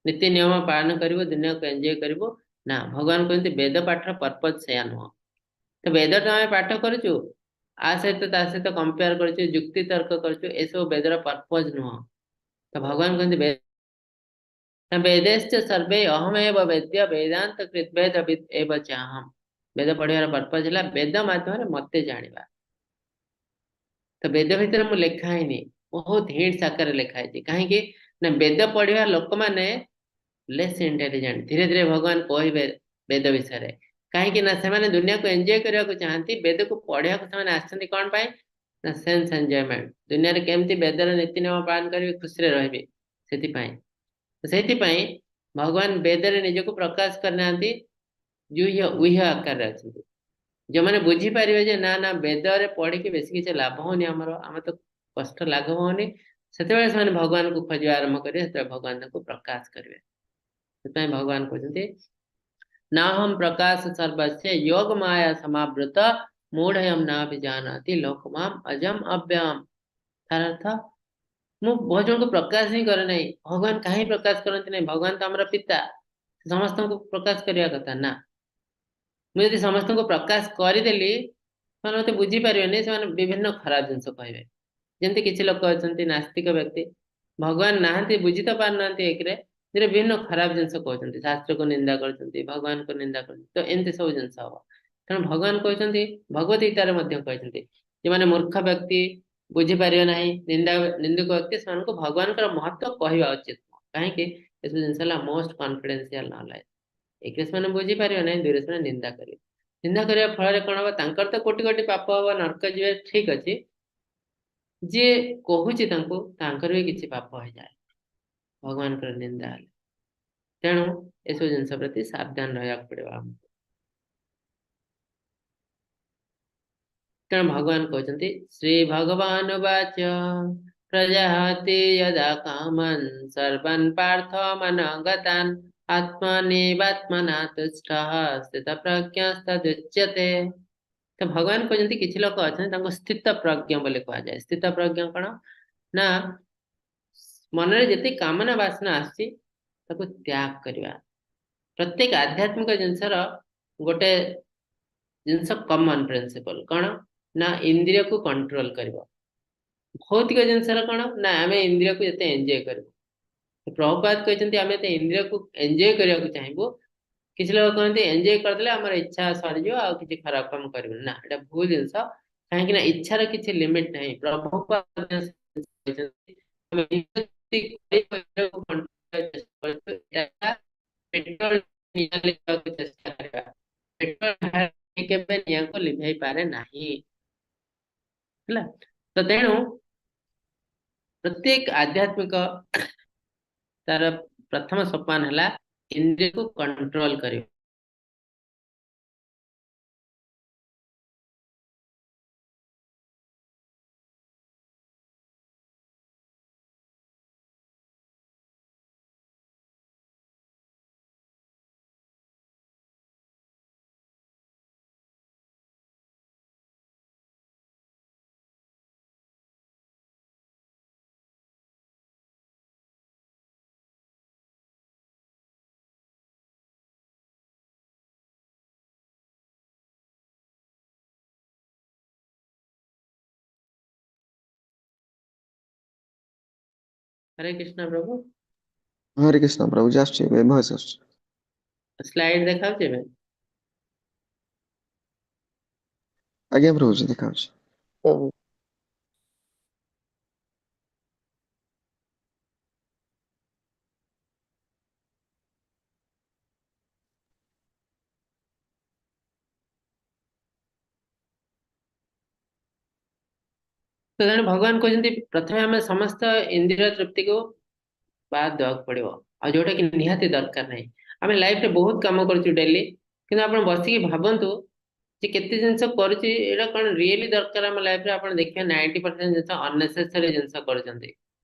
ନୀତି ନିୟମ ପାଳନ କରିବୁ, ଦୁନିଆକୁ ଏନ୍ଜୟ କରିବୁ। ନା, ଭଗବାନ କହନ୍ତି ବେଦ ପାଠର ପର୍ପଜ ସେୟା ନୁହଁ। ତ ବେଦଟା ଆମେ ପାଠ କରୁଛୁ, ଆ ସହିତ ତା ସହିତ କମ୍ପେୟାର କରୁଛୁ, ଯୁକ୍ତି ତର୍କ କରୁଛୁ, ଏସବୁ ବେଦର ପର୍ପଜ ନୁହଁ। ତ ଭଗବାନ କହନ୍ତି ବେଦେଶ୍ଚ ସର୍ବେ ଅହମେବ ବେଦ୍ୟ ବେଦାନ୍ତ କୃତ ବେଦ ଏବ ଚାହମ୍। ବେଦ ପଢିବାର ପର୍ପଜ ହେଲା ବେଦ ମାଧ୍ୟମରେ ମତେ ଜାଣିବା। ତ ବେଦ ଭିତରେ ମୁଁ ଲେଖା ହେଇନି, ବହୁତ ହିଣ୍ଟସ ଆକାରରେ ଲେଖା ହେଇଛି। କାହିଁକି ନା ବେଦ ପଢିବା ଲୋକମାନେ ଲେସ୍ ଇଣ୍ଟେଲିଜେଣ୍ଟ। ଧୀରେ ଧୀରେ ଭଗବାନ କହିବେ ବେଦ ବିଷୟରେ, କାହିଁକି ନା ସେମାନେ ଦୁନିଆକୁ ଏନ୍ଜୟ କରିବାକୁ ଚାହାନ୍ତି। ବେଦକୁ ପଢିବାକୁ ସେମାନେ ଆସିଛନ୍ତି କଣ ପାଇଁ ନା ସେନ୍ସ ଏନ୍ଜୟମେଣ୍ଟ, ଦୁନିଆରେ କେମିତି ବେଦର ନୀତି ନିୟମ ପାଳନ କରିବି, ଖୁସିରେ ରହିବି, ସେଥିପାଇଁ। ସେଇଥିପାଇଁ ଭଗବାନ ବେଦରେ ନିଜକୁ ପ୍ରକାଶ କରିନାହାନ୍ତି, ଯୁହ୍ୟ ଉହ୍ୟ ଆକାରରେ ଅଛନ୍ତି। ଯୋଉମାନେ ବୁଝିପାରିବେ ଯେ ନା ନା ବେଦରେ ପଢିକି ବେଶୀ କିଛି ଲାଭ ହଉନି ଆମର, ଆମେ ତ କଷ୍ଟ ଲାଘବ ହଉନି, ସେତେବେଳେ ସେମାନେ ଭଗବାନଙ୍କୁ ଖୋଜିବା ଆରମ୍ଭ କରିବେ, ସେତେବେଳେ ଭଗବାନ ତାଙ୍କୁ ପ୍ରକାଶ କରିବେ। ସେଥିପାଇଁ ଭଗବାନ କହୁଛନ୍ତି ନାହಂ ପ୍ରକାଶ ସର୍ବସ୍ୟ ଯୋଗ ମାୟା ସମାବୃତ ମୂଢୟମ୍ ନାଭିଜାନାତି ଲୋକମାମ ଅଜମ ଅବ୍ୟୟମ୍। ତାର ଅର୍ଥ ମୁଁ ବହୁତ ଜଣଙ୍କୁ ପ୍ରକାଶ ହିଁ କରେ ନାହିଁ। ଭଗବାନ କାହିଁ ପ୍ରକାଶ କରନ୍ତି ନାହିଁ? ଭଗବାନ ତ ଆମର ପିତା, ସମସ୍ତଙ୍କୁ ପ୍ରକାଶ କରିବା କଥା ନା। ମୁଁ ଯଦି ସମସ୍ତଙ୍କୁ ପ୍ରକାଶ କରିଦେଲି, ସେମାନେ ମତେ ବୁଝିପାରିବେନି, ସେମାନେ ବିଭିନ୍ନ ଖରାପ ଜିନିଷ କହିବେ। ଯେମିତି କିଛି ଲୋକ ଅଛନ୍ତି ନାସ୍ତିକ ବ୍ୟକ୍ତି, ଭଗବାନ ନାହାନ୍ତି ବୁଝି ତ ପାରୁନାହାନ୍ତି ଏକରେ, ସେଥିରେ ବିଭିନ୍ନ ଖରାପ ଜିନିଷ କହୁଛନ୍ତି, ଶାସ୍ତ୍ରକୁ ନିନ୍ଦା କରୁଛନ୍ତି, ଭଗବାନଙ୍କୁ ନିନ୍ଦା କରୁଛନ୍ତି। ତ ଏମିତି ସବୁ ଜିନିଷ ହବ। ତେଣୁ ଭଗବାନ କହୁଛନ୍ତି, ଭଗବତ ଗୀତାରେ ମଧ୍ୟ କହିଛନ୍ତି, ଯେଉଁମାନେ ମୂର୍ଖ ବ୍ୟକ୍ତି ବୁଝିପାରିବେ ନାହିଁ, ନିନ୍ଦୁକ ବ୍ୟକ୍ତି, ସେମାନଙ୍କୁ ଭଗବାନଙ୍କର ମହତ୍ଵ କହିବା ଉଚିତ। କାହିଁକି? ଏସବୁ ଜିନିଷ ହେଲା ମୋଷ୍ଟ କନଫିଡେନ୍ସିଆଲ ନଲେଜ। ଏକରେ ସେମାନେ ବୁଝିପାରିବେ ନାହିଁ, ଦୁଇରେ ସେମାନେ ନିନ୍ଦା କରିବେ। ନିନ୍ଦା କରିବା ଫଳରେ କଣ ହବ? ତାଙ୍କର ତ କୋଟି କୋଟି ପାପ ହବ, ନର୍କ ଯିବେ, ଠିକ ଅଛି। ଯିଏ କହୁଛି ତାଙ୍କୁ, ତାଙ୍କର ବି କିଛି ପାପ ହେଇଯାଏ ଭଗବାନଙ୍କର ନିନ୍ଦା ହେଲେ। ତେଣୁ ଏସବୁ ଜିନିଷ ପ୍ରତି ସାବଧାନ ରହିବାକୁ ପଡିବ ଆମକୁ। ତେଣୁ ଭଗବାନ କହୁଛନ୍ତି ଶ୍ରୀ ଭଗବାନ ବାଚ ପ୍ରଜାହତି ଯଦା କାମନ୍ ସର୍ବାନ୍ ପାର୍ଥ ମନଗତାନ୍ ଆତ୍ମନେବାତ୍ମନା ତୁଷ୍ଟଃ ସ୍ଥିତପ୍ରଜ୍ଞସ୍ତଦୁଚ୍ୟତେ। ତ ଭଗବାନ କହୁଛନ୍ତି କିଛି ଲୋକ ଅଛନ୍ତି ତାଙ୍କୁ ସ୍ଥିତ ପ୍ରଜ୍ଞ ବୋଲି କୁହାଯାଏ। ସ୍ଥିତ ପ୍ରଜ୍ଞ କଣ ନା ମନରେ ଯେତିକି କାମନା ବାସନା ଆସୁଛି ତାକୁ ତ୍ୟାଗ କରିବା। ପ୍ରତ୍ୟେକ ଆଧ୍ୟାତ୍ମିକ ଜିନିଷର ଗୋଟେ ଜିନିଷ କମନ ପ୍ରିନ୍ସିପଲ କଣ ନା ଇନ୍ଦ୍ରିୟକୁ କଣ୍ଟ୍ରୋଲ କରିବ। ଭୌତିକ ଜିନିଷର କଣ ନା ଆମେ ଇନ୍ଦ୍ରିୟକୁ ଯେତେ ଏନ୍ଜୟ କରିବୁ। ପ୍ରଭୁପାଦ କହିଛନ୍ତି ଆମେ ଯେତେ ଇନ୍ଦ୍ରିୟକୁ ଏନ୍ଜୟ କରିବାକୁ ଚାହିଁବୁ, କିଛି ଲୋକ କହନ୍ତି ଏନ୍ଜୟ କରିଦେଲେ ଆମର ଇଚ୍ଛା ସରିଯିବ ଆଉ କିଛି ଖରାପ କାମ କରିବୁନି। ନା, ଏଇଟା ଭୁଲ ଜିନିଷ। କାହିଁକି ନା ଇଚ୍ଛାର କିଛି ଲିମିଟ ନାହିଁ। ପ୍ରଭୁପାଦ ଚେଷ୍ଟା କରିବା, ପେଟ୍ରୋଲ କେବେ ନିଆଁକୁ ଲିଭେଇ ପାରେ ନାହିଁ, ହେଲା। ତ ତେଣୁ ପ୍ରତ୍ୟେକ ଆଧ୍ୟାତ୍ମିକ ତାର ପ୍ରଥମ ସୋପାନ ହେଲା ଇନ୍ଦ୍ରିୟକୁ କଣ୍ଟ୍ରୋଲ କରିବା। ହରେ କୃଷ୍ଣ ପ୍ରଭୁ। ହରେ କୃଷ୍ଣ ପ୍ରଭୁଜୀ, ଆସୁଛି ଏବେ ଭଏସ ଆସୁଛି। ସ୍ଲାଇଡ ଦେଖାଉଛି ଏବେ? ଆଜ୍ଞା ପ୍ରଭୁଜୀ, ଦେଖାଉଛି। ତ ତେଣୁ ଭଗବାନ କହୁଛନ୍ତି ପ୍ରଥମେ ଆମେ ସମସ୍ତ ଇନ୍ଦ୍ରିୟ ତୃପ୍ତିକୁ ବାଦ ଦେବାକୁ ପଡିବ, ଆଉ ଯୋଉଟା କି ନିହାତି ଦରକାର ନାହିଁ। ଆମେ ଲାଇଫରେ ବହୁତ କାମ କରୁଛୁ ଡେଲି, କିନ୍ତୁ ଆପଣ ବସିକି ଭାବନ୍ତୁ ଯେ କେତେ ଜିନିଷ କରୁଛି, ଏଇଟା କଣ ରିଏଲି ଦରକାର ଆମ ଲାଇଫରେ? ଆପଣ ଦେଖିବେ 90% ଜିନିଷ ଅନନେସେସରି ଜିନିଷ କରୁଛନ୍ତି।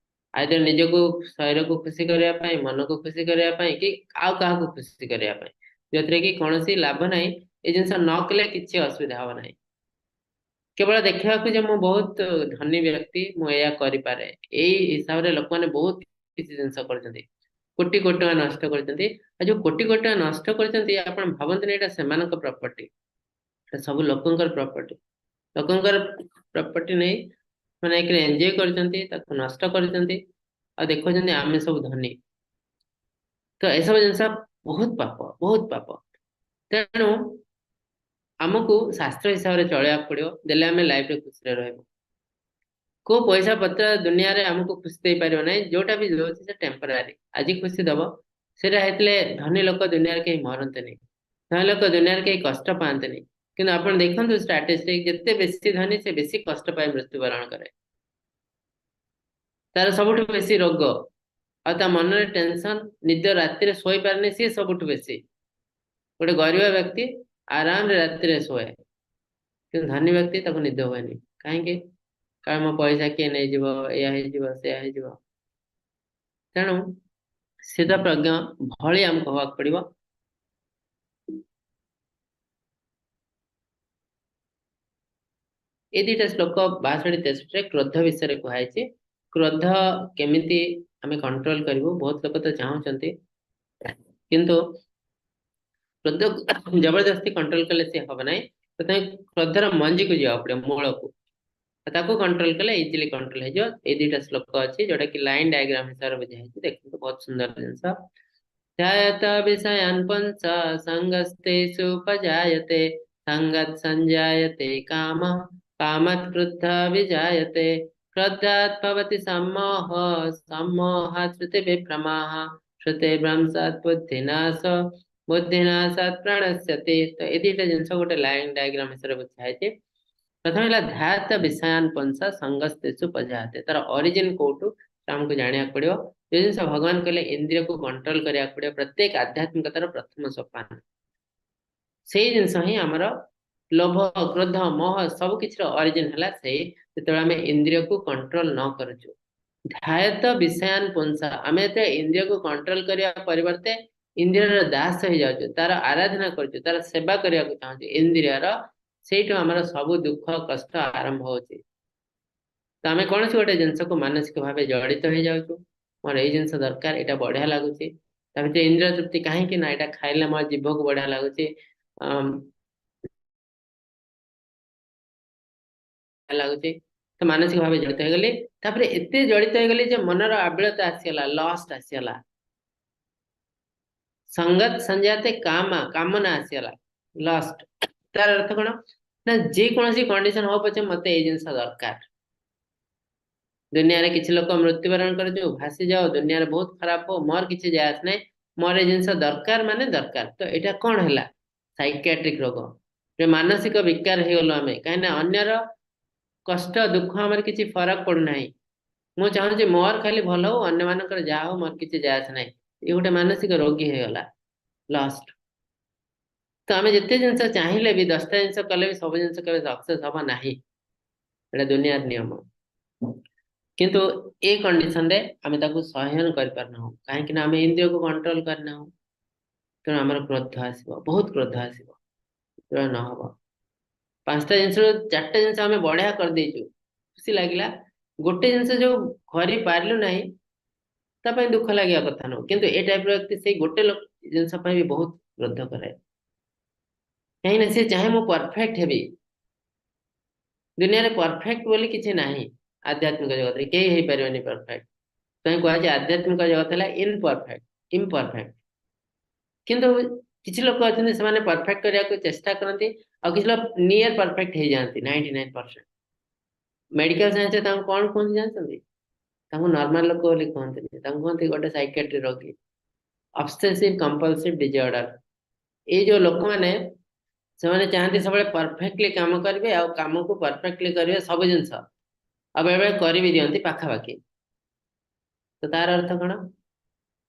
ଆଇଦର ନିଜକୁ, ଶରୀରକୁ ଖୁସି କରିବା ପାଇଁ, ମନକୁ ଖୁସି କରିବା ପାଇଁ, କି ଆଉ କାହାକୁ ଖୁସି କରିବା ପାଇଁ, ଯୋଉଥିରେ କି କୌଣସି ଲାଭ ନାହିଁ। ଏ ଜିନିଷ ନ କଲେ କିଛି ଅସୁବିଧା ହବ ନାହିଁ। କେବଳ ଦେଖିବାକୁ ଯେ ମୁଁ ବହୁତ ଧନୀ ବ୍ୟକ୍ତି, ମୁଁ ଏଇଆ କରିପାରେ, ଏଇ ହିସାବରେ ଲୋକମାନେ ବହୁତ କିଛି ଜିନିଷ କରୁଛନ୍ତି, କୋଟି କୋଟି ଟଙ୍କା ନଷ୍ଟ କରିଛନ୍ତି। ଆଉ ଯୋଉ କୋଟି କୋଟି ଟଙ୍କା ନଷ୍ଟ କରିଛନ୍ତି, ଆପଣ ଭାବନ୍ତୁନି ଏଇଟା ସେମାନଙ୍କ ପ୍ରପର୍ଟି, ଏଟା ସବୁ ଲୋକଙ୍କର ପ୍ରପର୍ଟି। ଲୋକଙ୍କର ପ୍ରପର୍ଟି ନେଇ ମାନେ ଏକରେ ଏନ୍ଜୟ କରିଛନ୍ତି, ତାକୁ ନଷ୍ଟ କରିଛନ୍ତି, ଆଉ ଦେଖୁଛନ୍ତି ଆମେ ସବୁ ଧନୀ। ତ ଏସବୁ ଜିନିଷ ବହୁତ ପାପ, ବହୁତ ପାପ। ତେଣୁ ଆମକୁ ଶାସ୍ତ୍ର ହିସାବରେ ଚଳିବାକୁ ପଡିବ, ଦେଲେ ଆମେ ଲାଇଫରେ ଖୁସିରେ ରହିବୁ। କୋଉ ପଇସା ପତ୍ର ଦୁନିଆରେ ଆମକୁ ଖୁସି ଦେଇପାରିବ ନାହିଁ। ଯୋଉଟା ବି ଦଉଛି ସେ ଟେମ୍ପୋରାରୀ, ଆଜି ଖୁସି ଦବ। ସେଇଟା ହେଇଥିଲେ ଧନୀ ଲୋକ ଦୁନିଆରେ କେହି ମରନ୍ତେନି, ଧନୀ ଲୋକ ଦୁନିଆରେ କେହି କଷ୍ଟ ପାଆନ୍ତେନି। କିନ୍ତୁ ଆପଣ ଦେଖନ୍ତୁ ଷ୍ଟାଟିଷ୍ଟିକ, ଯେତେ ବେଶୀ ଧନୀ ସେ ବେଶୀ କଷ୍ଟ ପାଇ ମୃତ୍ୟୁବରଣ କରେ, ତାର ସବୁଠୁ ବେଶୀ ରୋଗ, ଆଉ ତା ମନରେ ଟେନସନ, ନିଦ ରାତିରେ ଶୋଇପାରେନି ସିଏ ସବୁଠୁ ବେଶୀ। ଗୋଟେ ଗରିବ ବ୍ୟକ୍ତି ଆରାମରେ ରାତିରେ ଶୋଏ, କିନ୍ତୁ ଧନୀ ବ୍ୟକ୍ତି ତାକୁ ନିଦ ହୁଏନି। କାହିଁକି? କାରଣ ମୋ ପଇସା କିଏ ନେଇଯିବ, ଏଇଆ ହେଇଯିବ, ସେଇଆ ହେଇଯିବ। ତେଣୁ ସିଦ୍ଧ ପ୍ରଜ୍ଞ ଭଳି ଆମକୁ ହବାକୁ ପଡିବ। ଏଇ ଦିଟା ଶ୍ଲୋକ 62 63 କ୍ରୋଧ ବିଷୟରେ କୁହାଯାଇଛି। କ୍ରୋଧ କେମିତି ଆମେ କଣ୍ଟ୍ରୋଲ କରିବୁ, ବହୁତ ଲୋକ ତ ଚାହୁଁଛନ୍ତି, କିନ୍ତୁ କ୍ରୋଧ ଜବରଦସ୍ତି କଣ୍ଟ୍ରୋଲ କଲେ ସେ ହବ ନାହିଁ। ପ୍ରଥମେ କ୍ରୋଧର ମଞ୍ଜିକୁ ଯିବାକୁ ପଡିବ, ମୂଳକୁ, ତାକୁ କଣ୍ଟ୍ରୋଲ କଲେ ଇଜିଲି କଣ୍ଟ୍ରୋଲ ହେଇଯିବ। ଏଇ ଦିଟା ଶ୍ଲୋକ ଅଛି ଯୋଉଟା କି ଲାଇନ ଡାଇଗ୍ରାମ ହିସାବରେ ବୁଝା ହେଇଛି। ଦେଖନ୍ତୁ ବହୁତ ସୁନ୍ଦର ଜିନିଷ। ଧ୍ୟାୟତ ବିଷୟାନ୍ ପୁଂସ ସଙ୍ଗସ୍ତେଷୁ ଉପଜାୟତେ ସଙ୍ଗତ୍ ସଞ୍ଜାୟତେ କାମ କାମତ୍ କ୍ରୁଦ୍ଧ ବିଜାୟତେ କ୍ରୋଧାତ୍ ଭବତି ସମ୍ମୋହ ସମ୍ମୋହାत् ଶ୍ରୁତି ବିଭ୍ରମାଃ ଶ୍ରୁତେ ଭ୍ରଂଶାत् ବୁଦ୍ଧିନାଶ ବୁଦ୍ଧିନାଶାत् ପ୍ರಣଶ୍ୟତି। ତ ଏ ଦିଟା ଜିନିଷ ଗୋଟେ ଲାଇନ ଡାଇଗ୍ରାମ ହିସାବରେ ବୁଝା ହେଇଛି। ପ୍ରଥମେ ହେଲା ଧ୍ୟାତ ବିଷୟାନ୍ ପୁଂସ ସଙ୍ଗସ୍ତେଷୁ ଉପଜାୟତେ। ତାର ଅରିଜିନ କୋଉଠୁ ଆମକୁ ଜାଣିବାକୁ ପଡିବ। ଯୋଉ ଜିନିଷ ଭଗବାନ କହିଲେ ଇନ୍ଦ୍ରିୟକୁ କଣ୍ଟ୍ରୋଲ କରିବାକୁ ପଡିବ, ପ୍ରତ୍ୟେକ ଆଧ୍ୟାତ୍ମିକତାର ପ୍ରଥମ ସୋପାନ। ସେଇ ଜିନିଷ ହିଁ ଆମର ଲୋଭ, କ୍ରୋଧ, ମୋହ ସବୁ କିଛିର ଅରିଜିନ ହେଲା ସେଇ, ଯେତେବେଳେ ଆମେ ଇନ୍ଦ୍ରିୟକୁ କଣ୍ଟ୍ରୋଲ ନ କରୁଛୁ। ଧ୍ୟାୟତ ବିଷୟାନ୍ ପୁଂସ, ଆମେ ଯେତେବେଳେ ଇନ୍ଦ୍ରିୟକୁ କଣ୍ଟ୍ରୋଲ କରିବା ପରିବର୍ତ୍ତେ ଇନ୍ଦ୍ରିୟର ଦାସ ହେଇଯାଉଛୁ, ତାର ଆରାଧନା କରୁଛୁ, ତାର ସେବା କରିବାକୁ ଚାହୁଁଛୁ ଇନ୍ଦ୍ରିୟର, ସେଇଠୁ ଆମର ସବୁ ଦୁଃଖ କଷ୍ଟ ଆରମ୍ଭ ହଉଛି। ତ ଆମେ କୌଣସି ଗୋଟେ ଜିନିଷକୁ ମାନସିକ ଭାବେ ଜଡିତ ହେଇଯାଉଛୁ, ମୋର ଏଇ ଜିନିଷ ଦରକାର, ଏଇଟା ବଢିଆ ଲାଗୁଛି, ତା ଭିତରେ ଇନ୍ଦ୍ରିୟ ତୃପ୍ତି କାହିଁକି ନା ଏଇଟା ଖାଇଲେ ମୋ ଜିଭକୁ ବଢିଆ ଲାଗୁଛି, ଲାଗୁଛି, ତ ମାନସିକ ଭାବେ ଜଡିତ ହେଇଗଲି। ତାପରେ ଏତେ ଜଡିତ ହେଇଗଲି ଯେ ମନର ଆବିଳତା ଆସିଗଲା, ଲଷ୍ଟ ଆସିଗଲା, ସଙ୍ଗତ ସଞ୍ଜାତେ କାମ, କାମନା ଆସିଗଲା, ଲଷ୍ଟ। ତାର ଅର୍ଥ କଣ ନା ଯେକୌଣସି କଣ୍ଡିସନ ହଉ ପଛେ ମତେ ଏଇ ଜିନିଷ ଦରକାର। ଦୁନିଆରେ କିଛି ଲୋକ ମୃତ୍ୟୁବରଣ କରୁଛୁ, ଭାସି ଯାଅ, ଦୁନିଆରେ ବହୁତ ଖରାପ ହଉ, ମୋର କିଛି ଯାଏ ଆସେ ନାହିଁ, ମୋର ଏଇ ଜିନିଷ ଦରକାର ମାନେ ଦରକାର। ତ ଏଇଟା କଣ ହେଲା? ସାଇକିଆଟ୍ରିକ ରୋଗ, ମାନସିକ ବିକାର ହେଇଗଲୁ ଆମେ। କାହିଁକି ନା ଅନ୍ୟର କଷ୍ଟ ଦୁଃଖ ଆମର କିଛି ଫରକ ପଡୁନାହିଁ, ମୁଁ ଚାହୁଁଛି ମୋର ଖାଲି ଭଲ ହଉ, ଅନ୍ୟମାନଙ୍କର ଯାହା ହଉ ମୋର କିଛି ଯାଏ ଆସେ ନାହିଁ। ଇଏ ଗୋଟେ ମାନସିକ ରୋଗୀ ହେଇଗଲା, ଲଷ୍ଟ। ତ ଆମେ ଯେତେ ଜିନିଷ ଚାହିଁଲେ ବି, 10ଟା ଜିନିଷ କଲେ ବି ସବୁ ଜିନିଷ କେବେ ସକ୍ସେସ ହବ ନାହିଁ। ଏଇଟା ଦୁନିଆର ନିୟମ। କିନ୍ତୁ ଏ କଣ୍ଡିସନରେ ଆମେ ତାକୁ ସହ୍ୟ କରିପାରୁନାହୁଁ, କାହିଁକି ନା ଆମେ ଇନ୍ଦ୍ରିୟକୁ କଣ୍ଟ୍ରୋଲ କରିନାହୁଁ। ତେଣୁ ଆମର କ୍ରୋଧ ଆସିବ, ବହୁତ କ୍ରୋଧ ଆସିବ। ନହବ 5ଟା ଜିନିଷରୁ 4ଟା ଜିନିଷ ଆମେ ବଢିଆ କରିଦେଇଛୁ, ଖୁସି ଲାଗିଲା। ଗୋଟେ ଜିନିଷ ଯୋଉ କରିପାରିଲୁ ନାହିଁ, ତା ପାଇଁ ଦୁଃଖ ଲାଗିବା କଥା ନୁହଁ। କିନ୍ତୁ ଏ ଟାଇପର ବ୍ୟକ୍ତି ସେଇ ଗୋଟେ ଜିନିଷ ପାଇଁ ବି ବହୁତ କ୍ରୋଧ କରେ, କାହିଁକି ନା ସେ ଚାହେଁ ମୁଁ ପରଫେକ୍ଟ ହେବି। ଦୁନିଆରେ ପରଫେକ୍ଟ ବୋଲି କିଛି ନାହିଁ। ଆଧ୍ୟାତ୍ମିକ ଜଗତରେ କେହି ହେଇପାରିବନି ପରଫେକ୍ଟ। ପାଇଁ କୁହାଯାଏ ଆଧ୍ୟାତ୍ମିକ ଜଗତ ହେଲା ଇନପରଫେକ୍ଟ, ଇମ୍ପରଫେକ୍ଟ। କିନ୍ତୁ କିଛି ଲୋକ ଅଛନ୍ତି, ସେମାନେ ପରଫେକ୍ଟ କରିବାକୁ ଚେଷ୍ଟା କରନ୍ତି, ଆଉ କିଛି ଲୋକ ନିୟର ପରଫେକ୍ଟ ହେଇଯାଆନ୍ତି, 99%। ମେଡିକାଲ ସାଇନ୍ସରେ ତାଙ୍କୁ କଣ କୁହନ୍ତି ଜାଣିଛନ୍ତି? ତାଙ୍କୁ ନର୍ମାଲ ଲୋକ ବୋଲି କୁହନ୍ତିନି, ତାଙ୍କୁ କୁହନ୍ତି ଗୋଟେ ସାଇକେଟ୍ରି ରୋଗୀ, ଅବସେସିଭ କମ୍ପଲସିଭ ଡିଜଅର୍ଡର। ଏଇ ଯୋଉ ଲୋକମାନେ, ସେମାନେ ଚାହାନ୍ତି ସବୁବେଳେ ପରଫେକ୍ଟଲି କାମ କରିବେ, ଆଉ କାମକୁ ପରଫେକ୍ଟଲି କରିବେ ସବୁ ଜିନିଷ, ଆଉ ବେଳେ ବେଳେ କରି ବି ଦିଅନ୍ତି ପାଖାପାଖି। ତ ତାର ଅର୍ଥ କଣ?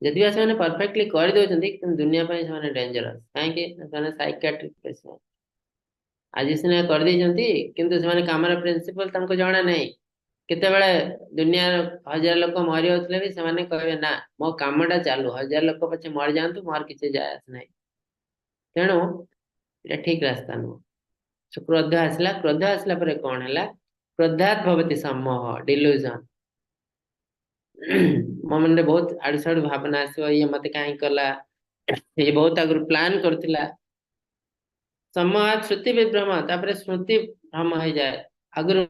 ଯଦି ବା ସେମାନେ ପରଫେକ୍ଟଲି କରିଦଉଛନ୍ତି, କିନ୍ତୁ ଦୁନିଆ ପାଇଁ ସେମାନେ ଡେଞ୍ଜରସ୍। କାହିଁକି? ସେମାନେ ସାଇକାଟ୍ରିକ ପେସେଣ୍ଟ। ଆଜି ସିନା କରିଦେଇଛନ୍ତି, କିନ୍ତୁ ସେମାନେ କାମର ପ୍ରିନ୍ସିପଲ ତାଙ୍କୁ ଜଣା ନାହିଁ। କେତେବେଳେ ଦୁନିଆର ହଜାର ଲୋକ ମରିଯାଉଥିଲେ ବି ସେମାନେ କହିବେ, ନା, ମୋ କାମଟା ଚାଲୁ, ହଜାର ଲୋକ ପଛେ ମରିଯାଆନ୍ତୁ, ମୋର କିଛି ଯାଏ ଆସେ ନାହିଁ। ତେଣୁ ଏଇଟା ଠିକ ରାସ୍ତା ନୁହଁ। କ୍ରୋଧ ଆସିଲା। କ୍ରୋଧ ଆସିଲା ପରେ କଣ ହେଲା? କ୍ରୋଧାତ ଭବତି ସମ୍ମୋହ, ଡିଲୁଜନ। ମୋ ମନରେ ବହୁତ ଆଡୁ ସାଡୁ ଭାବନା ଆସିବ। ଇଏ ମତେ କାହିଁକି କଲା? ଇଏ ବହୁତ ଆଗରୁ ପ୍ଲାନ କରୁଥିଲା। ସମ୍ମୋହ ସ୍ମୃତି ବିଭ୍ରମ, ତାପରେ ସ୍ମୃତି ଭ୍ରମ ହେଇଯାଏ। ଆଗରୁ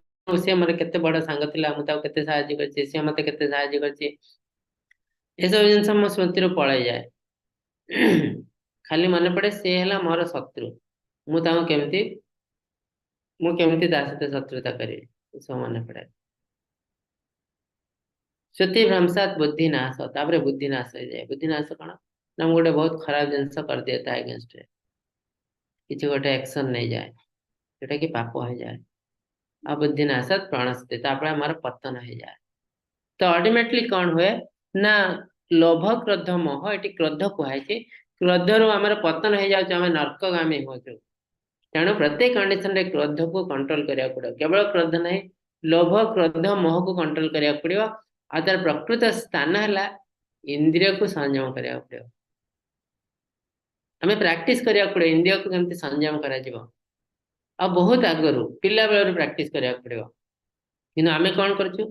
ସିଏ ମୋର କେତେ ବଡ ସାଙ୍ଗ ଥିଲା, ମୁଁ ତାକୁ କେତେ ସାହାଯ୍ୟ କରିଛି, ସିଏ ମତେ କେତେ ସାହାଯ୍ୟ କରିଛି, ଏସବୁ ଜିନିଷ ମୋ ସ୍ମୃତିରୁ ପଳେଇଯାଏ। ଖାଲି ମନେ ପଡେ ସିଏ ହେଲା ମୋର ଶତ୍ରୁ, ମୁଁ କେମିତି ତା ସହିତ ଶତ୍ରୁତା କରିବି, ଏସବୁ ମନେ ପଡେ। ସ୍ମୃତି ଭ୍ରଂଶାତ ବୁଦ୍ଧି ନାଶ, ତାପରେ ବୁଦ୍ଧି ନାଶ ହେଇଯାଏ। ବୁଦ୍ଧି ନାଶ କଣ ନା ମୁଁ ଗୋଟେ ବହୁତ ଖରାପ ଜିନିଷ କରିଦିଏ, ତା ଏଗେନଷ୍ଟରେ କିଛି ଗୋଟେ ଆକ୍ସନ ନେଇଯାଏ, ଯୋଉଟା କି ପାପ ହେଇଯାଏ। ଆଉ ବୁଦ୍ଧି ନାଶାତ ପ୍ରଣଶ୍ୟତି, ତାପରେ ଆମର ପତନ ହେଇଯାଏ। ତ ଅଲ୍ଟିମେଟଲି କଣ ହୁଏ ନା ଲୋଭ, କ୍ରୋଧ, ମୋହ, ଏଠି କ୍ରୋଧ କୁହାଯାଇଛି। କ୍ରୋଧରୁ ଆମର ପତନ ହେଇଯାଉଛି, ଆମେ ନର୍କଗାମୀ ହଉଛୁ। ତେଣୁ ପ୍ରତ୍ୟେକ କଣ୍ଡିସନରେ କ୍ରୋଧକୁ କଣ୍ଟ୍ରୋଲ କରିବାକୁ ପଡିବ। କେବଳ କ୍ରୋଧ ନାହିଁ, ଲୋଭ, କ୍ରୋଧ, ମୋହକୁ କଣ୍ଟ୍ରୋଲ କରିବାକୁ ପଡିବ। ଆଉ ତାର ପ୍ରକୃତ ସ୍ଥାନ ହେଲା ଇନ୍ଦ୍ରିୟକୁ ସଂଯମ କରିବାକୁ ପଡିବ। ଆମେ ପ୍ରାକ୍ଟିସ କରିବାକୁ ପଡିବ ଇନ୍ଦ୍ରିୟକୁ କେମିତି ସଂଯମ କରାଯିବ। ଆଉ ବହୁତ ଆଗରୁ, ପିଲା ବେଳରୁ ପ୍ରାକ୍ଟିସ କରିବାକୁ ପଡିବ। କିନ୍ତୁ ଆମେ କଣ କରୁଛୁ?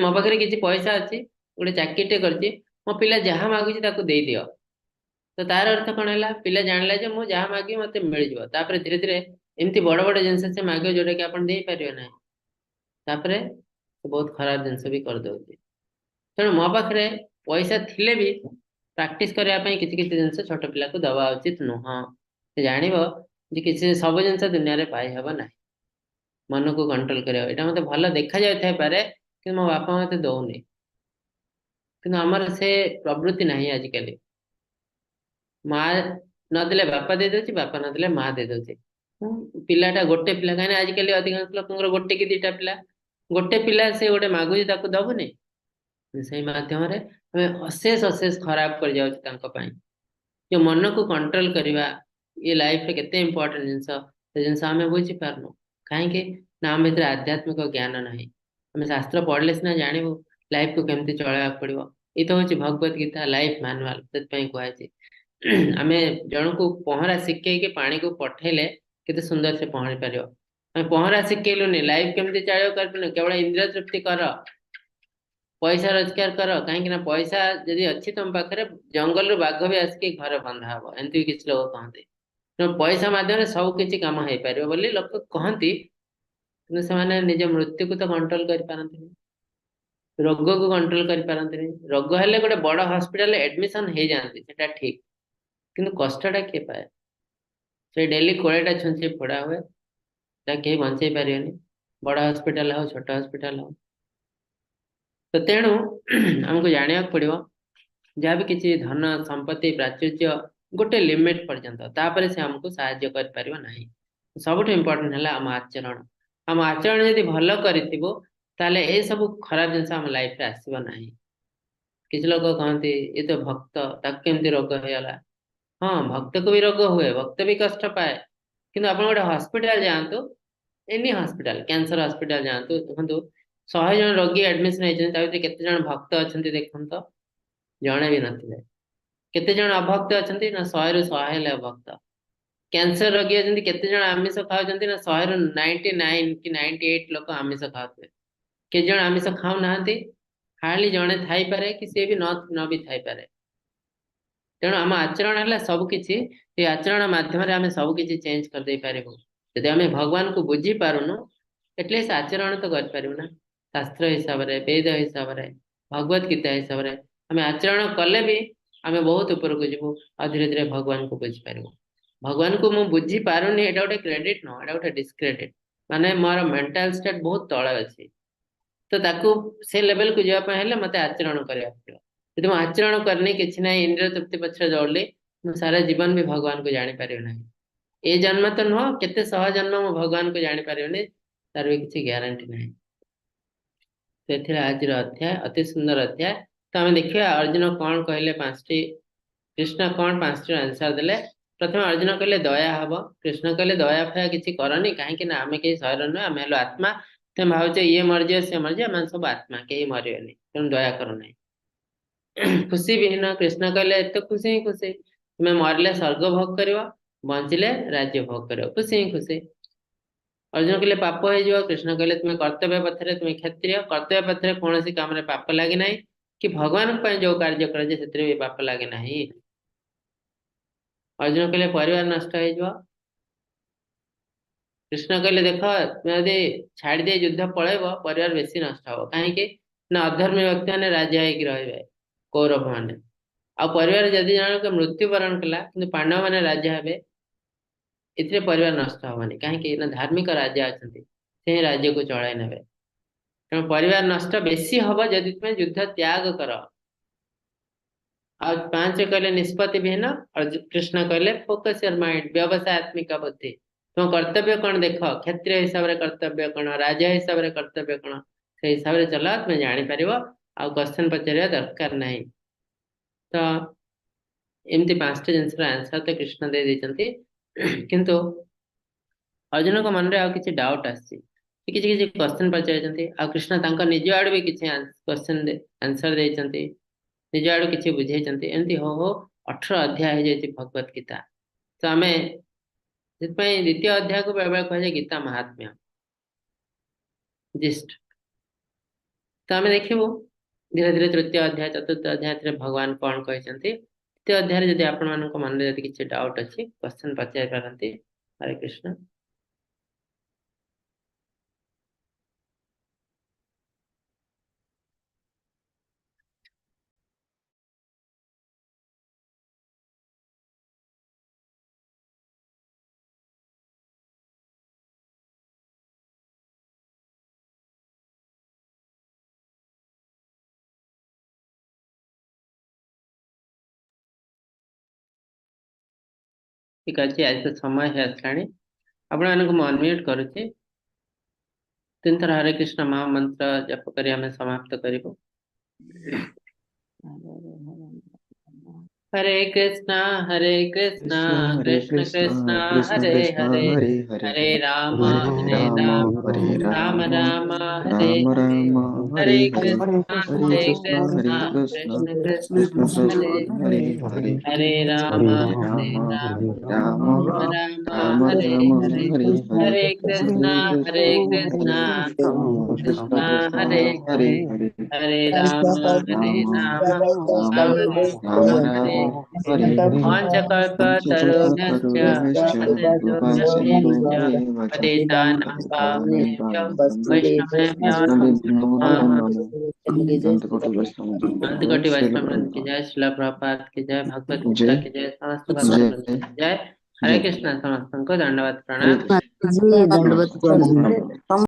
ମୋ ପାଖରେ କିଛି ପଇସା ଅଛି, ଗୋଟେ ଚାକିରିଟେ କରିଛି, ମୋ ପିଲା ଯାହା ମାଗୁଛି ତାକୁ ଦେଇଦିଅ। ତ ତାର ଅର୍ଥ କଣ ହେଲା? ପିଲା ଜାଣିଲା ଯେ ମୁଁ ଯାହା ମାଗିବି ମତେ ମିଳିଯିବ। ତାପରେ ଧୀରେ ଧୀରେ ଏମିତି ବଡ ବଡ ଜିନିଷ ସେ ମାଗିବ, ଯୋଉଟା କି ଆପଣ ଦେଇପାରିବେ ନାହିଁ। ତାପରେ ସେ ବହୁତ ଖରାପ ଜିନିଷ ବି କରିଦଉଛି। ତେଣୁ ମୋ ପାଖରେ ପଇସା ଥିଲେ ବି ପ୍ରାକ୍ଟିସ କରିବା ପାଇଁ କିଛି କିଛି ଜିନିଷ ଛୋଟ ପିଲାକୁ ଦବା ଉଚିତ ନୁହଁ। ସେ ଜାଣିବ ଯେ କିଛି ସବୁ ଜିନିଷ ଦୁନିଆରେ ପାଇହବ ନାହିଁ। ମନକୁ କଣ୍ଟ୍ରୋଲ କରିବା, ଏଇଟା ମତେ ଭଲ ଦେଖାଯାଉଥାଇପାରେ, କିନ୍ତୁ ମୋ ବାପା ମତେ ଦଉନି। କିନ୍ତୁ ଆମର ସେ ପ୍ରବୃତ୍ତି ନାହିଁ ଆଜିକାଲି। ମା ନଦେଲେ ବାପା ଦେଇଦଉଛି, ବାପା ନଦେଲେ ମା ଦେଇଦଉଛି। ପିଲାଟା ଗୋଟେ ପିଲା, କାହିଁକି ଆଜିକାଲି ଅଧିକାଂଶ ଲୋକଙ୍କର ଗୋଟେ କି ଦିଟା ପିଲା। ଗୋଟେ ପିଲା ସେ ଗୋଟେ ମାଗୁଛି, ତାକୁ ଦବୁନି? ସେଇ ମାଧ୍ୟମରେ ଆମେ ଅଶେଷ ଅଶେଷ ଖରାପ କରିଯାଉଛୁ ତାଙ୍କ ପାଇଁ। ଯୋଉ ମନକୁ କଣ୍ଟ୍ରୋଲ କରିବା ଏ ଲାଇଫରେ କେତେ ଇମ୍ପୋର୍ଟାଣ୍ଟ ଜିନିଷ, ସେ ଜିନିଷ ଆମେ ବୁଝିପାରୁନୁ। କାହିଁକି ନା ଆମ ଭିତରେ ଆଧ୍ୟାତ୍ମିକ ଜ୍ଞାନ ନାହିଁ। ଆମେ ଶାସ୍ତ୍ର ପଢିଲେ ସିନା ଜାଣିବୁ ଲାଇଫକୁ କେମିତି ଚଳେଇବାକୁ ପଡିବ। ଏଇ ତ ହଉଛି ଭଗବତ ଗୀତା ଲାଇଫ ମାନୁଆଲ। ସେଥିପାଇଁ କୁହାଯାଇଛି, ଆମେ ଜଣକୁ ପହଁରା ଶିଖେଇକି ପାଣିକୁ ପଠେଇଲେ କେତେ ସୁନ୍ଦର ସେ ପହଁରି ପାରିବ। ଆମେ ପହଁରା ଶିଖେଇଲୁନି, ଲାଇଫ କେମିତି ଚାଳିବ କରିପାରିଲୁନି, କେବଳ ଇନ୍ଦ୍ରିୟ ତୃପ୍ତି କର, ପଇସା ରୋଜଗାର କର। କାହିଁକି ନା ପଇସା ଯଦି ଅଛି ତମ ପାଖରେ, ଜଙ୍ଗଲରୁ ବାଘ ବି ଆସିକି ଘରେ ବନ୍ଧା ହବ, ଏମିତି ବି କିଛି ଲୋକ କହନ୍ତି। ତେଣୁ ପଇସା ମାଧ୍ୟମରେ ସବୁ କିଛି କାମ ହେଇପାରିବ ବୋଲି ଲୋକ କହନ୍ତି। କିନ୍ତୁ ସେମାନେ ନିଜ ମୃତ୍ୟୁକୁ ତ କଣ୍ଟ୍ରୋଲ କରିପାରନ୍ତିନି, ରୋଗକୁ କଣ୍ଟ୍ରୋଲ କରିପାରନ୍ତିନି। ରୋଗ ହେଲେ ଗୋଟେ ବଡ ହସ୍ପିଟାଲରେ ଆଡମିସନ ହେଇଯାଆନ୍ତି, ସେଟା ଠିକ। କିନ୍ତୁ କଷ୍ଟଟା କିଏ ପାଏ? ସେ ଡେଲି 20ଟା ଛୁଞ୍ଚି ଫୋଡା ହୁଏ, ସେଟା କେହି ବଞ୍ଚେଇ ପାରିବେନି, ବଡ ହସ୍ପିଟାଲ ହଉ, ଛୋଟ ହସ୍ପିଟାଲ ହଉ। ତ ତେଣୁ ଆମକୁ ଜାଣିବାକୁ ପଡିବ, ଯାହା ବି କିଛି ଧନ ସମ୍ପତ୍ତି ପ୍ରାଚୁର୍ଯ୍ୟ ଗୋଟେ ଲିମିଟ ପର୍ଯ୍ୟନ୍ତ, ତାପରେ ସେ ଆମକୁ ସାହାଯ୍ୟ କରିପାରିବ ନାହିଁ। ସବୁଠୁ ଇମ୍ପୋର୍ଟାଣ୍ଟ ହେଲା ଆମ ଆଚରଣ। ଆମ ଆଚରଣ ଯଦି ଭଲ କରିଥିବୁ, ତାହେଲେ ଏସବୁ ଖରାପ ଜିନିଷ ଆମ ଲାଇଫରେ ଆସିବ ନାହିଁ। କିଛି ଲୋକ କହନ୍ତି ଏ ତ ଭକ୍ତ, ତାକୁ କେମିତି ରୋଗ ହେଇଗଲା? ହଁ, ଭକ୍ତକୁ ବି ରୋଗ ହୁଏ, ଭକ୍ତ ବି କଷ୍ଟ ପାଏ। କିନ୍ତୁ ଆପଣ ଗୋଟେ ହସ୍ପିଟାଲ ଯାଆନ୍ତୁ, ଏନି ହସ୍ପିଟାଲ, କ୍ୟାନ୍ସର ହସ୍ପିଟାଲ ଯାଆନ୍ତୁ, ଦେଖନ୍ତୁ 100 ଜଣ ରୋଗୀ ଆଡମିସନ ହେଇଛନ୍ତି, ତା ଭିତରେ କେତେ ଜଣ ଭକ୍ତ ଅଛନ୍ତି ଦେଖନ୍ତୁ ତ, ଜଣେ ବି ନଥିବେ। କେତେ ଜଣ ଅଭକ୍ତ ଅଛନ୍ତି ନା 100ରୁ 100 ହେଲେ ଅଭକ୍ତ। କ୍ୟାନ୍ସର ରୋଗୀ ଅଛନ୍ତି, କେତେ ଜଣ ଆମିଷ ଖାଉଛନ୍ତି ନା 100ରୁ 99 କି 98 ଲୋକ ଆମିଷ ଖାଉଥିବେ। କେତେ ଜଣ ଆମିଷ ଖାଉନାହାନ୍ତି? ହାର୍ଡଲି ଜଣେ ଥାଇପାରେ କି ସିଏ ବି ନ ବି ଥାଇପାରେ। ତେଣୁ ଆମ ଆଚରଣ ହେଲା ସବୁ କିଛି। ଏ ଆଚରଣ ମାଧ୍ୟମରେ ଆମେ ସବୁ କିଛି ଚେଞ୍ଜ କରିଦେଇ ପାରିବୁ। ଯଦି ଆମେ ଭଗବାନଙ୍କୁ ବୁଝି ପାରୁନୁ, ଆଟଲିଷ୍ଟ ଆଚରଣ ତ କରିପାରିବୁ ନା। ଶାସ୍ତ୍ର ହିସାବରେ, ବେଦ ହିସାବରେ, ଭଗବତ ଗୀତା ହିସାବରେ ଆମେ ଆଚରଣ କଲେ ବି ଆମେ ବହୁତ ଉପରକୁ ଯିବୁ ଆଉ ଧୀରେ ଧୀରେ ଭଗବାନଙ୍କୁ ବୁଝିପାରିବୁ। ଭଗବାନଙ୍କୁ ମୁଁ ବୁଝିପାରୁନି, ଏଇଟା ଗୋଟେ କ୍ରେଡିଟ ନୁହଁ, ଏଇଟା ଗୋଟେ ଡିସକ୍ରେଡିଟ। ମାନେ ମୋର ମେଣ୍ଟାଲ ଷ୍ଟେଟ ବହୁତ ତଳେ ଅଛି, ତ ତାକୁ ସେ ଲେଭେଲକୁ ଯିବା ପାଇଁ ହେଲେ ମତେ ଆଚରଣ କରିବାକୁ ପଡିବ। ଯଦି ମୁଁ ଆଚରଣ କରିନି, କିଛି ନାହିଁ, ଇନ୍ଦ୍ରିୟ ତୃପ୍ତି ପଛରେ ଦୌଡ଼ିଲି, ମୁଁ ସାରା ଜୀବନ ବି ଭଗବାନଙ୍କୁ ଜାଣିପାରିବି ନାହିଁ। ଏ ଜନ୍ମ ତ ନୁହଁ, କେତେ ଶହ ଜନ୍ମ ମୁଁ ଭଗବାନଙ୍କୁ ଜାଣିପାରିବିନି, ତାର ବି କିଛି ଗ୍ୟାରେଣ୍ଟି ନାହିଁ। ସେଥିରେ ଆଜିର ଅଧ୍ୟାୟ ଅତି ସୁନ୍ଦର ଅଧ୍ୟାୟ। ତ ଆମେ ଦେଖିବା ଅର୍ଜୁନ କଣ କହିଲେ ପାଞ୍ଚଟି, କୃଷ୍ଣ କଣ ପାଞ୍ଚଟିର ଆନ୍ସର ଦେଲେ। ପ୍ରଥମେ ଅର୍ଜୁନ କହିଲେ ଦୟା ହବ। କୃଷ୍ଣ କହିଲେ ଦୟା ଫୟା କିଛି କରନି, କାହିଁକି ନା ଆମେ କେହି ଶରୀର ନୁହେଁ, ଆମେ ହେଲୁ ଆତ୍ମା। ତମେ ଭାବୁଛ ଇଏ ମରିଯିବ ସେ ମରିଯିବ, ଆମେ ସବୁ ଆତ୍ମା, କେହି ମରିବେନି, ତେଣୁ ଦୟା କର ନାହିଁ। ଖୁସି ବିହୀନ, କୃଷ୍ଣ କହିଲେ ଏତେ ଖୁସି ହିଁ ଖୁସି, ତୁମେ ମରିଲେ ସ୍ୱର୍ଗ ଭୋଗ କରିବ, ବଞ୍ଚିଲେ ରାଜ୍ୟ ଭୋଗ କରିବ, ଖୁସି ହିଁ ଖୁସି। ଅର୍ଜୁନ କହିଲେ ପାପ ହେଇଯିବ। କୃଷ୍ଣ କହିଲେ ତୁମେ କର୍ତ୍ତବ୍ୟ ପଥରେ, ତୁମେ କ୍ଷତ୍ରିୟ, କର୍ତ୍ତବ୍ୟ ପଥରେ କୌଣସି କାମରେ ପାପ ଲାଗେ ନାହିଁ, କି ଭଗବାନଙ୍କ ପାଇଁ ଯୋଉ କାର୍ଯ୍ୟ କରାଯାଏ ସେଥିରେ ବି ପାପ ଲାଗେ ନାହିଁ। ଅର୍ଜୁନ କହିଲେ ପରିବାର ନଷ୍ଟ ହେଇଯିବ। କୃଷ୍ଣ କହିଲେ ଦେଖ, ତୁମେ ଯଦି ଛାଡି ଦେଇ ଯୁଦ୍ଧ ପଳେଇବ, ପରିବାର ବେଶୀ ନଷ୍ଟ ହବ। କାହିଁକି ନା ଅଧର୍ମୀ ବ୍ୟକ୍ତି ମାନେ ରାଜା ହେଇକି ରହିବେ, କୌରବ ମାନେ। ଆଉ ପରିବାର ଯଦି ଜଣକ ମୃତ୍ୟୁବରଣ କଲା କିନ୍ତୁ ପାଣ୍ଡବ ମାନେ ରାଜା ହେବେ, ଏଥିରେ ପରିବାର ନଷ୍ଟ ହବନି। କାହିଁକି ନା ଧାର୍ମିକ ରାଜା ଅଛନ୍ତି, ସେ ହିଁ ରାଜ୍ୟକୁ ଚଳାଇ ନେବେ। ତେଣୁ ପରିବାର ନଷ୍ଟ ବେଶୀ ହବ ଯଦି ତୁମେ ଯୁଦ୍ଧ ତ୍ୟାଗ କର। ଆଉ 5 କହିଲେ ନିଷ୍ପତ୍ତି ବିହୀନ। କୃଷ୍ଣ କହିଲେ ଫୋକସ your mind, ବ୍ୟବସାୟାତ୍ମିକ ବୁଦ୍ଧି। ତୁମ କର୍ତ୍ତବ୍ୟ କଣ ଦେଖ, କ୍ଷତ୍ରିୟ ହିସାବରେ କର୍ତ୍ତବ୍ୟ କଣ, ରାଜା ହିସାବରେ କର୍ତ୍ତବ୍ୟ କଣ, ସେଇ ହିସାବରେ ଚଲାଅ, ତୁମେ ଜାଣିପାରିବ, ଆଉ କ୍ୱେଶ୍ଚନ ପଚାରିବା ଦରକାର ନାହିଁ। ତ ଏମିତି 5ଟି ଜିନିଷର ଆନ୍ସର ତ କୃଷ୍ଣ ଦେଇ ଦେଇଛନ୍ତି। କିନ୍ତୁ ଅର୍ଜୁନଙ୍କ ମନରେ ଆଉ କିଛି ଡାଉଟ ଆସିଛି, ସେ କିଛି କିଛି କ୍ୱେଶ୍ଚନ ପଚାରିଛନ୍ତି। ଆଉ କୃଷ୍ଣ ତାଙ୍କ ନିଜ ଆଡୁ ବି କିଛି କ୍ୱେଶ୍ଚନ ଆନ୍ସର ଦେଇଛନ୍ତି, ନିଜ ଆଡୁ କିଛି ବୁଝେଇଛନ୍ତି। ଏମିତି ହଉ ହଉ 18 ଅଧ୍ୟାୟ ହେଇଯାଇଛି ଭଗବତ ଗୀତା। ତ ଆମେ ସେଥିପାଇଁ ଦ୍ୱିତୀୟ ଅଧ୍ୟାୟକୁ ବେଳେବେଳେ କୁହାଯାଏ ଗୀତା ମହାତ୍ମ୍ୟ ଜିଷ୍ଟ। ତ ଆମେ ଦେଖିବୁ ଧୀରେ ଧୀରେ ତୃତୀୟ ଅଧ୍ୟାୟ, ଚତୁର୍ଥ ଅଧ୍ୟାୟରେ ଭଗବାନ କଣ କହିଛନ୍ତି। ତୃତୀୟ ଅଧ୍ୟାୟରେ ଯଦି ଆପଣମାନଙ୍କ ମନରେ ଯଦି କିଛି ଡାଉଟ ଅଛି, କ୍ୱେଶ୍ଚନ ପଚାରି ପାରନ୍ତି। ହରେ କୃଷ୍ଣ। ଠିକ ଅଛି, ଆଜି ତ ସମୟ ହେଇ ଆସିଲାଣି, ଆପଣମାନଙ୍କୁ ମୁଁ ଅନମ୍ୟୁଟ କରୁଛି। 3 ଥର ହରେ କୃଷ୍ଣ ମହାମନ୍ତ୍ର ଜପ କରି ଆମେ ସମାପ୍ତ କରିବୁ। ହରେ କୃଷ୍ଣ ହରେ କୃଷ୍ଣ ହରେ କୃଷ୍ଣ କୃଷ୍ଣ କୃଷ୍ଣ କୃଷ୍ଣ ହରେ କୃଷ୍ଣ ହରେ ହରେ ହରେ ହରେ ରାମ ହରେ ହରେ ରାମ ରାମ ହରେ ରାମ ରାମ ରାମ ହରେ ରାମ ହରେ ରାମ ହରେ ହରେ ହରେ କୃଷ୍ଣ ହରେ ହରେ କୃଷ୍ଣ ହରେ କୃଷ୍ଣ କୃଷ୍ଣ କୃଷ୍ଣ କୃଷ୍ଣ କୃଷ୍ଣ କୃଷ୍ଣ ହରେ ହରେ ହରେ ହରେ ରାମ ହରେ ହରେ ରାମ ରାମ ହରେ ରାମ ରାମ ରାମ ହରେ ରାମ ହରେ ହରେ ହରେ ହରେ କୃଷ୍ଣ ହରେ ହରେ କୃଷ୍ଣ କୃଷ୍ଣ କୃଷ୍ଣ କୃଷ୍ଣ କୃଷ୍ଣ ହରେ ହରେ ହରେ ହରେ ହରେ ରାମ ହରେ ହରେ ରାମ ରାମ ରାମ ରାମ ରାମ ରାମ ହରେ ରାମ ହରେ ହରେ ପଞ୍ଚକଳ୍ପତରୁଭ୍ୟଶ୍ଚ ପଞ୍ଚକଳ୍ପତରୁଭ୍ୟଶ୍ଚ କୃପା ସିନ୍ଧୁଭ୍ୟଶ୍ଚ ସିନ୍ଧୁଭ୍ୟେବ ଚ ପତିତାନାଂ ପତିତାନାଂ ପାବନେଭ୍ୟୋ ପାବନେଭ୍ୟୋ ବୈଷ୍ଣବେଭ୍ୟୋ ବୈଷ୍ଣବେଭ୍ୟୋ ନମଃ। ନମो ନମः। अनंत कोटि वैष्णव अनंत जन कोटि श्रील वैष्णव वृंद की प्रभुपाद जय, श्रील प्रभुपाद की जय, भगवत गीता जय की जय, समस्त भक्त जय वृंद की जय। हरे जय कृष्ण। समस्त को दंडवत हरे प्रणाम। कृष्ण। जी दंडवत नमस्कार प्रणाम। प्रणाम।